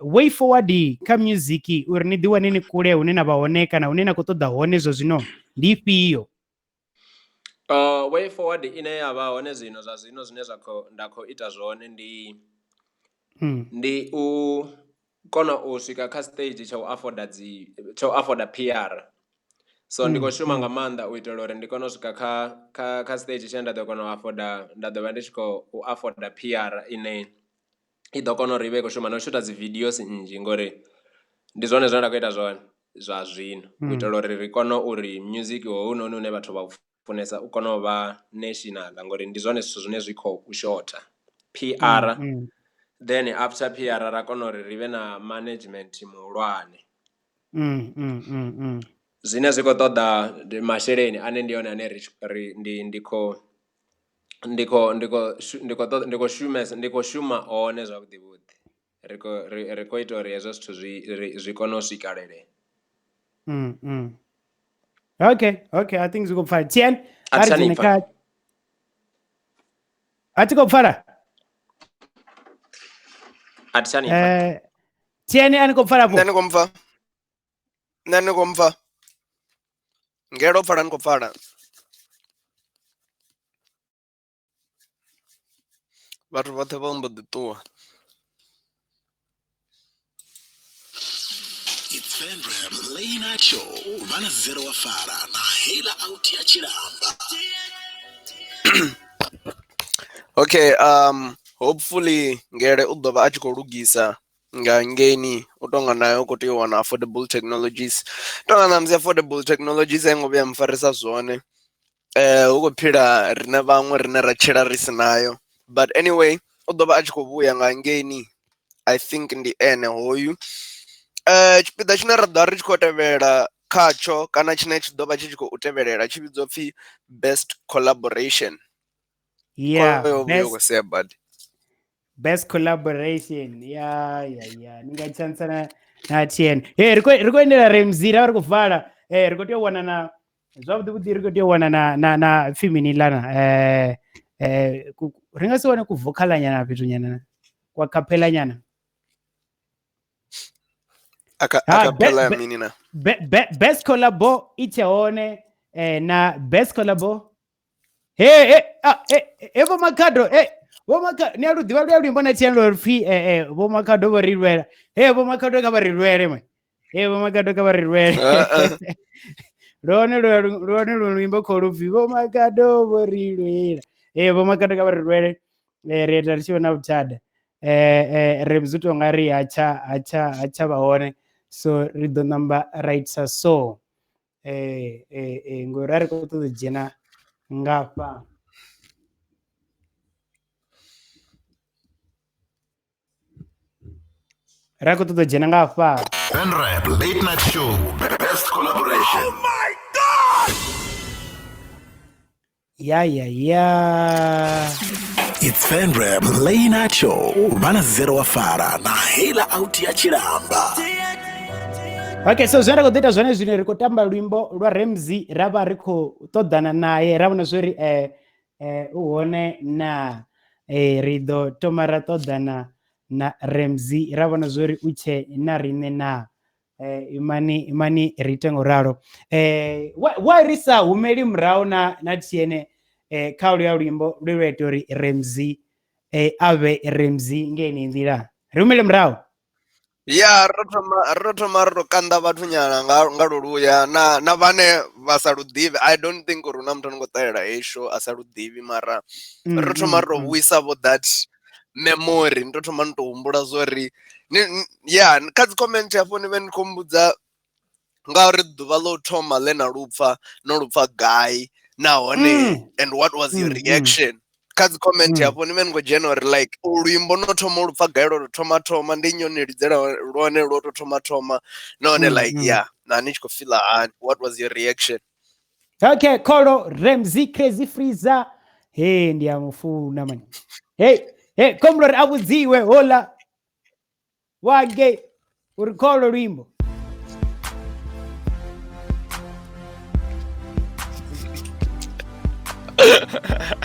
way forward kha music uri ni ḓiwane ni kule hune na vha hone kana hune na khou ṱoḓa hone zwa zwino ndi ifhio? Way forward ine ya vha hone zwino zwa zwino zwine zwa kho nda khou ita zwone ndi ndi u kona u swika kha stage tsha u afforda dzi tsha u afforda PR. So ndi khou shuma nga maanḓa u itela uri ndi kone u swika kha stage tshine nda ḓo kona u afforda, nda ḓo vha ndi tshi khou afforda PR ine i ḓo kona uri ivhe i khou shuma na u shutha dzi videos nnzhi, ngori ndi zwone zwine nda khou ita zwone zwa zwino u itela uri ri kone uri music hounoni une vhathu vha u funesa u kone u vha national, ngori ndi zwone zwithu zwine zwi khou shotha PR. Then after PR ra kona uri ri vhe na management muhulwane. Zwine zwi khou ṱoḓa masheleni ane ndi hone ane ri ndi khou ndi khou ndi khou ndi khou ndi khou shumesa ndi khou shuma one zwavhuḓi vhuḓi. Ri khou ita uri hezwo zwithu zwi kone u swikelelea. Okay, okay, I think zwi khou pfala. Tien, a ri dzhene kha a thi khou pfala. A thi tsha ni pfa. Tien, a ni khou pfala vho? Nṋe ni khou mpfa. Nṋe ni khou mpfa. Ngelo pfala ni khou pfala. Vhathu vhoṱhe vho mbo ḓi ṱuwa. It's Venrap Late Night Show. Vha na zero wa fara na hela out ya tshilamba. Okay, hopefully Ngele u ḓo vha a tshi khou lugisa nga ngeini u tonga nayo u khou tea u wana affordable technologies. Tonga na musi affordable technologies a i ngo vhuya mufarisa zwone. Hu khou phila rine vhaṅwe rine ra tshila ri si nayo. But anyway, u ḓo vha a tshi khou vhuya nga ngeini. I think ndi ene hoyu. Tshipiḓa tshine ra ḓo ri tshi khou tevhela khatsho kana tshine tshi ḓo vha tshi tshi khou tevhelela tshi vhidzwa pfhi best collaboration. Yeah, best collaboration. Yeah. Ni nga chance na TN. Hey, ri khou endela Ramsey ra ri khou vala. Ri khou tea u wana na zwavhuḓi vhuḓi ri khou tea u wana na pfhi mini lana. Ri nga si wane ku vocal nyana fhethu nyana kwa capella nyana. Acapella mini na. Best collabo ithe hone na best collabo. Hey, hey, vho Makhado, hey, vho Makhado, ni a lu ḓivha luya luimbo na TN lwo pfi vho Makhado vho ri lwela. Hey, vho Makhado kha vha ri lwele man. Hey, vho Makhado kha vha ri lwele. Lwone luimbo khou lu pfi vho Makhado vho ri lwela. Hey, vho Makhado kha vha ri lwele. Ri ita ri tshi vhona vhuthada. Ri zwi tou nga ri ha tsha vha hone. So ri ḓo namba ra itisa so. Ngori a ri khou ṱoḓa u dzhena ngafha. Ra khou ṱoḓa u dzhena nga hafha. Venrap Late Night Show. Best collaboration. Oh my God! Ya ya ya. It's Venrap Late Night Show. Vha na Zero wa Fara na Hela Out ya Tshilamba. Okay, so zwine ra khou ḓo ita zwone zwino ri khou tamba luimbo lwa Ramsey ra vha ri khou ṱoḓana naye ra vhona zwori u hone na ri ḓo thoma ra ṱoḓana na Ramsey ra vhona zwori u tshe na riṋe na imani imani ri ite ngo ralo. Why ri sa humeli murahu na TN kha luya luimbo lwe lwa ita uri Ramsey a vhe Ramsey nga yeneyi nḓila, ri humele murahu. Ya ro thoma ro to kanda vhathu nyana nga loluya na vhane vha sa lu ḓivhi. I don't think uri huna muthu ano khou ṱalela heyi show a sa lu ḓivhi, mara ro thoma ro vhuisa vho that memory. Ndo thoma ndo humbula zwori ya kha dzi comment hafho ni vhe ni khou mbudza ngauri ḓuvha ḽo thoma ḽe na lupfa no lupfa gai nahone and what was your reaction. Kha dzi comment hafho ni vhe ni khou dzhena uri like luimbo no thoma u lupfa gai lwo to thoma ndi nnyi o ni lidzela lwone lwo to thoma nahone like yeah na ni tshi khou feel hani, what was your reaction? Okay, Kholo Ramsey Crazy Freezer. Hey, ndi a mufuna man. Hey, hey, komblo ri a vhudziwe hola wange uri kholo luimbo.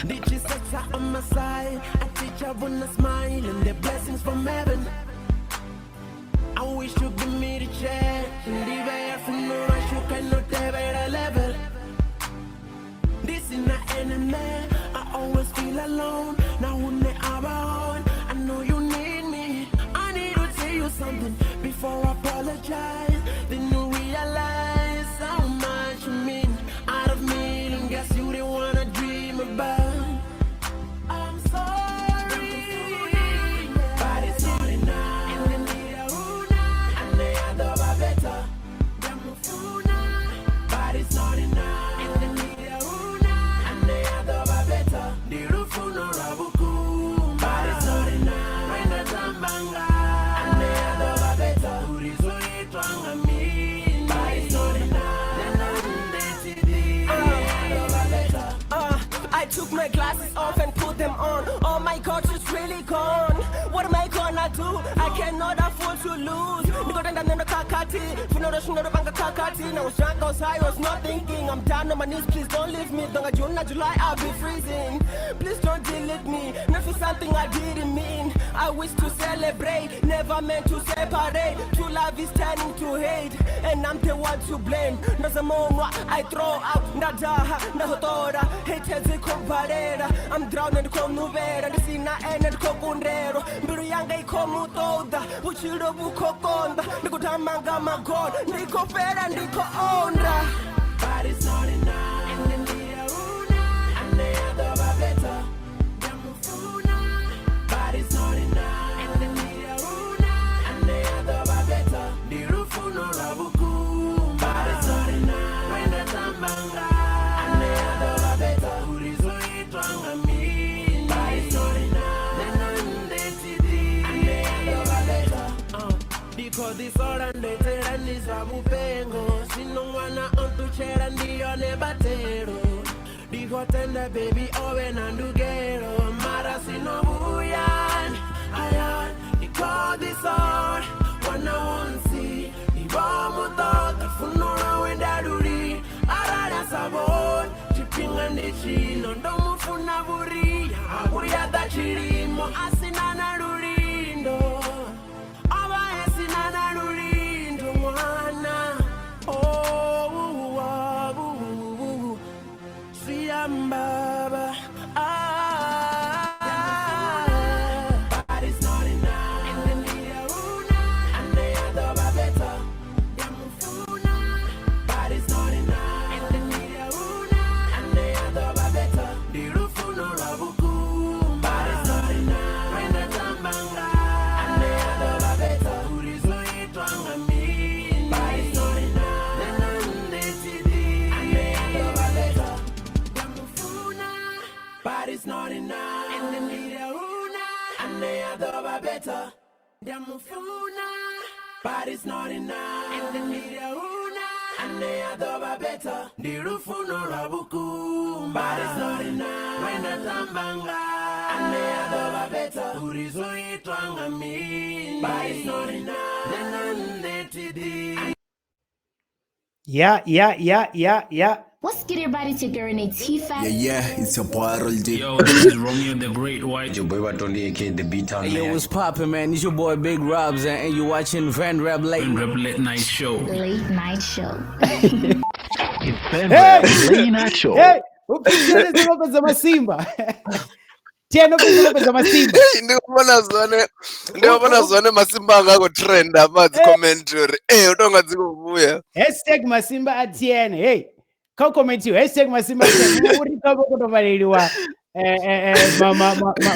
Did you set her on my side? I teach her when I smile and the blessings from heaven. I wish you give me the chance. Level. This is not enemy. I always feel alone. Now when they are on, I know you need me. I need to tell you something before I apologize. Then you realize how much you mean. Out of me, and guess you didn't wanna dream about. I'm sorry, but it's not enough. But it's not enough. I took my glasses off and put them on. Oh my God, she's really gone. What am I gonna do? I cannot afford to lose. I was drunk, I was high, I was not thinking. I'm down on my knees, please don't leave me. Don't June, July, I'll be freezing. Please don't delete me. Not for something I didn't mean. I wish to celebrate, never meant to separate. True love is turning to hate, and I'm the one to blame. I throw out, nadaha, nahotora. Hate I'm drowning, konuvera. Ndisina ene ndikokundero. Mbilu yanga ikhomutoda. Vhutshilo vhu khou konḓa. Ndi khou tamba nga magoda. Ndi khou fhela, ndi khou onda. But it's not enough. But it's not enough. But it's not enough. Ndikhodisola ndetela ndi zwa vhupengo zwino ṅwana o ṱutshela ndi yone batelo ndikhotenda baby o na ndugelo mara sino vhuyani aya ndikhodisola ṅwana wonsi ndi vho muṱoḓa funo lwawe nda luli arali a sa vhoni tshifhinga ndi tshino ndo mufuna vhuria a vhuya ḓa tshilimo a sina na lulindo. Baba, but it's not enough. But it's not enough. But it's not enough. But it's not enough. But it's not enough. Ndamufuna, but it's not enough. And the ndirahuna, ane adoba better. Ndirufuno rwa vhukuma, but it's not enough. When atambanga, ane adoba better. Urizoitwa nga mini, but it's not enough. Nena ndetidi. Yeah. What's good, everybody? It's your girl, Renee T-Fat. Yeah, it's your boy Roll D. Yo, this is Romeo the Great White. Your boy Batondi, aka the Beat Town Hey, yo, Man. what's poppin', man? It's your boy Big Robs, and you watching Van Rap Late. Van Rap Late Night Show. Late Night Show. Hey! Hey, upfisele dzi masimba. Tieno fhisele masimba. Ndi khou vhona zwone, ndi khou vhona zwone masimba anga a khou trenda hafha dzi comment uri ee u tonga dzi khou vhuya. Hashtag masimba a TN. Hey, kha comment you hashtag masimba a TN. Uri kha vho to vhaleliwa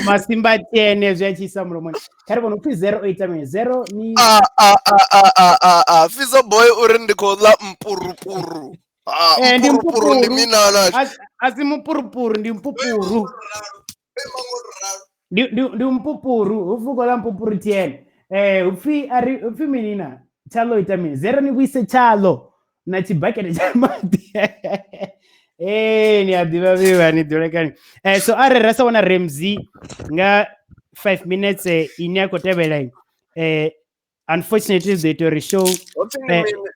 masimba a TN zwi a tshi isa mulomoni. Kha ri vhone upfi 08 mini 0 ni A a a a a a a Fizo boy uri ndi khou ḽa mpurupuru. Ah, Ndi mpurupuru ndi mpupuru. mini na A si mupurupuru, ndi mpupuru. Ndi mpupuru, hu pfi kola mpupuru TN. Upfi ari upfi mini na tshalo ita mini 0 ni vhuise tshalo na tshibakete tsha maḓi. Ni a ḓivha vhivha ni ḓivha kani. So arali ra sa wana Ramsey nga 5 minutes ine ya khou tevhela, unfortunately zwi ita uri show Ho pfi ndi mini?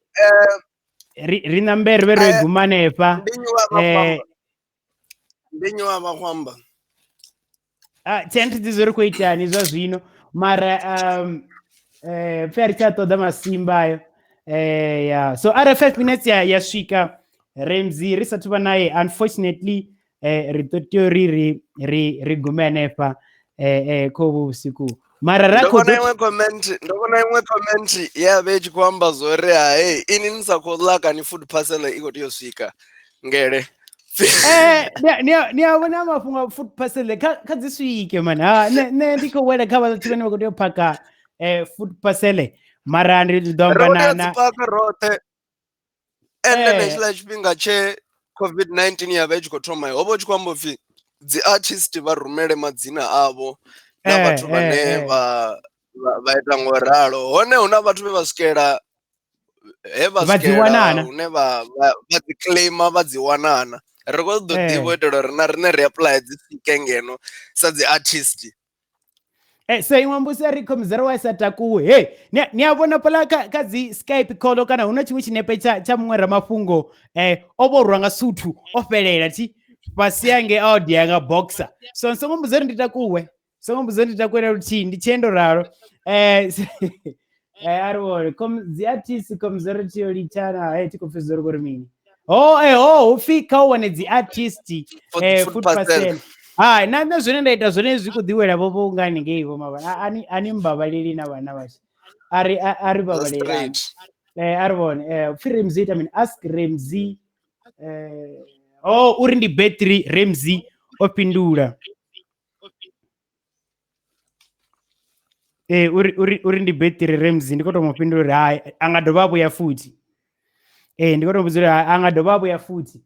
Ri nambe ri vhe ro guma hanefha. Ndi nnyi wa vha khou amba? Ndi nnyi wa vha khou amba? Thi thi ḓivhi ri khou itani zwa zwino, mara pfi a ri tsha ṱoḓa masimba ayo. Yeah. So arali 5 minutes ya swika Ramsey ri sathu vha naye, unfortunately ri ḓo tea uri ri gume hanefha kha uvhu vhusiku. Mara ra Ndo khou vhona ḓo iṅwe comment, ndo vhona iṅwe comment ye ya vha i tshi khou amba zwori hai ini ni sa khou ḽa kani food parcel i khou tea u swika ngele. Ni a vhona mafhungo a food parcel kha dzi swike man. Ha, ne ndi khou wela kha vhathu vhane vha khou tea u phaka food parcel. Mara ndi ḓo amba Ri khou tea na u dzi paka roṱhe. Ende Eh. hetshiḽa tshifhinga tshe COVID-19 ya vha i tshi khou thoma, ho vha hu tshi khou amba upfi dzi artist vha rumele madzina avho na vhathu vhane vha ita ngo ralo. Hone hu na vhathu vhe vha swikela he vha Vha dzi swikela wanana. hune vha dzi claima vha dzi wanana. Ri khou ḓo ḓivha u itela uri na riṋe ri apply dzi swike ngeno sa dzi artist. So iṅwe mbudziso ri khomizero wa sa takuwe. Hey, ni a vhona pala kha dzi Skype call kana hu na tshiṅwe tshinepe tsha muṅwe ramafhungo o vhorwa nga suthu o fhelela thi fhasi yange a odia nga boxer. So songo mbudza uri ndi takuwe. Songo mbudza uri ndi takuwe na luthihi ndi tshi endo ralo. A ri vhone dzi artist khomizero thi yo litshana, thi khou pfesesa uri kuri mini. Oh, ho pfi kha u wane dzi artist, For the food food parcel. parcel. Hai, na nṋe zwine nda ita zwone zwi khou ḓiwela vho vho nga haningei vho mavhana. A ni mbavhaleli na vhana vhashu. A ri, a ri That's vhavhalelani. straight. A ri vhone. Pfi Ramsey ita mini? Ask Ramsey. Oh, uri ndi battery Ramsey o fhindula. Uri ndi battery Ramsey, ndi khou tou mu fhindula uri hai, a nga dovha a vhuya futhi. Ndi khou tou vhudza uri hai, a nga dovha a vhuya futhi.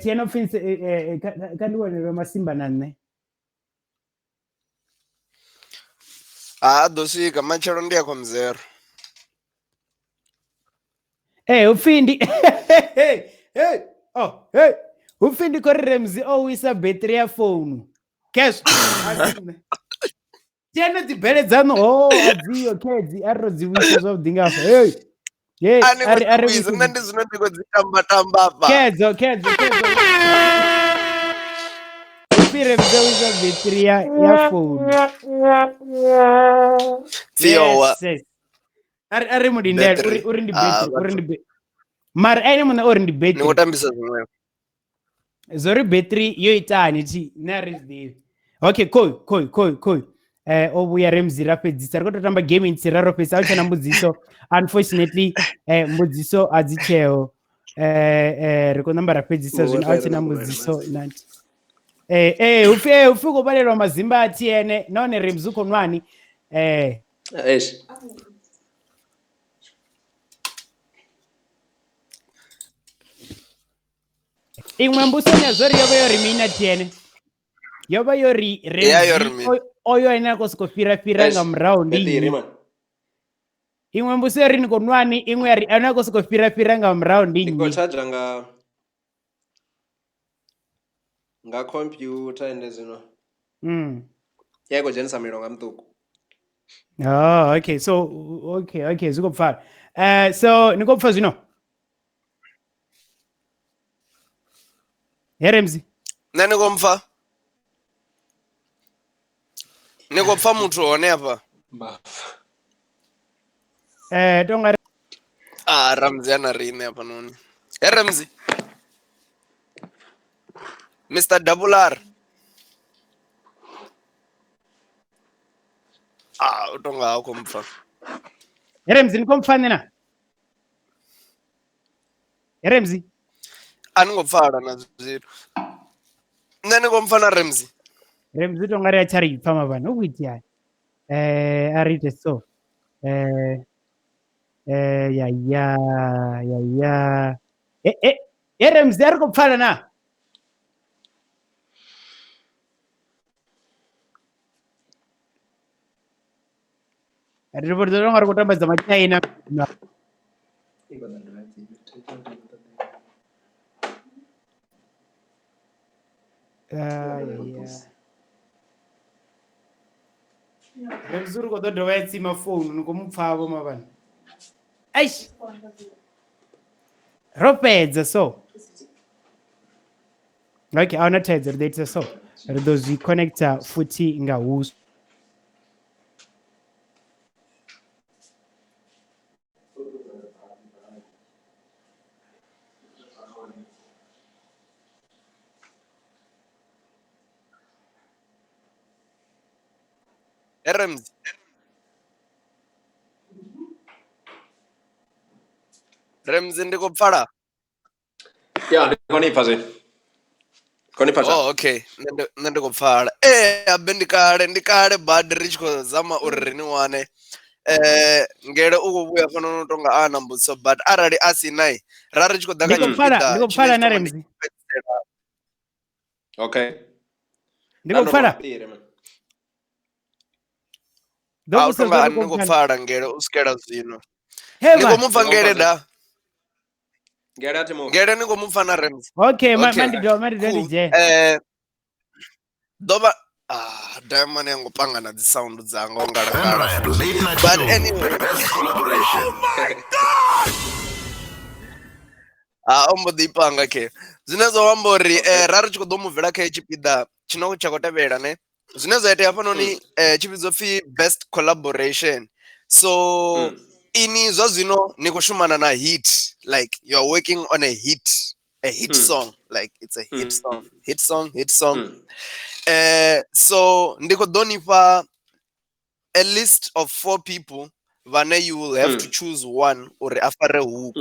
Tieno Prince, kha ndi wanelwe masimba na nṋe. A ḓo swika matshelo ndi ya khomzero. Upfi ndi hey, oh, hey. Upfi ndi khou ri Ramsey o wisa battery ya founu. Cash. Tieno dzi bele dzaṋu, oh, a dziyo khedzi, a ri ro dzi wisa zwavhuḓi nga afha. Hey. Hey, A ni a ri khou dzi wisa, wisa nṋe ndi zwino ndi khou dzi tamba tamba afha. Kedzo, kedzo, kedzo. Upfi Ramsey o wisa battery ya founu. Tsiowa. Yes, yes. A ri mudindele, Battery. uri ndi Ah, battery, uri vhathu. ndi mara ene muṋe uri ndi Ni battery. khou tambisa zwiṅwe. Zori battery yo itani thi, nṋe a ri zwi ḓivhi. Okay, koi, koi, koi, koi. O vhuya Ramsey ra fhedzisa. Ri khou tou tamba game nthihi ra ro fhedzisa, a hu tshena mbudziso. Unfortunately, mbudziso a dzi tsheho. Ri khou namba ra fhedzisa zwino, a hu tshena mbudziso na nthihi. Upfi khou vhalelwa mazimba a TN, nahone Ramsey u khou nwani. Eish. Iṅwe mbudziso ine zwo ri yo vha yo ri mini na TN? Yo vha yo ri Ya yo ri Ramsey mini? oyo ane a khou sokou fhira fhira Eish, nga murahu ndi Betiri, nnyi? man. Iṅwe mbudziso ya ri ni khou nwani, iṅwe ya ri ane a khou sokou fhira fhira nga murahu ndi Ndi khou nnyi. charger nga computer ende zwino ya i khou dzhenisa milonga muṱuku. Oh, okay. So okay, okay, zwi khou pfala. So ni khou pfa zwino? He Ramsey. Nṋe ni khou mpfa? Ni khou pfa muthu hone afha? Tonga Ah, Ramsey ana riṋe hafhanoni. He Ramsey. Mr. Double R. Ah, u tonga ha khou mpfa. He Ramsey ni khou mpfa nṋe na? He Ramsey. A ni ngo pfala na zwithu. Nṋe ni khou mpfa na Ramsey. Ramsey tonga ri a tsha ri pfa mavhani hu khou iteani? A ri ite so. Ya ya ya ya. He Ramsey a ri khou pfala na? Ri vho tonga ri khou tamba dza matshaina. Ramsey uri khou ḓo dovha ya tsima founu ni khou mu pfa vho mavhani. Eish. Ro fhedza so. Okay, ahuna thaidzo ri ḓo itisa so. Ri ḓo zwi connecta futhi nga huswa. He Ramsey. Ramsey ndi khou pfala? Ya, ndi khou ni pfa zwino. Khou ni pfa zwa. Oh, okay. Nṋe ndi khou pfala. Abe ndi kale badi ri tshi khou zama uri ri ni wane. Ngele u khou vhuya fhano no tonga a na mbudziso, but arali a si nai, ra ri tshi khou ḓa kha Ndi khou pfala, tshipiḓa ndi khou tshine pfala tshi na tonga ndi Ramsey. fhedzisela. Okay. Ndi khou pfala. Ḓo A u vhudzisa tonga zwa a ri ni khou khou pfala. pfala ngele u swikela zwino. He Ni khou man. mu pfa ngele da? Ngele a thi mu. Ngele ni khou mu pfa na Ramsey. Okay, Okay. mandi do mandi do Cool. ndi dzhene. Ḓovha Diamond ya ngo panga na dzi sound dzanga o ngalangala. Late Night But Show. anyway, Best collaboration. ha o mbo ḓi panga khe. Zwine zwa amba uri ra ri tshi khou ḓo mu bvela kha tshipiḓa tshino tsha khou tevhela ne. Zwine zwa itea hafhanoni tshi vhidzwa pfi best collaboration. So ini zwa zwino ni khou shumana na hit, like you are working on a hit song, like it's a hit song, hit song, hit song. So ndi khou ḓo ni fha a list of 4 people vhane you will have to choose one uri a fare hook,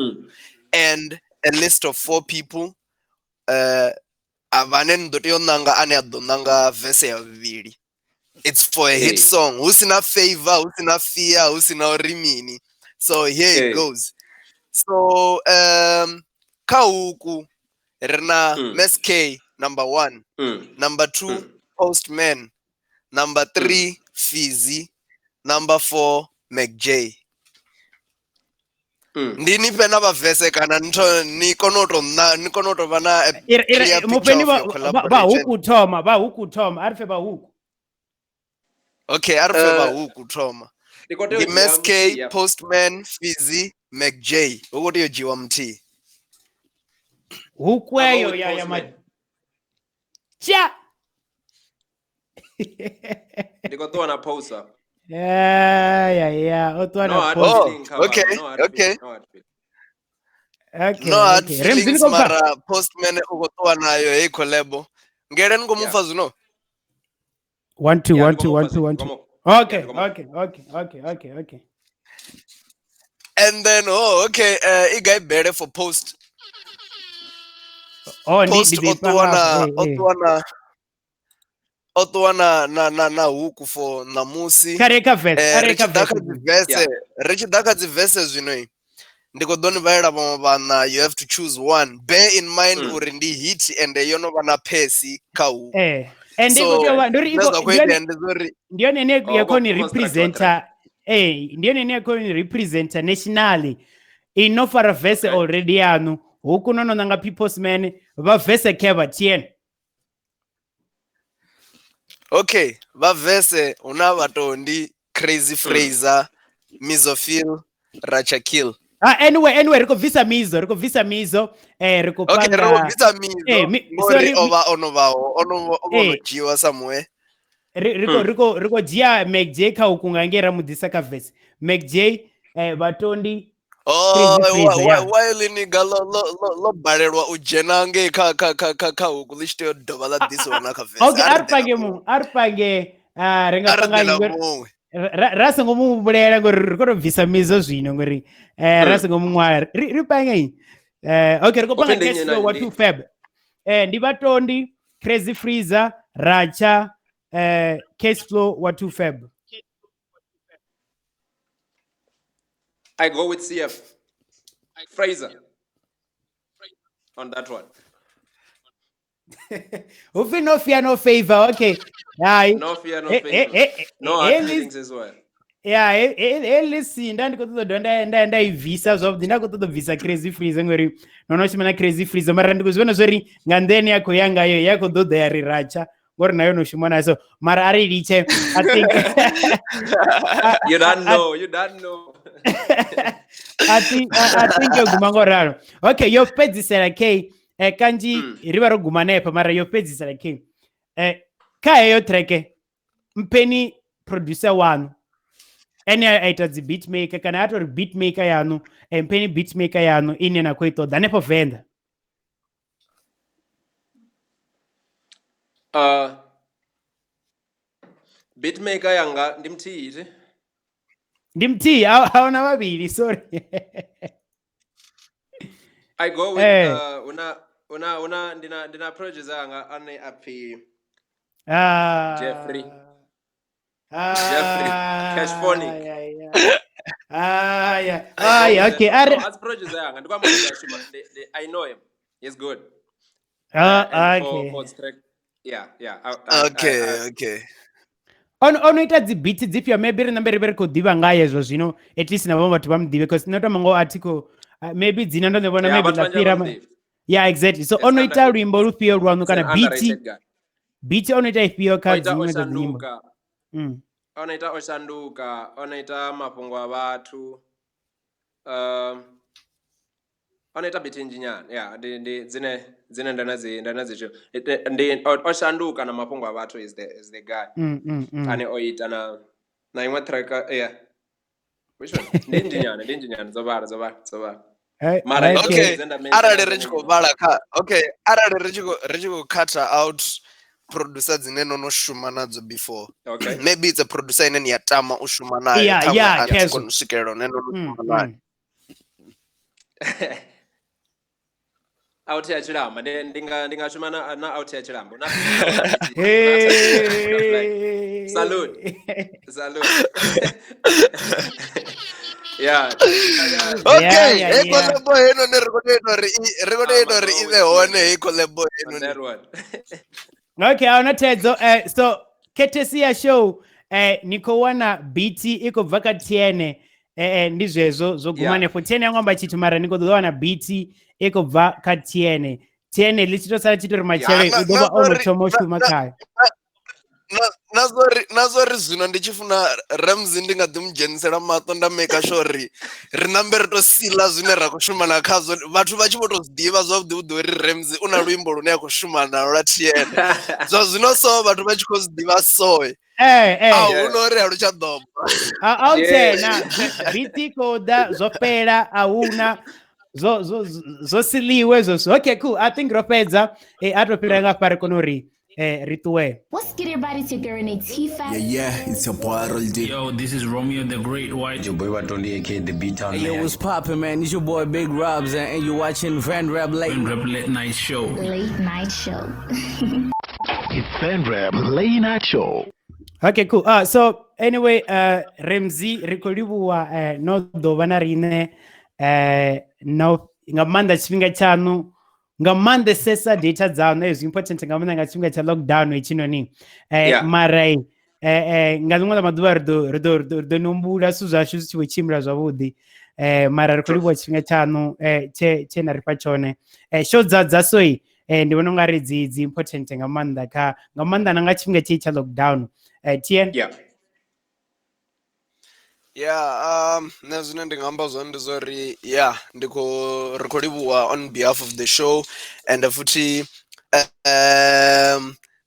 and a list of 4 people vhane ni ḓo tea u nanga ane a ḓo nanga verse ya vhuvhili. It's for a hit song. Hu sina favor, hu sina fear, hu sina uri mini. So here it goes. So kha huku ri na Mass K number 1, number 2 Postman, number 3 Fizzy, number 4 Mac J. Ndi ni fhe na vha verse kana ni kone u to ni kone u to vha na a clear picture Mufheni of your vha collaboration. huku thoma, vha huku thoma, a ri fhe vha huku. Okay, a ri fhe vha huku thoma. Ndi khou tea u Ndi dzhia Mass K, muthihi. Postman, Fizzy, Mac J. Hu khou tea u dzhiwa muthihi. Huku I'll go eyo with ya ya ma. Postman. Tja. Ndi khou ṱuwa na poster. Yeah. O ṱuwa No na hard poster. feeling, kha vhathu. Okay, No hard okay. feeling, no hard feeling. Okay, No hard okay. Ramsey ni feelings khou pfa? mara Postman u khou ṱuwa nayo heyi collabo. Ngele ni khou mu pfa zwino? 1 2 Yeah, 1 ndi 2 khou 1 mu pfa 2 1 zwino, 2. ndi khou mu- yeah, Okay, ndi khou mu pfa. okay. And then okay, i gai bele for post. Oh, ndi Post ndi ḓo o i ṱuwa panga na afho, o ṱuwa na o ṱuwa na huku for ṋamusi. Kha ri ye kha verse, kha ri ye Ri kha tshi ḓa kha verse. dzi verse, ri tshi ḓa kha dzi verse zwino, ndi khou ḓo ni vhalela vhaṅwe vhana, you have to choose one. Bear in mind uri ndi hit and yo no vha na phesi kha huku. And i khou So tea u vha ndi uri i zwine khou zwa khou ndi itea yone ndi zwa uri ndi yone ine ya Oh, kho ni construct wa representa track. Ndi yone ine ya khou ni representa nationally. I no fara verse already yanu. Huku no no nanga People's Man vha verse kevha TN. Okay, vha verse huna Vhatondi, Crazy Fraser, Mizophil, Rachakil. Anyway, ri khou bvisa Mizo, ri khou bvisa Mizo, ri khou Okay, ri khou bvisa Mizo. Sorry, ova ono vhaho, ono ono dzhiwa somewhere. Ri khou dzhia Mac J kha uku nga ngei ra mu ḓisa kha verse. Mac J, Vhatondi. Oh, why liniga lo balelwa u dzhena ngei kha kha kha kha kha huku ḽi tshi tea u dovha ḽa ḓisiwa na kha verse. Okay, a ri pange ri nga panga ra songo mu vhulela ngori ri khou tou bvisa Mizo zwino ngori ra songo mu ṅwala. Ri pange okay, ri khou panga cash flow wa 2 Feb. Ndi Vhatondi, Crazy Freezer, Racha, cash flow wa 2 Feb. I go with CF Fraser on that one. Ufi no fear, no favor. Okay. No fear, no favor. No hard feelings as well. Yeah, listen, nda ndi khou ṱoḓa nda nda i bvisa zwavhuḓi, nda khou ṱoḓa bvisa Crazy Freezer ngori no no shuma na Crazy Freezer, mara ndi khou zwi vhona zwori nga nḓeni ya khou ya ngayo ya khou ḓo ḓa ya ri Racha ngori nayo no shuma nayo, so mara a ri litshe. I think you don't know, you don't know. I think yo guma ngo ralo. Okay, yo fhedzisela K kanji ri vha ro guma nepha, mara yo fhedzisela K. Kha heyo track mpeni producer wanu ene a ita dzi beat maker kana a tori beat maker yanu, mpeni beat maker yanu ine na khou i ṱoḓa hanefho Venḓa. Beat maker yanga ndi muthihi. Ndi muthihi, a huna vhavhili, sorry. I go with una ndina producer yanga ane a pfi Jeffrey. Jeffrey Cashphonic. Okay. As producer yanga ndi kwamba I know him. He's good. Okay. For track. Yeah. Okay. Ono ita dzi beats dzifhio maybe ri nambe ri vhe ri khou ḓivha nga hezwo zwino, at least na vhaṅwe vhathu vha mu ḓivhe, because nṋe to ngo article maybe dzina ndo ḽi vhona maybe ḽa fhira. Yeah, exactly. So ono ita luimbo lufhio lwanu kana beat ono ita ifhio kha dziṅwe dza dzinyimbo? Ono ita Oshanduka, ono ita Mafhungo a Vhathu, ono ita beat nnzhi. Yeah, ndi dzine nda na dzi ndi Oshanduka na Mafhungo a Vhathu is the guy. Ane o ita na iṅwe track, yeah. Which one? Ndi nnzhi dzo vhala. Mara okay, arali ri tshi khou vhala kha okay, arali ri tshi khou cut out producer dzine no no shuma nadzo before. Okay. Maybe it's a producer ine ni ya tama u shuma nayo. Yeah, a kona u swikelela hune no no shuma nayo. Out ya Tshilamba, ndi nga shuma na out ya Tshilamba. Hey. Salute. Yeah. Okay, hey collabo eno ne ri khou ita uri i vhe hone hey collabo eno. Okay, ahuna thaidzo. So courtesy ya show ni khou wana BT i khou bva kha TN. Ndi zwezwo zwo guma hanefho. TN ya ngo amba tshithu mara ni khou ḓo wana BT i khou bva kha TN. TN ḽi tshi to sala tshi tori matshelo u ḓo vha o no thoma u shuma khayo. Na zori zwino ndi tshi funa Ramsey ndi nga ḓi mu dzhenisela maṱo nda make sure uri ri nambe ri to sila zwine ra khou shuma na khazwo, vhathu vha tshi vho to zwi ḓivha zwavhuḓi vhuḓi uri Ramsey u na luimbo lune a khou shuma nalo lwa TN. Zwa zwino so vhathu vha tshi khou zwi ḓivha so. A hu no uri a lu tsha ḓo bva. A u tshena beat khou ḓa zwo fhela, a huna zwo siliwe zwo. Okay, cool. I think ro fhedza. A to fhira nga fha ri kone uri ri. What's good, everybody? It's your girl Renee T5. Yeah, it's your boy Roldy. Yo, this is Romeo the Great White. Your boy Watondi, aka the Beat Town. Hey, yo, what's poppin', man? It's your boy Big Robs, and you're watching Van Rap Late Night Show. Late Night Show. It's Van Rap Late Night Show. Okay, cool. So anyway, Ramsey ri khou livhuwa no ḓo vha na riṋe no nga maanḓa tshifhinga tshaṋu, nga maanḓesesa data dzaṋu is important nga maanḓa nga tshifhinga tsha lockdown hetshinoni. Mara Nga ḽiṅwe ḽa maḓuvha ri ḓo ni humbula zwithu zwashu zwi tshi vho tshimbila zwavhuḓi. Mara ri khou livhuwa tshifhinga tshaṋu tshe na ri fha tshone. Show dza soi ndi vhona ungari dzi important nga maanḓa kha nga maanḓa na nga tshifhinga tshi tsha lockdown. TN? Yeah. Yeah, nṋe zwine ndi nga amba zwone ndi zwa uri yeah ndi khou ri khou livhuwa on behalf of the show and futhi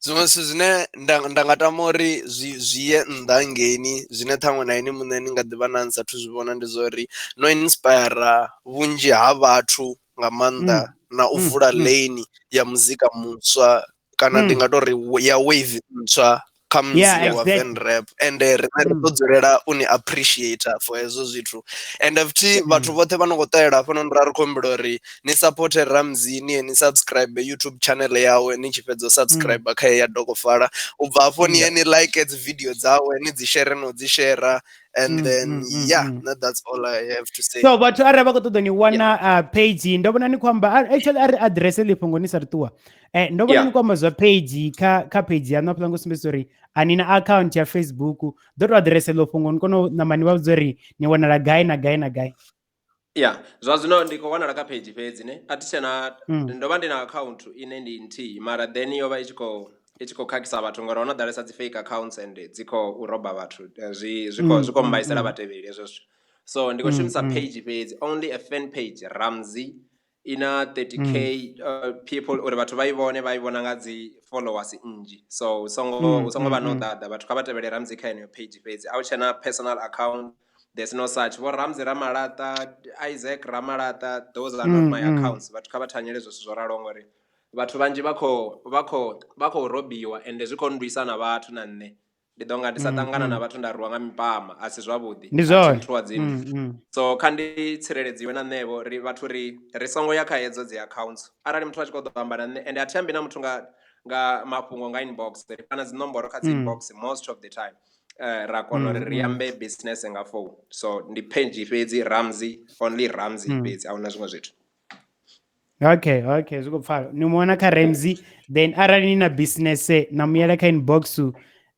zwiṅwe zwithu zwine nda nga tama uri zwi ye nnḓa hangeini zwine ṱhaṅwe na ini muṋe ni nga ḓivha na ni sathu zwi vhona ndi zwa uri no inspire vhunzhi ha vhathu nga maanḓa na u vula lane ya muzika muswa kana ndi nga tori ya wave ntswa kha muzika wa Venrap and riṋe ri ḓo dzulela u ni appreciate for hezwo zwithu and futhi vhathu vhoṱhe vha no khou ṱalela hafhanoni ra ri khou humbela uri ni supporte Ramzi ni ye ni subscribe YouTube channel yawe ni tshi fhedza u subscribe kha ya Dokofala u bva hafho ni ye ni like dzi video dzawe ni dzi share no dzi share and then yeah that's all I have to say. So vhathu arali vha khou ṱoḓa ni wana page ndo vhona ni khou amba actually ari address ḽi fhungo ni sa ri ṱuwa. Ndo vhona ni khou amba zwa page kha page yaṋu hafhaḽa ngo sumbedzisa uri a ni na account ya Facebook ḓo to address ḽo fhungo ni kone u namba ni vha vhudza uri ni wanala gai na gai na gai. Yeah, zwa zwino ndi khou wanala kha page fhedzi ne a thi tshena ndo vha ndi na account ine ndi nthihi mara then yo vha i tshi khou khakhisa vhathu ngori ho no ḓalesa dzi fake accounts and dzi khou roba vhathu zwi khou mbaisela vhatevheli hezwo zwithu. So ndi khou shumisa page fhedzi, only a fan page Ramzi ina 30k people uri vhathu vha i vhone vha i vhona nga dzi followers nnzhi so u songo vha no ḓaḓa vhathu kha vha tevhele Ramzi kha yeneyo page fhedzi. A u tshena personal account, there's no such. Vho Ramzi Ramalata, Isaac Ramalata, those are not my accounts. Vhathu kha vha thanyele zwithu zwo raloho ngori vhathu vhanzhi vha khou robiwa ende zwi khou nndwisa na vhathu na nṋe. Ndi ḓo nga ndi sa ṱangana na vhathu nda rwiwa nga mipama a si zwavhuḓi. Ndi zwone. So kha ndi tsireledziwe na nṋevho ri vhathu ri songo ya kha hedzo dzi accounts. Arali muthu a tshi khou ḓo amba na nṋe ende a thi ambi na muthu nga mafhungo nga inbox, ri fhana dzi nomboro kha dzi inbox most of the time. Ra kona uri ri ambe business nga phone. So ndi page fhedzi Ramzi, only Ramzi fhedzi ahuna zwiṅwe zwithu. Okay, zwi khou pfala. Ni muwana kha Ramzi then arali ni na business na muyela kha inbox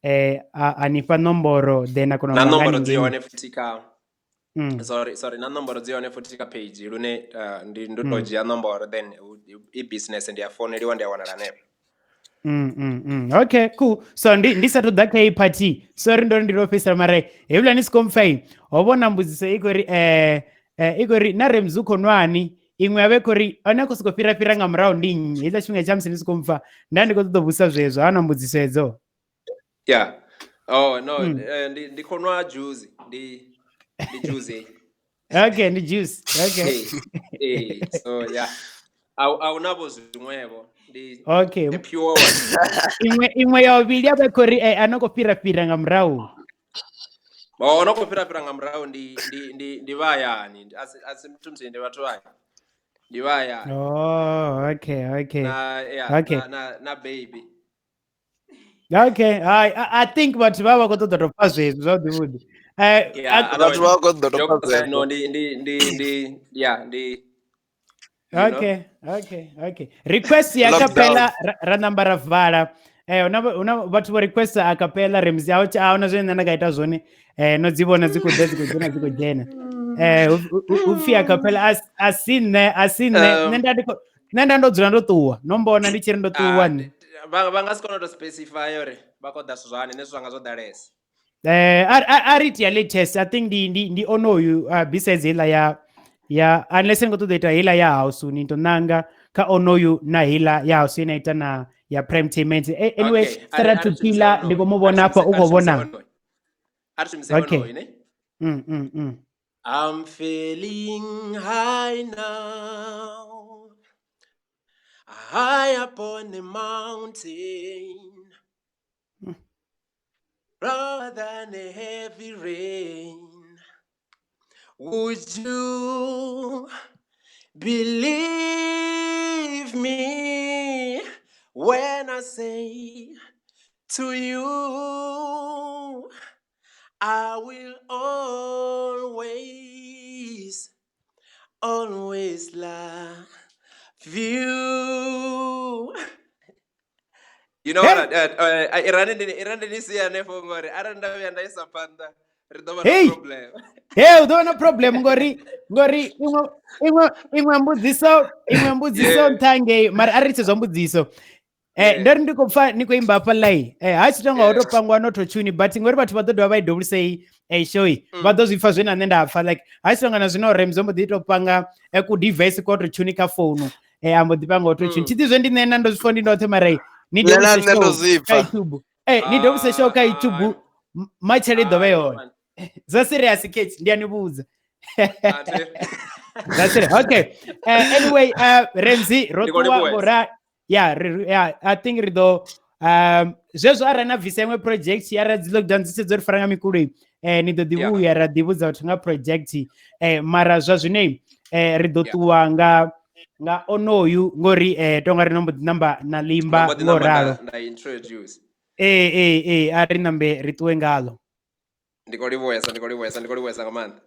a ni fha nomboro then a kona na nomboro dzi hone futhi kha sorry na nomboro dzi hone futhi kha page lune ndi ndo to dzhia nomboro then i business ndi a founeliwa ndi a wanala hanefho. Okay, cool. So ndi sa ṱoḓa kha party. Sorry ndo ndi ro fhedzisela mara hevhula ni siko mpfai. Ho vhona mbudziso i khou ri i khou ri na Ramzi u khou nwani iṅwe ya vha i khou ri one a khou sokou fhira nga murahu ndi nnyi hetshiḽa tshifhinga tsha musi ni siko mpfa nda ndi khou ṱoḓa u vhudzisa zwezwo ha na mbudziso hedzo. Yeah. Oh no, ndi khou nwa juice, ndi juice. Okay, ndi juice. Okay. So yeah. A una vho zwiṅwevho. Ndi okay. The pure one. Iṅwe ya vhuvhili ya vha i khou ri a no khou fhira nga murahu. Oh, no khou fhira nga murahu ndi vha hayani. A si muthu muthihi ndi vhathu vhanzhi. Ndi vha hayani. Oh, okay. Na yeah, okay. Na baby. Okay, I think vhathu vha khou ṱoḓa to pfa zwezwo zwavhuḓi vhuḓi. Vhathu vha khou ṱoḓa to pfa zwezwo. No, ndi yeah, ndi. Okay. Request ya capella ra namba ra vala. Una vhathu vho request a capella Ramzi a huna zwine nṋe nda nga ita zwone. No dzi vhona dzi khou ḓa dzi khou dzhena dzi khou dzhena. U pfi a capella a si nṋe nṋe nda ndo dzula ndo ṱuwa. No mbona ndi tshi ri ndo ṱuwa nṋe. Vha nga si kone u to specify uri vha khou ḓa zwithu zwani, nṋe zwithu zwanga zwo ḓalesa. A ri ita latest I think ndi onoyu besides heiḽa ya unless ni khou ṱoḓa ita heiḽa ya house ni to nanga kha onoyu na heiḽa ya house ine ita na ya prime payment. Anyway, Sarah Tupila ndi khou mu vhona hafha u khou vhona. A ri shumise onoyu ne. I'm feeling high now, high up on the mountain, rather than a heavy rain. Would you believe me when I say to you, I will always, always love you. You know Hey. what? Irani ndi irani ndi si hanefho ngori arali nda vhuya nda isa phanḓa ri ḓo vha na Hey. problem. Hey, u ḓo vha na problem ngori ngori iṅwe iṅwe iṅwe mbudziso iṅwe mbudziso Yeah. nṱha ngei mara a ri tshi zwa mbudziso. Yeah. Ndo ri ndi khou pfa ni khou imba hafha ḽai. Ha tshi tonga ho Yeah. to pangwa no to tune but ngori vhathu vha ḓo dovha vha i dovhulisei show i vha ḓo zwi pfa zwe na nṋe nda pfa like ha tshi tonga na zwino Ramsey mbo ḓi to panga ku device ko to tune kha founu a mbo ḓi panga auto tune. Thi ḓi zwe ndi nṋe na ndo zwi pfa ndi ndoṱhe mara ni Nṋe na dovhulise nṋe ndo show zwi kha pfa. YouTube. Ni dovhulise show kha YouTube matshelo i ḓo vha yone. Man. Zwa serious kids ndi a ni vhudza. Ah, That's it. Okay. Anyway, Ramsey ro Ndi khou ṱuwa livhuwesa. ngora yeah, yeah, I think ri ḓo zwezwo arali na bvisa iṅwe project arali dzi lockdown dzi dzo ri fara nga mikulo ni ḓo ḓi Yeah. vhuya ra ḓi vhudza vhathu nga project mara zwa zwino ri ḓo Yeah. ṱuwa nga nga onoyu ngori tonga ri no mbo ḓi namba na limba Ndo mbo ḓi ngo namba ralo. nda introduce. A ri nambe ri ṱuwe ngalo. Ndi khou livhuwesa, ndi khou livhuwesa, ndi khou livhuwesa nga maanḓa.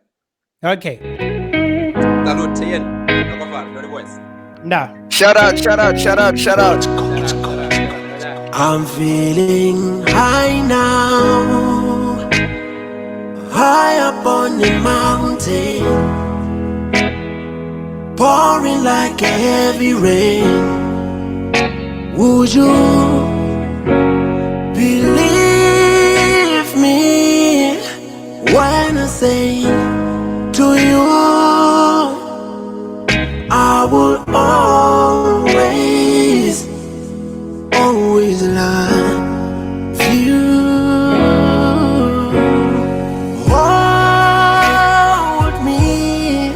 Okay. Salute Ian. Ndo khou fara, ndo livhuwesa. Nda. Shout out, shout out, shout out, shout out. I'm feeling high now, high up on the mountain, pouring like a heavy rain. Would you believe me when I say to you, I will always, always love you. Hold me,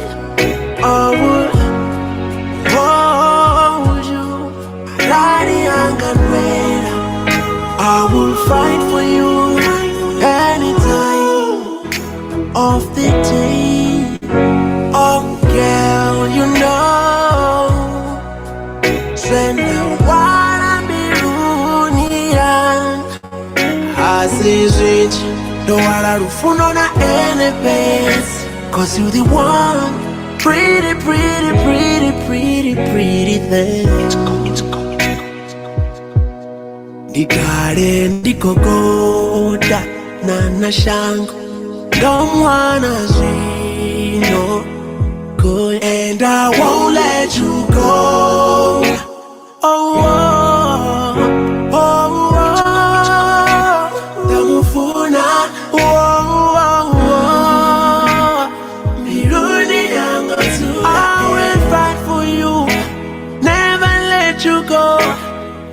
I will hold you. I will fight for you anytime of the day. Oh girl, you know, send no lufuno na anyways, cause you the one pretty, pretty, pretty, pretty, pretty thing. Ndikale ndikogoda na nashango ndomwana zwino, and I won't let you go. Oh, oh, oh, oh. Ndamufuna, oh, oh, oh. Miruni yangu tu. I will fight for you, never let you go.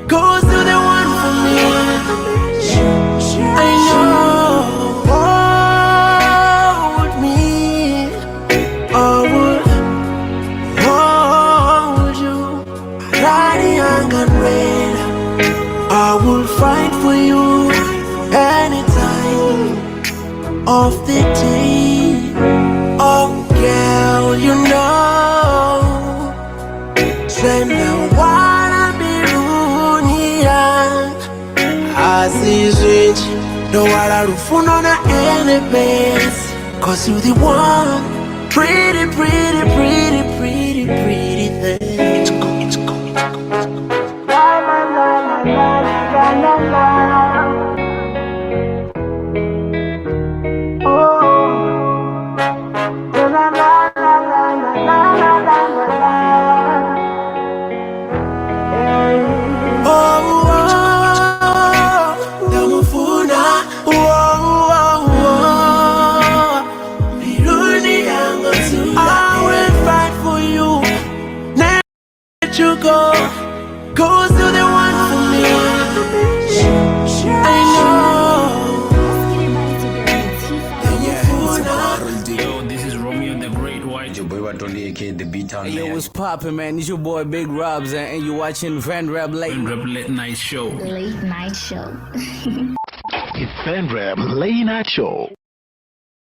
Cause you're the one for me. I know. Hold me, I will hold you. I will fight for you anytime of the day. Oh girl, you know, send no lufuno na anyways, cause you the one pretty, pretty, pretty, pretty, pretty thing. It's go, it's go, it's go, it's go. La la la la la la la. Oh, la la la la la la la la la. Oh, oh. I will fight for you, never let you go. Cause you're the one for me. I know. Yo, this is Romeo the Great White. Your boy Watoli, aka the B-Town. Hey, yo, what's poppin', man? It's your boy Big Robs, and you watching Van Rap Late. Van Rap Late Night Show. Late Night Show. It's Van Rap Late Night Show.